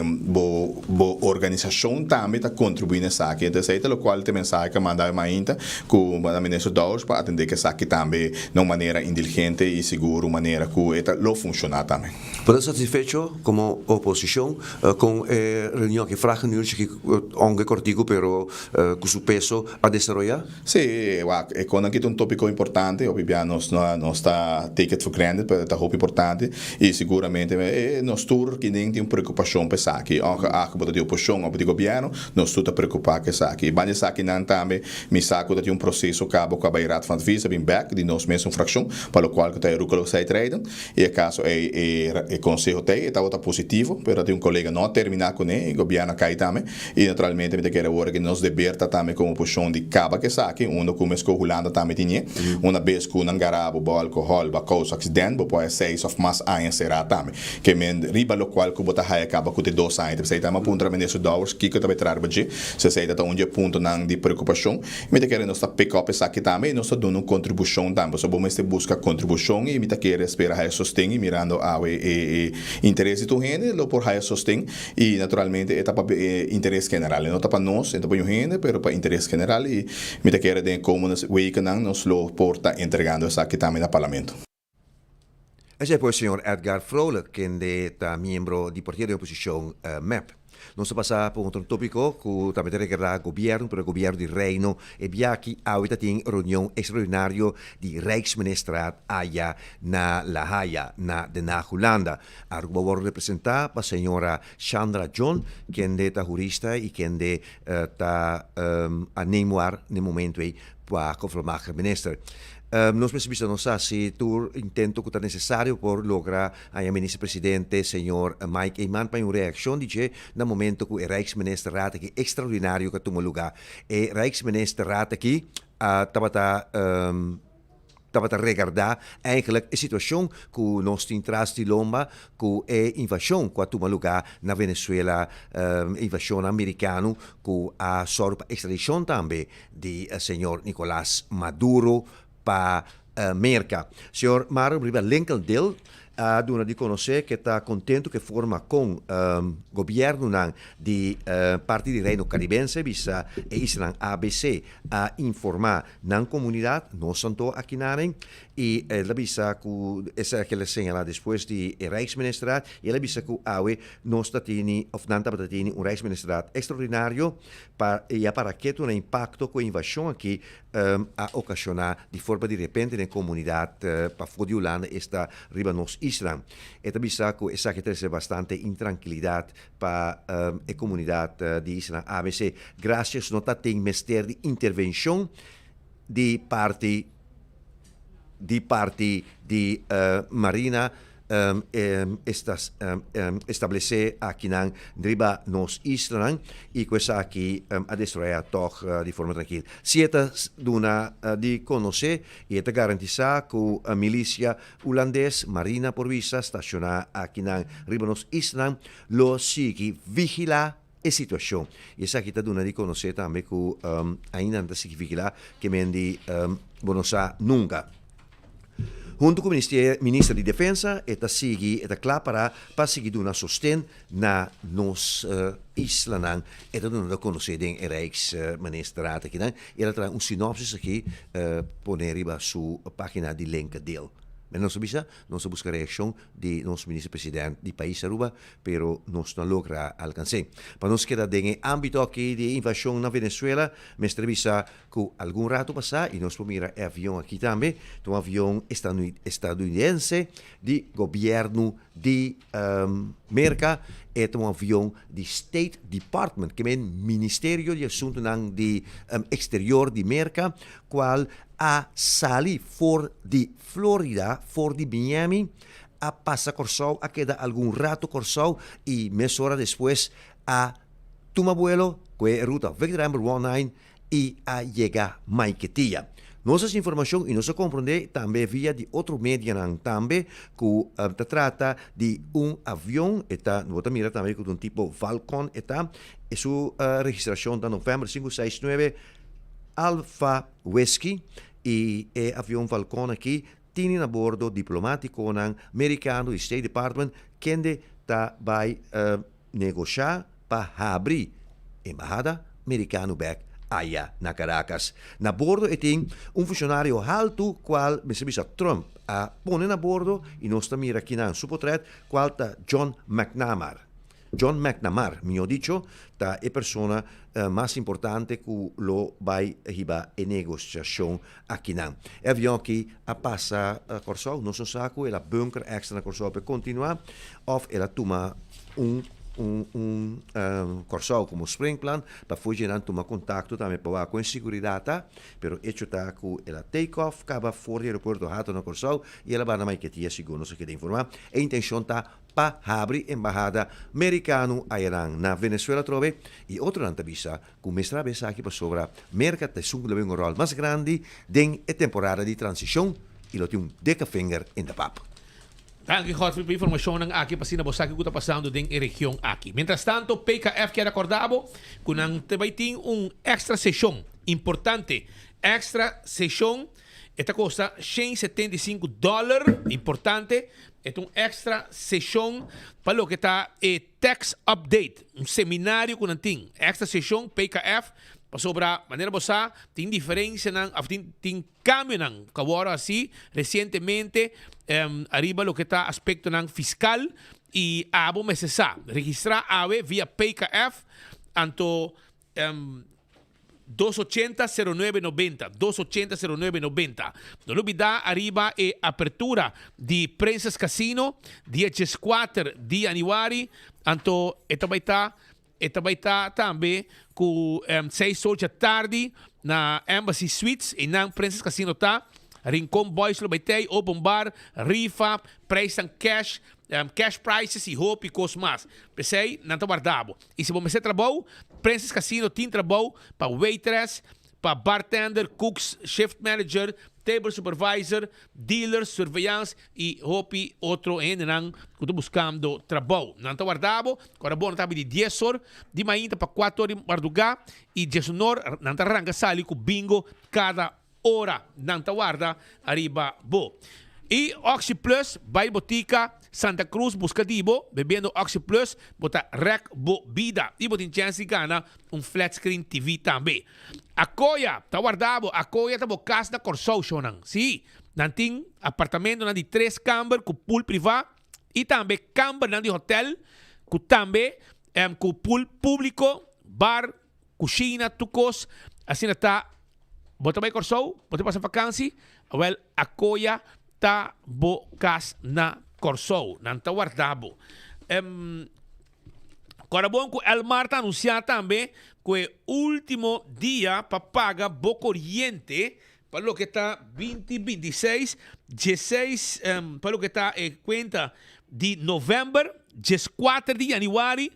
bo bo organisacion tambe ta contribui na esaki. Entonces esey ta locual ta e mensahe cu a manda awe mainta cu na Minister Dowers pa atende cu esaki tambe na un manera indilgente y sigur un manera cu e ta lo funciona tambe. Bo ta satisfecho como oposicion con e reunion aki, vragenuurtje aki, aunke cortico pero cu su peso a desaroya? Sí, wak, e con aki ta un topico importante, hopi bia nos no nos ta take it for granted, pero ta hopi importante y siguramente nos tur kinen tin un preocupacion pa esaki, ongeacht bo ta di oposicion of di gobierno, nos tur ta preocupa cu esaki. Banda esakinan tambe mi sa cu ta tin un proceso cabo cu a bay Raad van Advies a bin bek di nos mesun fraccion pa locual cu ta e roekeloosheid E acaso ei e conseho t'ei, e tabata positivo, pero tin un colega no a termina cune, e gobierno a cay tambe, y naturalmente mi ta kere awor cu nos deber ta tambe como oposicion di caba cu esaki, unda cu mesco Hulanda tambe tinie, una bes cu nan gara bo bo alcohol bo a causa accident, bo por haya seis of mas aña cera tambe. Ke men riba locual cu bo ta haya caba cu te dos aña. Ta p'esei tambe a puntra Minister Dowers kico ta bay traha riba dje, si esei ta ta un di e puntonan di preocupacion. Mi ta kere nos ta pick up esaki tambe y nos ta duna un contribucion tambe. Pasobra bo mester busca contribucion y mi ta kere spera haya sosten y mirando awe e interes di tur hende lo por haya sosten y naturalmente e ta pa e interes general. E no ta pa nos, e no ta pa un hende, pero pa interes general y mi ta kere den e komende wekennan nos lo por ta entregando esaki tambe na Parlamento. Esei pues señor Edgar Vrolijk, kende ta miembro di partido di oposicion mep. Nos ta pasa pa un otro topico cu tambe ta regarda gobierno, pero e gobierno di Reino. E biaha awe ta tin reunion extraordinario di Rijksministerraad aya na La Haya, na Den Haag, Hulanda. Aruba worde representa pa señora Chandra John, kende ta hurista y kende ta a neemuar na e momento ey pa Gevolmachtigd Minister. Nos mester bisa nos sa si tur intento cu ta necesario por logra haña Minister Presidente señor Mike Eman pa un reaccion di dje na momento cu e Rijksministerraad aki extraordinario cu a tuma luga. E Rijksministerraad aki a tabata tabata regarda eigenlijk e situacion cu nos tin tras di lomba cu e invasion cu a tuma luga na Venezuela, e invasionnan Mericano cu a sòru pa extradicion tambe di señor Nicolas Maduro pa Merca. Señor Mario riba Lincoln Dale a duna di conoce cu e ta contento cu e forma con gobiernonan di parti di Reino Caribense, bisa e islanan ABC, a informa nan comunidad, nos anto aki naren, y el a bisa cu esaki el a señala despues di e Rijksministerraad, y el a bisa cu awe nos ta tini of nan tabata tini un Rijksministerraad extraordinario Pa e ya para ketu na impakto ku e invashon aki a okashoná di forma di repente den komunidat pafó di Hulanda, esta riba nos isla. E ta bisa ku esaki trese bastante intrankilidat pa e komunidat di islanan ABC. Grasias no ta tin mester di intervenshon di parti di parti di Marina. establesé akinan riba nos islanan i ku esaki a destruí tòg di forma trankil. Si e ta duna di konosé i e ta garantisá ku milisia hulandes, marina por bisa, stashoná akinan riba nos islanan lo sigui vigilá e situashon. I esaki ta duna di konosé tambe ku ainda nan ta sigui vigilá ke men di bo no sa nunka. Huntu ku Minister di Defensa e ta sigui e ta kla para pa sigui duna sosten na nos islanan. E ta duna ta konosé den e Rijksministerraad akinan i el a traha un sinopsis aki pone riba su pagina di LinkedIn. Mester nos a bisa, nos a buska reakshon di nos Minister President di pais Aruba pero nos no a logra alkans'é. Pa nos keda den e ámbito aki di e invashon na Venezuela mester bisa Ku algun ratu pasá i nos por mira e avion aki tambe, ta un avion estadounidense di gobièrnu di Merka, e ta un avion di State Department, ke men Ministerio di Asuntunan di Eksterior di Merka, kual a sali for di Florida, for di Miami, a pasa Kòrsou, a keda algun ratu Kòrsou i mesora despues a tuma buelo ku e ruta Victor Amber 19 i a yega Maiquetía. Nos a hasi informashon i nos a komprondé tambe via di otro medianan tambe ku ta trata di un avion, e ta, bo ta mira tambe ku ta un tipo Falcon e ta, e su registrashon ta November sinku seis nuebe Alfa Whiskey i e avion Falcon aki tini na bordo diplomatikonan merikano di State Department kende ta bai negoshá pa habri embahada merikano bèk aya na Caracas. Na bordo e tin un funshonario haltu kual mester bisa Trump a pone na bordo i nos ta mira kinan su potrèt kual ta John McNamar. John McNamar, mihó dicho, ta e persona mas importante ku lo bai hiba e negoshashon akinan. E avion aki a pasa Kòrsou, nos no sa ku el a bunker èkstra na Kòrsou pa e kontinuá òf el a tuma un un un Kòrsou komo springplan pa for dje nan tuma kontakto tambe pa wak kon e siguridat ta, pero echo ta ku el a take off kaba for di aeropuerto Hato na Kòrsou i el a banda Maiquetía segun nos a keda informá. E intenshon ta pa habri embahada Merikano ayanan na Venezuela atrobe i otronan ta bisa ku mester habri esaki pasobra Merka ta esun ku lo bin un ròl mas grandi den e temporada di transishon i lo tin un dikke vinger in de pap. Danki Godfrey pa informashonnan aki pa asina bo sa kiko ta pasando den e region aki. Mientrastanto PKF kier akorda bo ku nan ta bai tin un extra seshon importante, extra seshon e ta kosta 175 dòler, importante, e ta un extra seshon pa loke ta e Tax Update, un seminario ku nan tin, extra seshon PKF, pasobra manera bo sa tin diferensianan of tin tin kambionan ku a wòrdu hasi resientemente ariba loke ta aspektonan fiskal i abo mester sa. Registrá awe via PKF anto Dos ochenta sero nuebe nobenta, dos ochenta sero nuebe nobenta. No lubida ariba e apertura di Princess Casino dia dieskuater di januari, anto e ta bai ta e ta bai ta tambe ku seis or dja tardi na Embassy Suites, einan Princess Casino ta. Rincon Boys lo bai tei, open bar, rifa, prijsnan cash, cash prizes y hopi kos mas. P'esei nan ta warda bo. Y si bo mester trabou, Princess Casino tin trabou pa waitress, pa bartender, cooks, shift manager, table supervisor, dealers, surveillance y hopi otro hendenan cu ta buscando trabou. Nan ta warda bo, ora bo nan ta habi di dies or di mainta pa cuatro or di marduga y diesunor nan ta ranca sali cu bingo cada Ora nan ta warda ariba bo. Y Oxi Plus bay botica Santa Cruz busca di bo, bebiendo Oxi Plus bo ta rek bo bida y bo tin chance di gana un flat screen TV tambe. Akoya ta warda bo, Akoya ta bo cas na Corsou shownan. Si, nan tin apartamentonan di tres kamber cu pool priva y tambe kambernan di hotel cu tambe cu pool publico, bar, Cushina, tur cos, asina ta, bo ta bay Corsou, bo ta pasa vakansi, awel Akoya ta bo cas na Corsou, nan ta warda bo. Cora bon cu Elmar ta anuncia tambe cu e ultimo dia pa paga bo coriente. Pa loke ta binti bintiseis, dieseis pa loke ta e kuenta di novèmber, dieskuater di yanüari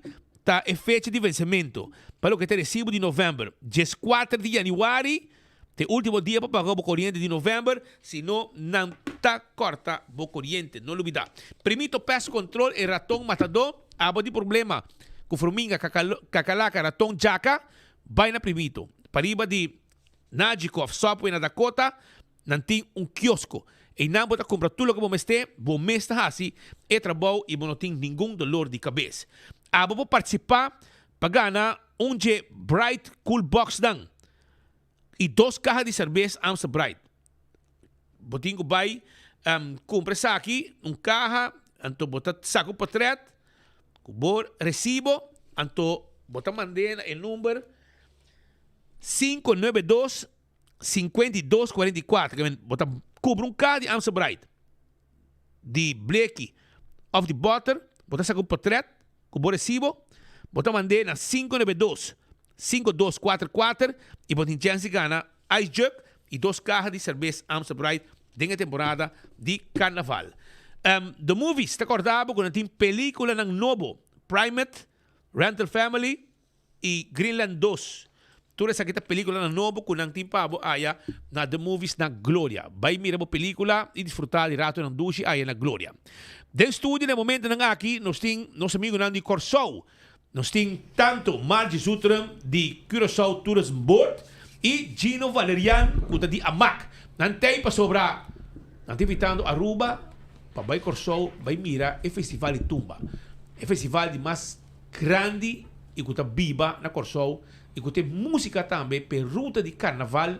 ta e fecha di vensementu. Pa loke ta e resibu di novèmber, dieskuater di yanüari ta e último dia pa paga bo koriente di novèmber, si no nan ta kòrta bo koriente. No lubidá. Primito Pest Control e raton matadó, abo di problema ku furminga, kakalaka, raton, djaka, bai na Primito. Pariba di Nagico of Subway na Dakota, nan tin un kiosko. Einan bo ta kumpra tur loke bo mester, bo mes ta hasi e trabou i bo no tin ningun dolor di kabes. Abo por partisipá pa gana un dje Bright Cool Boxnan i dos kaha di serbes Amstel Bright. Bo tin ku bai kumpra esaki, un kaha, anto bo ta saka un portret ku bo resibo, anto bo ta mand'é na e number 592 52 44 ke men bo ta kubra un kaha di Amstel Bright di bleki of di boter bo ta saka un portret ku bo resibo bo ta mand'é na 592 5244 i bo tin chèns di gana ice jug i dos kaha di serbes Amstel Bright den e temporada di karnaval. The Movies ta kòrda bo ku nan tin pelíkulanan nobo Primate, Rental Family, i Greenland dos. Tur esaki ta peliculanan nobo cu nan tin pa bo aya na The Movies na Gloria. Bay mira bo pelicula y disfruta di ratonan dushi aya na Gloria. Den studio na e momentonan aki nos tin nos amigunan di Corsou. Nos tin tanto Margie Zoetrum di Curaçao Tourism Board y Gino Valerian cu ta di Amak. Nan tey pasobra nan ta invitando Aruba pa bay Corsou bay mira e festival di tumba. E festival di mas grandi i ku ta biba na Kòrsou i ku tin músika tambe p'e ruta di karnaval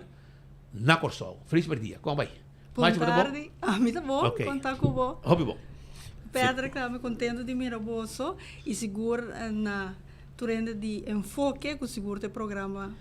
na Kòrsou. Felis merdia. Kon bai? Bon Margie, bo ta bon? tardi. Ami ta bon. Ok. Kon ta ku bo? Hopi bon. Patrick, ami kontento di mira boso i sigur na tur hende di Enfoke ku sigur ta e programa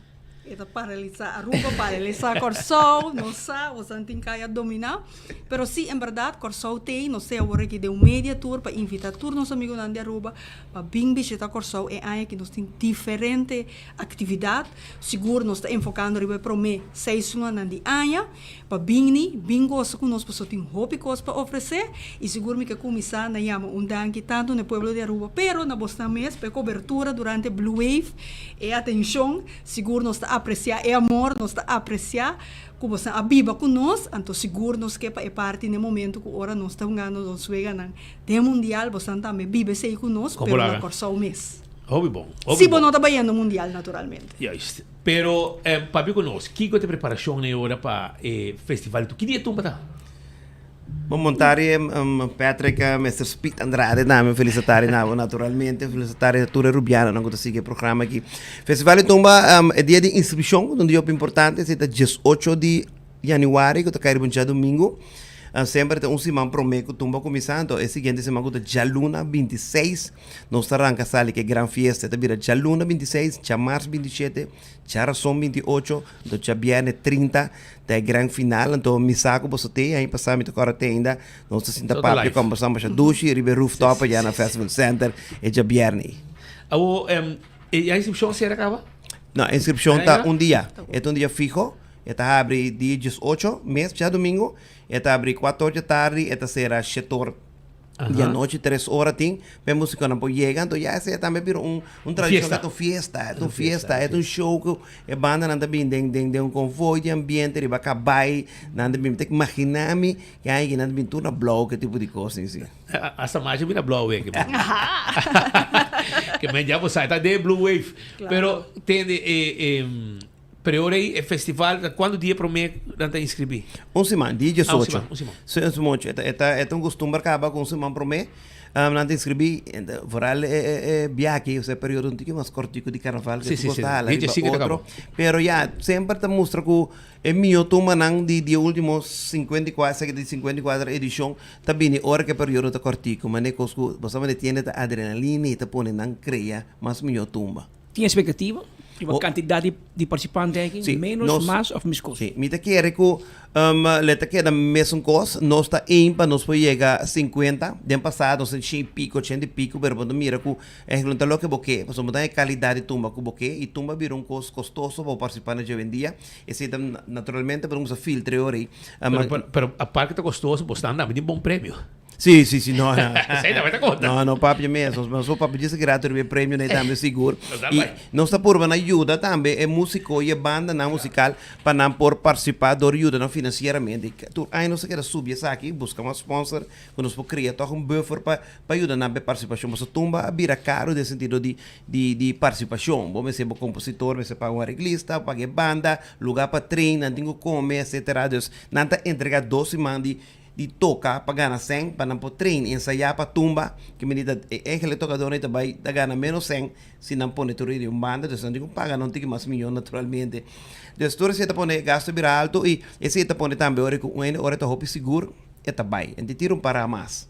E ta paralisá Aruba, paralisá Kòrsou, nos sa, boso tin kaya dominá. Pero sí, en bèrdat, Kòrsou t'ei, nos t'ei awor aki den un media tour pa invitá tur nos amigunan di Aruba pa bin bishitá Kòrsou e aña aki. Nos tin diferente aktividat. Sigur nos ta enfokando riba e promé seis lunanan di aña pa bini, bin gosa ku nos pasobra tin hopi kos pa ofresé. I sigur mi ke kuminsá na yama un danki tantu na e pueblo di Aruba pero na bosnan mes pa e kobertura durante Blue Wave, e atenshon. Sigur nos ta apresiá e amor, nos ta apresiá ku boso a biba ku nos, anto sigur nos ke pa e parti n'e momento ku ora nos ta hungando nos weganan den mundial, boso tambe biba esei ku nos, pero na Kòrsou mes. Hopi bon, hopi Si bo bon. no ta bayendo mundial naturalmente. Juist. Pero papia ku nos, kiko ta e preparashon na e ora pa e festival di tu? Ki dia tumba ta? Bon bon tardi Patrick, Mister Speed Andrade tambe felis tardi na bo naturalmente, felis tardi na tur e rubianonan ku ta sigui e programa aki. Festival di Tumba e dia di inskripshon ku ta un dia hopi importante, esei ta diesocho di yanüari ku ta kai riba un djadumingu. Semper ta un siman promé ku Tumba kuminsá, anto e siguiente siman ku ta djaluna bintiseis nos ta ranka sali ku e gran fiesta, e ta bira djaluna bintiseis, djamars bintishete, Djarason 28, anto djabierne 30 ta e gran final, anto mi sa ku boso te, aña pasá mi ta kòrda te ainda, nos ta sinta papia, kòmbersá masha dushi riba e rooftop allá na Festival Center e djabierne ei. Awor, e inskripshon sera kaba? No, e inskripshon ta un dia, e ta un dia fiho, e ta habri dia diesocho mes, djadumingu, e ta habri kuater or dja tardi, e ta sera shete or. Di anochi tres ora tin pe musiconan por yega anto ya esei tambe bira un un tradicion Fiesta. ta un fiesta ta un fiesta e ta un show ku e bandanan ta bin den den den un konvoi di ambiente riba kabai nan ta bin mi ta imagina mi ke aña nan ta bin tur na blou ke tipo di kos si. Hasta masha bira blou wei ke men ke men ya bo sa e ta den blue wave pero tende e e Pero e ora ei e festival ta cuanto dia prome nan ta inscribi? Un siman, dia Ah, un diesocho. siman, un siman. Sí, un siman ocho. E ta, e ta, e ta un costumber caba cu un siman prome nan ta inscribi, vooral e, e, e biaha aki, osea e periodo un tiki mas cortico di carnaval, Sí, cu sí, tur cos sí. ta hala Dia riba diesinco ta otro. caba. Pero ya, semper ta mustra cu e miho tumbanan di di e ultimo 54, esaki ta di 54 edicion, ta bini ora cu e periodo ta cortico. Mane cos cu bo sa mane tiende ta adrenalina y ta pone nan crea mas miho tumba. Tin expectativa? Riba kantidat di di partisipante aki, Sí, ménos, nos- mas òf meskos? Sí, mi ta kere ku um, le ta keda mesun kos. Nos ta aim pa nos por yega 50. Den pasado nos ta shen i piko, ochenta i piko, pero bo ta mira ku eigenlijk no ta loke bo ke. Pasobra bo ta haña e kalidat di tumba ku bo ke i tumba bira un kos kostoso pa bo partisipá na djawendia. Esei ta naturalmente bo ta kuminsá filtra e ora ei. Pero, pero, pero aparte ta kostoso, bo stan tambe tin bon premio. Sí, sí, sí, no, no. Esei tambe ta konta. No, no papia mes. Nos, nos por papia djis grato riba e premio nei tambe sigur. Nos ta I bai. nos ta purba na yuda tambe e músiko i e bandanan musikal pa nan por partisipá dor yuda nan finansieramente. Tur aña nos ta keda subi esaki, buska mas sponsor ku nos por krea tòg un buffer pa pa yuda nan pa e partisipashon. Pasobra tumba a bira karu den sentido di di di partisipashon. Bo mester bo kompositor mester paga un areglista, paga e banda, lugá pa train, nan tin ku kome, etsetera. Dus nan ta entregá dos siman di di toka pa gana sèn pa nan por train, ensayá pa tumba, ke mindi ta e enkele tokadónan ta bai ta gana ménos sèn si nan pone tur di un banda, dus nan tin ku paga nan un tiki mas mihó naturalmente. Dus tur esei ta pone e gasto bira alto i esei ta pone tambe ora ku un hende ora ta hopi sigur e ta bai, e no tin tira un pará mas.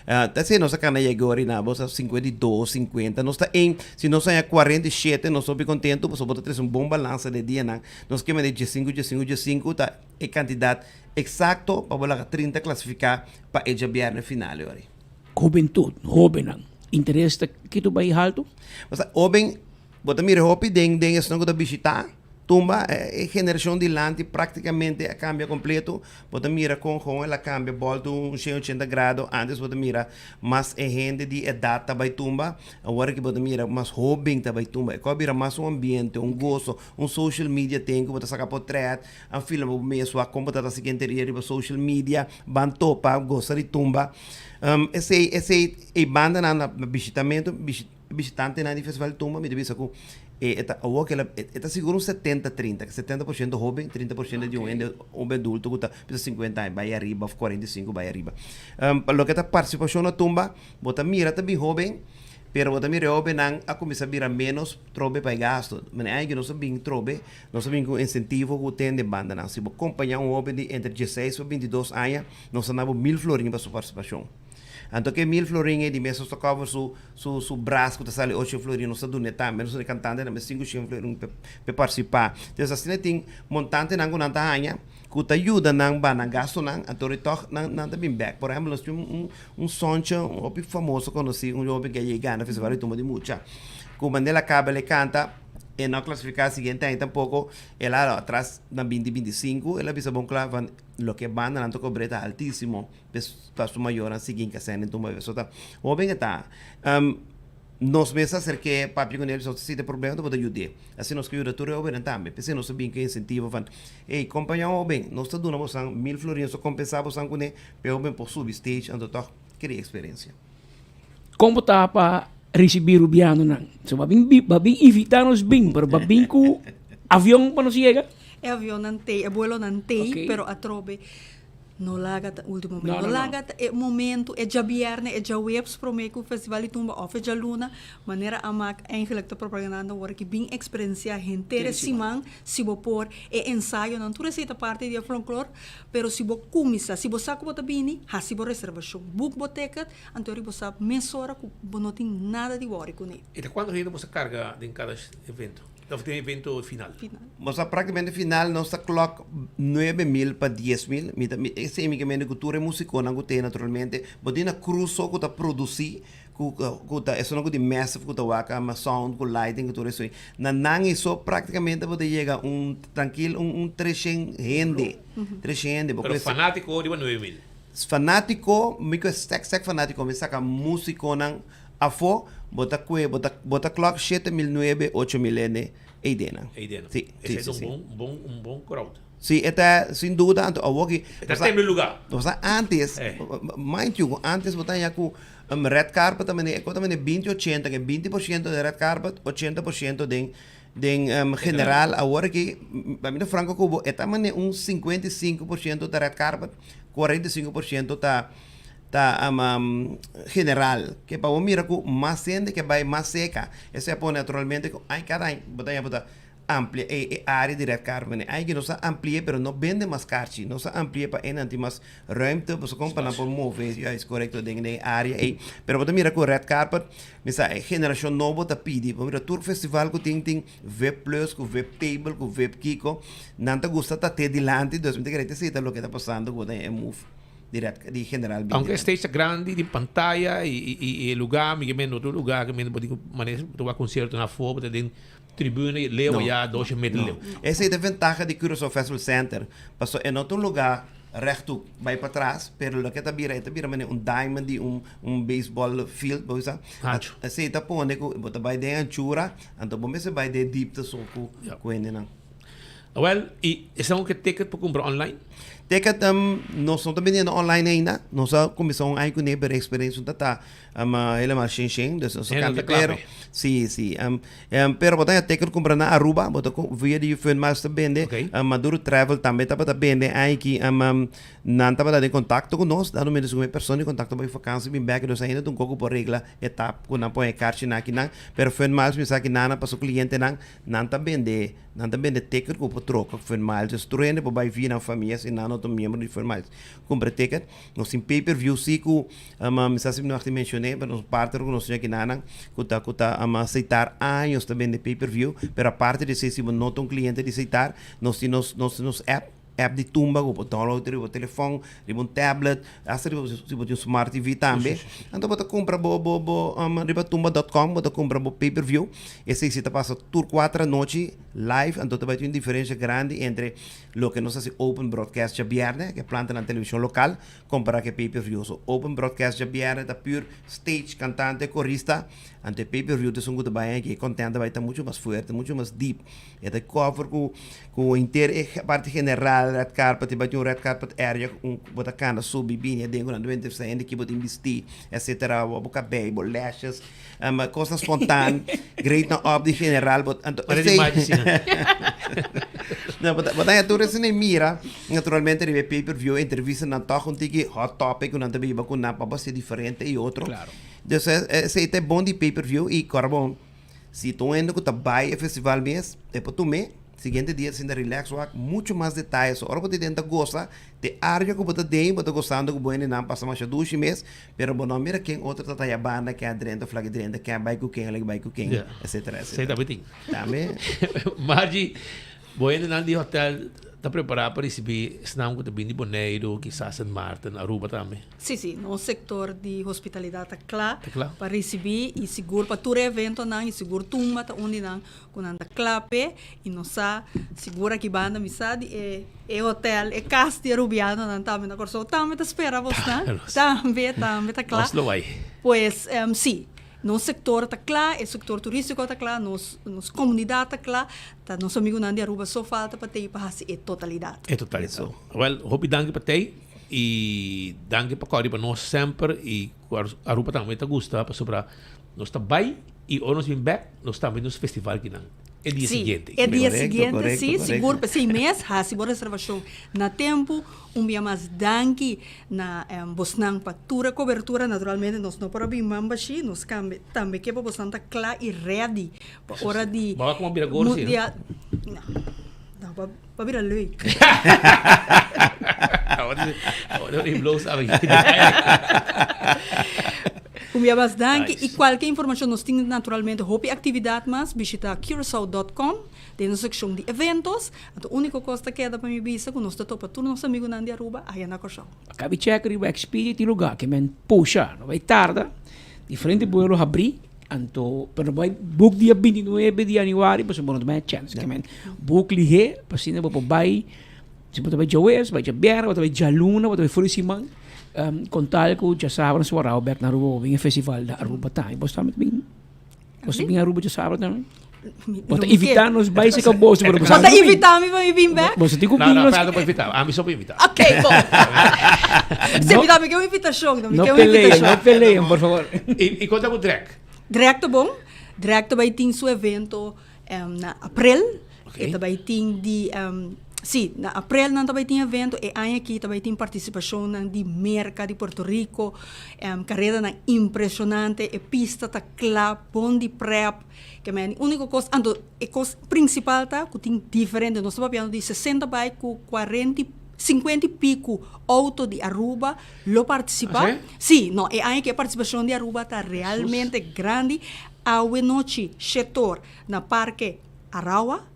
Ta esei nos a kana yega ora na bo sa 52, 50, nos ta ein, si nos haña 47 nos hopi kontentu pasobra bo ta trese un bon balansa den e dianan, nos ke mende diesinku, diesinku, diesinku ta e kantidat Eksakto pa bo laga 30 klasifiká pa e djabièrnè final e ora ei. Hubentut, hóbennan, interes ta kitu bai haltu? Pasobra hóben, bo ta mira hopi den den esnan ku ta bishitá tumba, e generashon dilanti práktikamente a kambia kompleto. Bo ta mira kon gewoon el a kambia bòltu un shen ochenta grado. Ántes bo ta mira mas e hende di edat ta bai tumba, awor aki bo ta mira mas hóben ta bai tumba. E kos a bira mas un ambiente, un goso, un social media tin ku bo ta saka potrèt. A filma bo mes wak kon bo ta ta sigui interior riba social media, ban topa, gosa di tumba. Esei, esei e bandanan na bishitamento, bishitantenan di Festival di Tumba mi ta bisa ku e ta awor ku e ta sigur un setenta trinta, 70% hoben, 30% di un hende hoben adulto ku ta bisa sinkuenta aña bai ariba òf 45 bai ariba. Pa loke ta partisipashon na tumba, bo ta mira ta bin hoben, pero bo ta mira e hobennan a kuminsá bira ménos trobe pa e gasto. Manera aña ku nos a bin trobe Nos a bin ku insentivo ku ten den bandanan. Si bo kompañá un hóben di entre dieseis pa bintidos aña, nos ta na bo mil florin pa su partisipashon. Anto ke mil florin ei di mes nos ta kòver su su su bras ku ta sali ocho florin, nos ta dun'é tambe. Nos ta duna e kantante tambe sinku shen florin pa e partisipá. Entonces asina tin montantenan ku nan ta haña ku ta yuda nan bana gastunan, anto ri tòg nan nan ta bin bèk. Por ehèmpel nos tin un un sonche un hopi famoso konosí, un hóben ku a yega gana festival di tumba di mucha, ku manera el a kaba el e kanta. E no a clasifica siguiente aña tampoco. El a atras na binti binti sinku, el a bisa bon cla van loke bandanan ta cobre ta altisimo pes pa su mayornan sigui hinca sèn den tumba. So ta hoben e ta. Nos mes a acerk'é papia cu nel, so si tin problema ta bo ta yud'é. Asina nos ke yuda tur e hobennan tambe. P'esei nos a bin cu e incentivo van, ey, compaña un hoben, nos ta duna bosan mil florin, nos ta compensa bosan cun'é pa e hoben por subi stage anto tog crea experiencia. Kon bo ta pa risibí rubianonan? So ba bin ba bin invitá nos bin, pero ba bin ku avion pa nos yega? E avionnan tei, e buelonan tei, Ok. pero atrobe no laga ta ultimo momento. No, No no, no. laga ta e momento, e djabièrnè, e djaweps promé ku Festival di Tumba òf e djaluna, manera Amak eigenlijk ta propagandando awor aki, bin eksperensiá henter e siman, si bo por, e ensayonan, tur esei ta parti di e folklor, pero si bo kuminsá, si bo sa ku bo ta bini, hasi bo reservashon, book bo ticket, Anto riba bo sa mesora ku bo no tin nada di wòri kuné. I ta kuantu hende boso karga den kada evento? Òf den evento final? Final. Bo sa práktikamente final nos ta klòk 9000 pa 10000. Mi ta mi esei mi ke mende ku tur e musikonan ku te naturalmente. Bo tin na crew so ku ta produsí ku ku ta esunnan ku di massive ku ta wak ama sound ku lighting ku tur esei. Na nan esei práktikamente bo ta yega un trankil un un treshen hende. Treshen hende. Bo Pero ku esei. fanátiko riba 9000. Fanátiko, mi ku e stek stek fanátiko, mi saka músikonan afó, bo ta kue, bo ta bo ta klòk 7009, 8000 hende eidenan. Eidenan. Sí, sí, Esei ta sí, un sí. bon, bon, un bon crowd. Sí, e ta sin duda, anto awor ki E ta tembla e lugá. Bo sa antes, Eh. mind you, ku antes bo ta haña ku red carpet ta mene, e kos ta mene 20 80, ke 20% den red carpet, 80% den Den general awor aki, pa mi ta franco ku bo, e ta mane un 55% ta red carpet, 45% ta ta general. Ke pa bo mira ku mas hende ke bai mas seka. Esei a pone naturalmente ku ai kada aña bo ta haña bo ta. amplia e e área di red carpet. Mane ai ku nos a ampli'é pero no bende mas karchi. Nos a ampli'é pa einan tin mas ruimte pasobra kon pa nan por move, juist korekto, den den e área ei. Pero bo ta mira ku red carpet, mi sa e generashon nobo ta pidi. Bo mira tur festival ku tin tin vip plus ku vip table ku vip kiko. Nan ta gusta ta te dilanti, dus mi ta kere esei ta loke ta pasando ku bo ta e move di red di general bin Aunke e dilanti. stage ta grandi, tin pantaya i i e lugá, mi ke mende otro lugá ke mende bo tin ku manera bo ta wak konsiertonan afó, bo ta den tribuna i leu No, ayá dosha meter no. leu. Esei ta e ventaha di Curaçao Festival Center, pasobra e no ta un lugá rechthoek bai patras, pero loke ta bira, e ta bira manera un diamond di un un baseball field, bo bisa. Hancho. Esei ta pone ku bo ta bai den anchura, anto bo mester bai den diepte so ku ku hendenan. Awel, i esnan ku ke ticket por kumpra online? Ticket, nos no ta bendiendo online ainda. Nos a kuminsá un aña kuné, pero e eksperensia no ta ta helemaal shen shen, dus nos a Hende no ta kambia. kla Pero, p'e. si, si. Pero bo ta haña ticket kumpra na Aruba, bo ta via di Funmiles ta bende. Maduro Travel tambe tabata bende aña aki. Nan tabata den kontakto ku nos, dado momento ku e persona di kontakto bai vakansi bin bèk, nos ainda ta un koko por regla e tap ku nan pon e karchinan akinan. Pero Funmiles mi sa ki nan a pa su klientenan, Nan ta bende, nan ta bende ticket ku por troka ku Fun Miles. Dus tur hende por bai via nan famia si nan no ta un miembro di Fun Miles. Kumpra ticket. Nos tin pay per view si ku mi sa si mi no a menshoné, pero nos partner ku nos tin akinanan ku ta ku ta Setar años ta bende pay per view. Pero aparte di esei si bo no ta un kliente di Setar, nos tin nos nos nos app. App di tumba ku bo download riba bo telefòn, riba un tablet, asta riba si bo tin un smart TV tambe. Anto bo ta kumpra bo bo bo riba tumba dot com bo ta kumpra bo pay per view. Esei si ta pasa tur kuater anochi live, anto ta bai tin un diferensha grandi entre loke nos hasi open broadcast djabièrnè, ke planta nan televishon lokal, kompara ku e pay per view. So open broadcast djabièrnè ta pur stage, kantante, korista, anto e pay per view ta esun ku ta bai aki, e content ta bai ta muchu mas fuerte, muchu mas deep. E ta cover cu cu henter e parti general red carpet y bay un red carpet area cu bo ta cana subi bini aden cu nan ta entrevista hende ki bo tin bisti etcetera bo cabey bo lashes cosnan spontan great nan op di general bo anto esey no bo ta haya tur esey mira naturalmente riba e pay per view entrevistanan toch un tiki hot topic cu nan ta biba cu nan pa bo haci diferente y otro dus esey ta e bon di pay per view y cora bo Si ta un hende ku ta bai e festival mes, e por tum'é, siguiente dia ta sinta relax wak muchu mas detaye. So ora bo ta den ta gosa, te area ku bo ta den, bo ta gosando ku bo hendenan pasa masha dushi mes, pero bo no mira ken otro ta taya banda, ken a drenta of laki drenta, ken a bai ku ken, a laki bai ku ken, etcetera, Esei etcetera. tambe tin. Tambe. Margie, bo hendenan di hotel ta prepará pa risibí esnan ku ta bini di Boneiru, kisas Sint Maarten, Aruba tambe? Sí, sí, nos sector di hospitalidad ta cla Ta cla. pa ricibi y sigur pa tur e eventonan y sigur Tumba ta un di nan cu nan ta cla p'e y nos sa sigur aki banda mi sa di e e hotel, e cas di e Rubianonan tambe na Corsou tambe ta spera bosnan, tambe, tambe ta cla. Nos lo bay. Pues sí, nos sector ta cla, e sector turistico ta cla, nos nos comunidad ta cla, ta nos amigunan di Aruba so falta pa tei pa haci e totalidad. E totalidad. Wel, hopi danki pa tei. Y danki pa kòrda riba nos semper y ku Aruba tambe ta gusta pasobra nos ta bai y ora nos bin bèk nos tambe nos festival kinan e dia Sí, siguiente. e dia siguiente, sí, sigur. P'esei mes hasi bo reservashon na tempu. Un bia mas danki na bosnan pa tur e kobertura. Naturalmente nos no por a bin man bashí, nos kambe tambe ke pa bosnan ta kla i ready pa ora di Bo a kuma bira gordo sí, no? No, no, pa. Pa bira leuk. Cumbia bas danki y cualke informacion nos tin naturalmente hopi actividad mas bishita curacao dot com den nos seccion di eventos. Anto unico cos ta keda pa mi bisa cu nos ta topa tur nos amigunan di Aruba aya na Corsou. Kabi check riba Expedia tin lugar ke men pusha no bay tarda diferente buelo habri Anto, pero bo book dia 29 di januari, pasobra bo no ta bay chance. Ke men book lihé, pa asina bo por bay, si bo ta bay djaweves, bay djabièrnè, bo ta bay djaluna, bo ta bay for di siman, kon tal ku djasabra nos warau bèk na Aruba, bo bin e festival na Aruba tambe. Bo tambe ta bin, bo ta bin Aruba djasabra tambe? Bo ta invitá nos bai si ka bo, pero bo Bo ta invitá mi pa mi bin bèk? Bo tin ku bin. No, no, Pedro por invitá, ami so por invitá. Ok, bon. Si mi tambe ke un invitashon, mi No ke un peleen, invitashon. no peleen, por favor. I, i konta ku Drek? Drek ta bon. Drek ta bai tin su evento em, na aprel. Ok. E ta bai tin di em, Sí, na aprel nan ta bai tin evento, e aña aki ta bai tin partisipashonnan di Merka, di Puerto Rico, karedanan impreshonante, e pista ta kla, bon di prep, ke men úniko kos, anto e kos prinsipal ta ku tin diferente, nos ta papiando di sesenta bai ku kuarenta i sinkuenta i piku outo di Aruba lo partisipá. Sí, no, e aña aki e partisipashon di Aruba ta realmente grandi, awe nochi shetor na parke Arawa.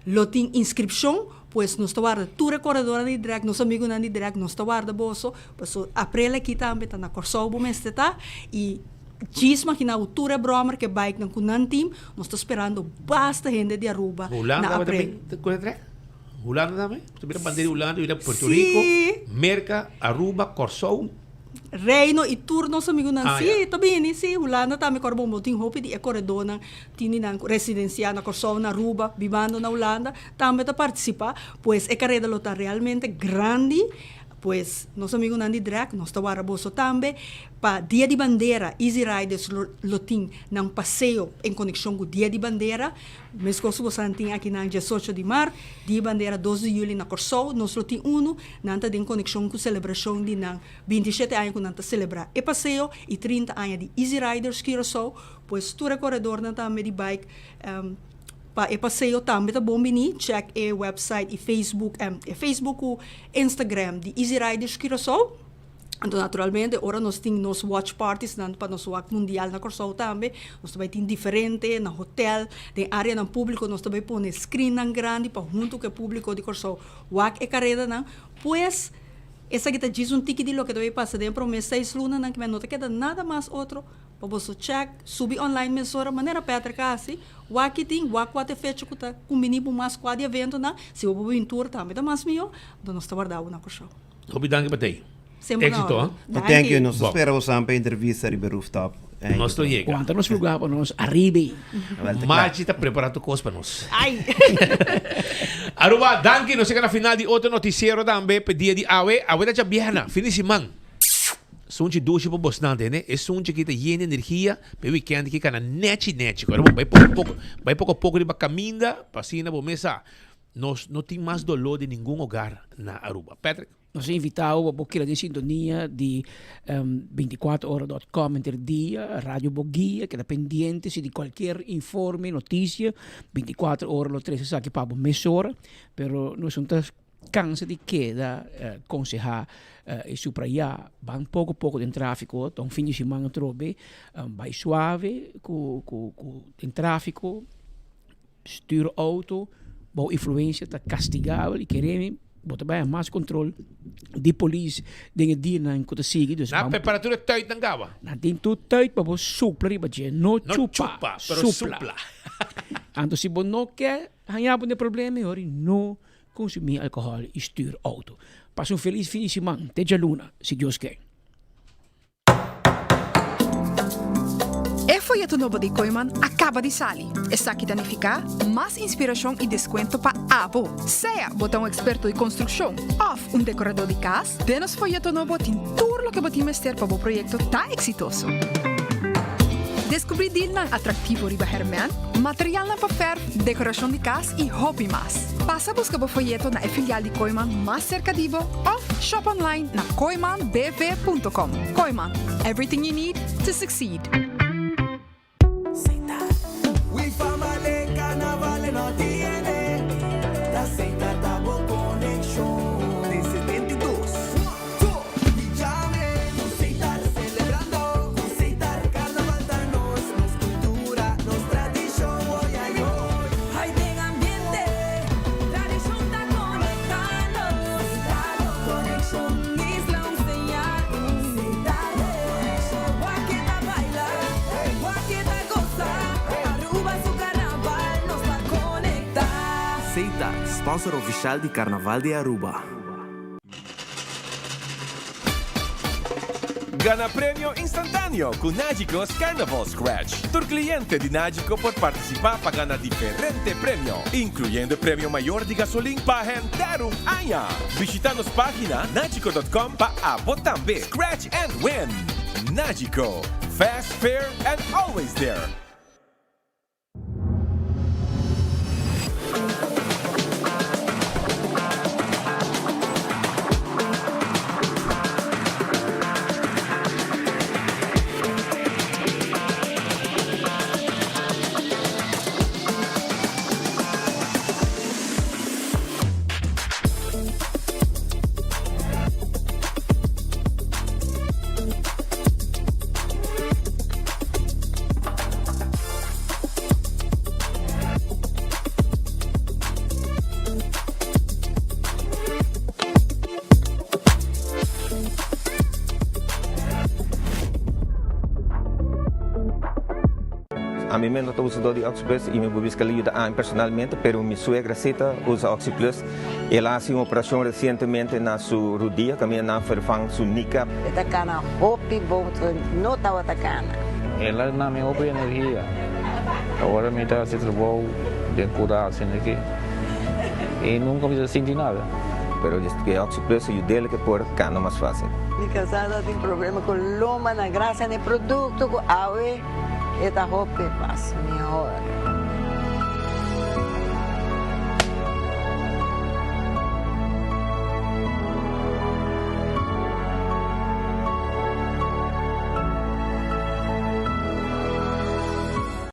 Lo tin inscripcion, pues nos ta warda tur e corredornan di drag, nos amigunan di drag, nos ta warda boso, paso aprel aki tambe ta na Corsou bo mester ta, y djis magina bo tur e brommer ke bikenan cu nan team, nos ta sperando basta hende di Aruba na aprel. Hulanda tambe ta core drag? Hulanda tambe? Ta bira bandera di Hulanda, bira Puerto Rico, Merca, Aruba, Corsou. Reino y tur nos amigunan ah, sí, ta bini, sí, Hulanda tambe kor bon, bo tin hopi di e koredónan, tin di nan residensiá na Kòrsou, na Aruba, bibando na Hulanda, tambe ta partisipá, pues e kareda lo ta realmente grandi, pues nos amigunan di drag, nos ta wara boso tambe pa Dia di Bandera, Easy Riders lo lo tin nan paseo en konekshon ku Dia di Bandera, meskos ku boso tin aki nan diesocho di mart, Dia di Bandera dos di yuli na Kòrsou, nos lo tin unu, Nan ta den konekshon ku selebrashon di nan bintishete aña ku nan ta selebrá e paseo i trinta aña di Easy Riders Curaçao, pues tur e koredornan tambe di bike pa e paseo tambe ta bon bini. Check e website i Facebook e Facebook ku Instagram di Easy Riders Curaçao. Anto naturalmente ora nos tin nos watch parties nan pa nos wak mundial na Kòrsou tambe, nos ta bai tin diferente na hotel, den areanan públiko nos ta bai pone screennan grandi pa huntu ku e públiko di Kòrsou Wak e karedanan, pues esaki ta djis un tiki di loke ta bay pasa den e prome seis lunanan ki men no ta keda nada mas otro pa boso check, subi online mesora manera Patrick a hasi, wak ki tin, wak kua ta e fecha ku ta kumbini bo mas kua di eventonan, si bo por bin tur tambe ta mas mihó, anto nos ta warda bo na Kòrsou. Hopi danki pa tei. Semper na Éxito, orden. ha? Thank you, nos ta Bon. spera bo san pa entrevista riba e rooftop. Nos lo yega. Wanta nos lugar pa nos ariba. Margie ta prepara tur cos pa nos. Ay! Aruba, danki. Nos yega na final di otro noticiero tambe p'e dia di awe. Awe ta djabièrnè, fin di siman. Sunchi dushi pa bosnan, tende. E sunchi aki ta yen di energia p'e weekend aki kana nechi nechi. Ora bo bai poko poko, bai poko poko riba kaminda pa asina bo mes sa nos no tin mas doló den ningun hogar na Aruba. Patrick? Nos a invitá bo pa bo keda den sintonia di binticuatro ora dot com henter dia, Radio Bo Guia, keda pendiente si di cualkier informe, noticia, binticuatro ora lo trece esaki pa bo mesora, pero nos no ta cansa di keda conseha y subraya, ban poco poco den trafico, ta un fin di siman atrobe, bay suave cu cu den trafico, Stuur auto bou influencia ta castigabel y keremi bo ta bay mas control di polis den e dianan cu ta sigui. Dus Nan prepara tur e tuitnan caba. Nan tin tur tuit pa bo supla riba dje, no No chupa, chupa, pero supla. supla. Anto si bo no ke haña bo den problema mehor y no consumi alcohol y stuur auto. Pasa un feliz fin di siman, te djaluna si Dios ke. E foyeto nobo di Kooiman a kaba di sali. Esaki ta nifiká mas inspirashon i deskuento pa abo. Sea bo ta un eksperto di konstrukshon òf un dekoradó di kas, den nos foyeto nobo tin tur loke bo tin mester pa bo proyekto ta eksitoso. Deskubrí dilnan atraktivo riba hèrmènt, materialnan pa fèrf, dekorashon di kas i hopi mas. Pasa buska bo foyeto na e filial di Kooiman mas serka di bo òf shop online na kooimanbv.com. Kooiman, everything you need to succeed. Seita, sponsor oficial di Carnaval di Aruba. Gana premio instantáneo ku Nagico's Carnival Scratch. Tur kliente di Nagico por partisipá pa gana diferente premio, inkluyendo e premio mayor di gasolin pa henter un aña. Bishitá nos página nagico dot com pa abo tambe scratch and win! Nagico, fast, fair and always there! Ami mes no ta usadó di Oxi Plus i mi por bisa ku el a yuda ami personalmente, pero mi suegra sí ta usa Oxi Plus. El a hasi un operashon resientemente na su rudia kaminda nan a ferfan su kneecap. E ta kana hopi bon, no tabata kana. El a duna mi hopi energia. Ora mi ta hasi trabou den kura asina aki i nunka mi ta sinti nada. Pero e Oxi Plus a yud'el ke por kana mas fásil. Mi kasá ta tin problema ku lomba na grasia na e produkto ku awe e ta hopi mas mihor.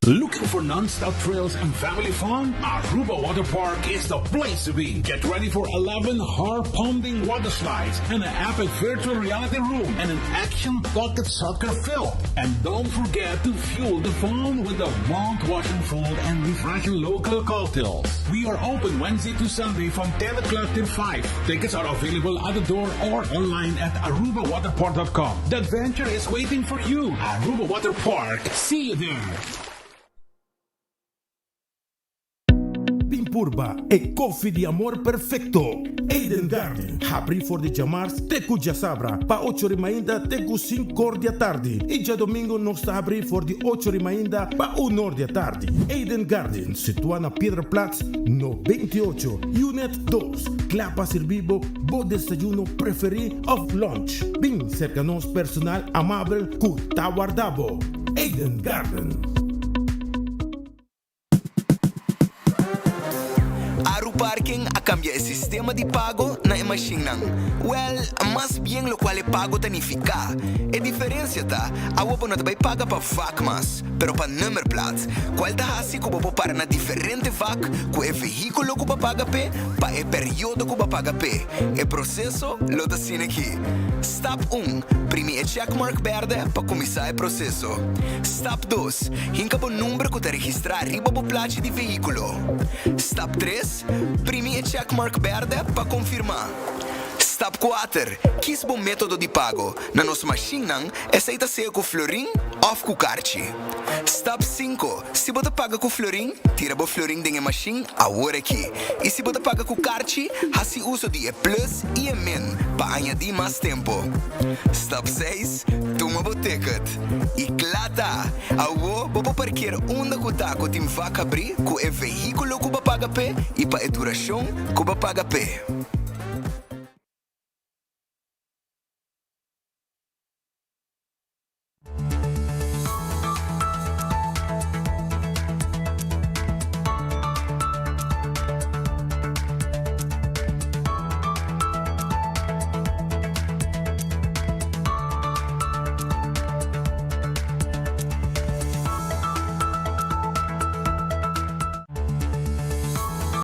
Looking for non-stop thrills and family fun? Aruba Water Park is the place to be. Get ready for 11 heart-pounding water slides and an epic virtual reality room and an action pocket soccer field. And don't forget to fuel the fun with the mouth-watering food and refreshing local cocktails. We are open Wednesday to Sunday from 10 o'clock till 5. Tickets are available at the door or online at arubawaterpark.com. The adventure is waiting for you. Aruba Water Park. See you there. Bin purba e koffie di amor perfecto! Eden Garden, habri for di djamars te ku djasabra pa ocho ri mainta te ku sinkor di atardi i djadomingo nos ta habri for di ocho ri mainta pa unor di atardi. Eden Garden, situa na Piedraplaats no 28, Unit dos, kla pa sirbi bo bo desayuno preferi of lunch. Bin serka nos personal amabel ku ta warda bo. Eden Garden. Aru Parking a kambia e sistema di pago na e mashinnan. Wèl, mas bien lokual e pago ta nifiká. E diferensia ta, awo bo no ta bai paga pa vak mas, pero pa nummerplaat, kual ta hasi ku bo por para na diferente vak ku e vehíkulo ku bo a paga p'e pa e periodo ku bo a paga p'e. E proseso lo ta asina aki. Stap un, Primi e checkmark bèrdè pa kuminsá e proseso. Stap dos, Hinka bo number ku ta registrá riba bo plachi di vehíkulo. Stap tres, Primi e checkmark bèrdè pa konfirmá. Stap kuater, Kis bo método di pago. Na nos mashinnan, esei ta sea ku florin òf ku karchi. Stap sinku, Si bo ta paga ku florin, tira bo florin den e mashin awor aki. I si bo ta paga ku karchi, hasi uso di e plus i e min pa añadí mas tempu. Stap seis, Tuma bo ticket. I kla ta! Awor bo por parkeer unda ku ta ku tin vak habrí ku e vehíkulo ku bo a paga p'e i pa e durashon ku bo a paga p'e.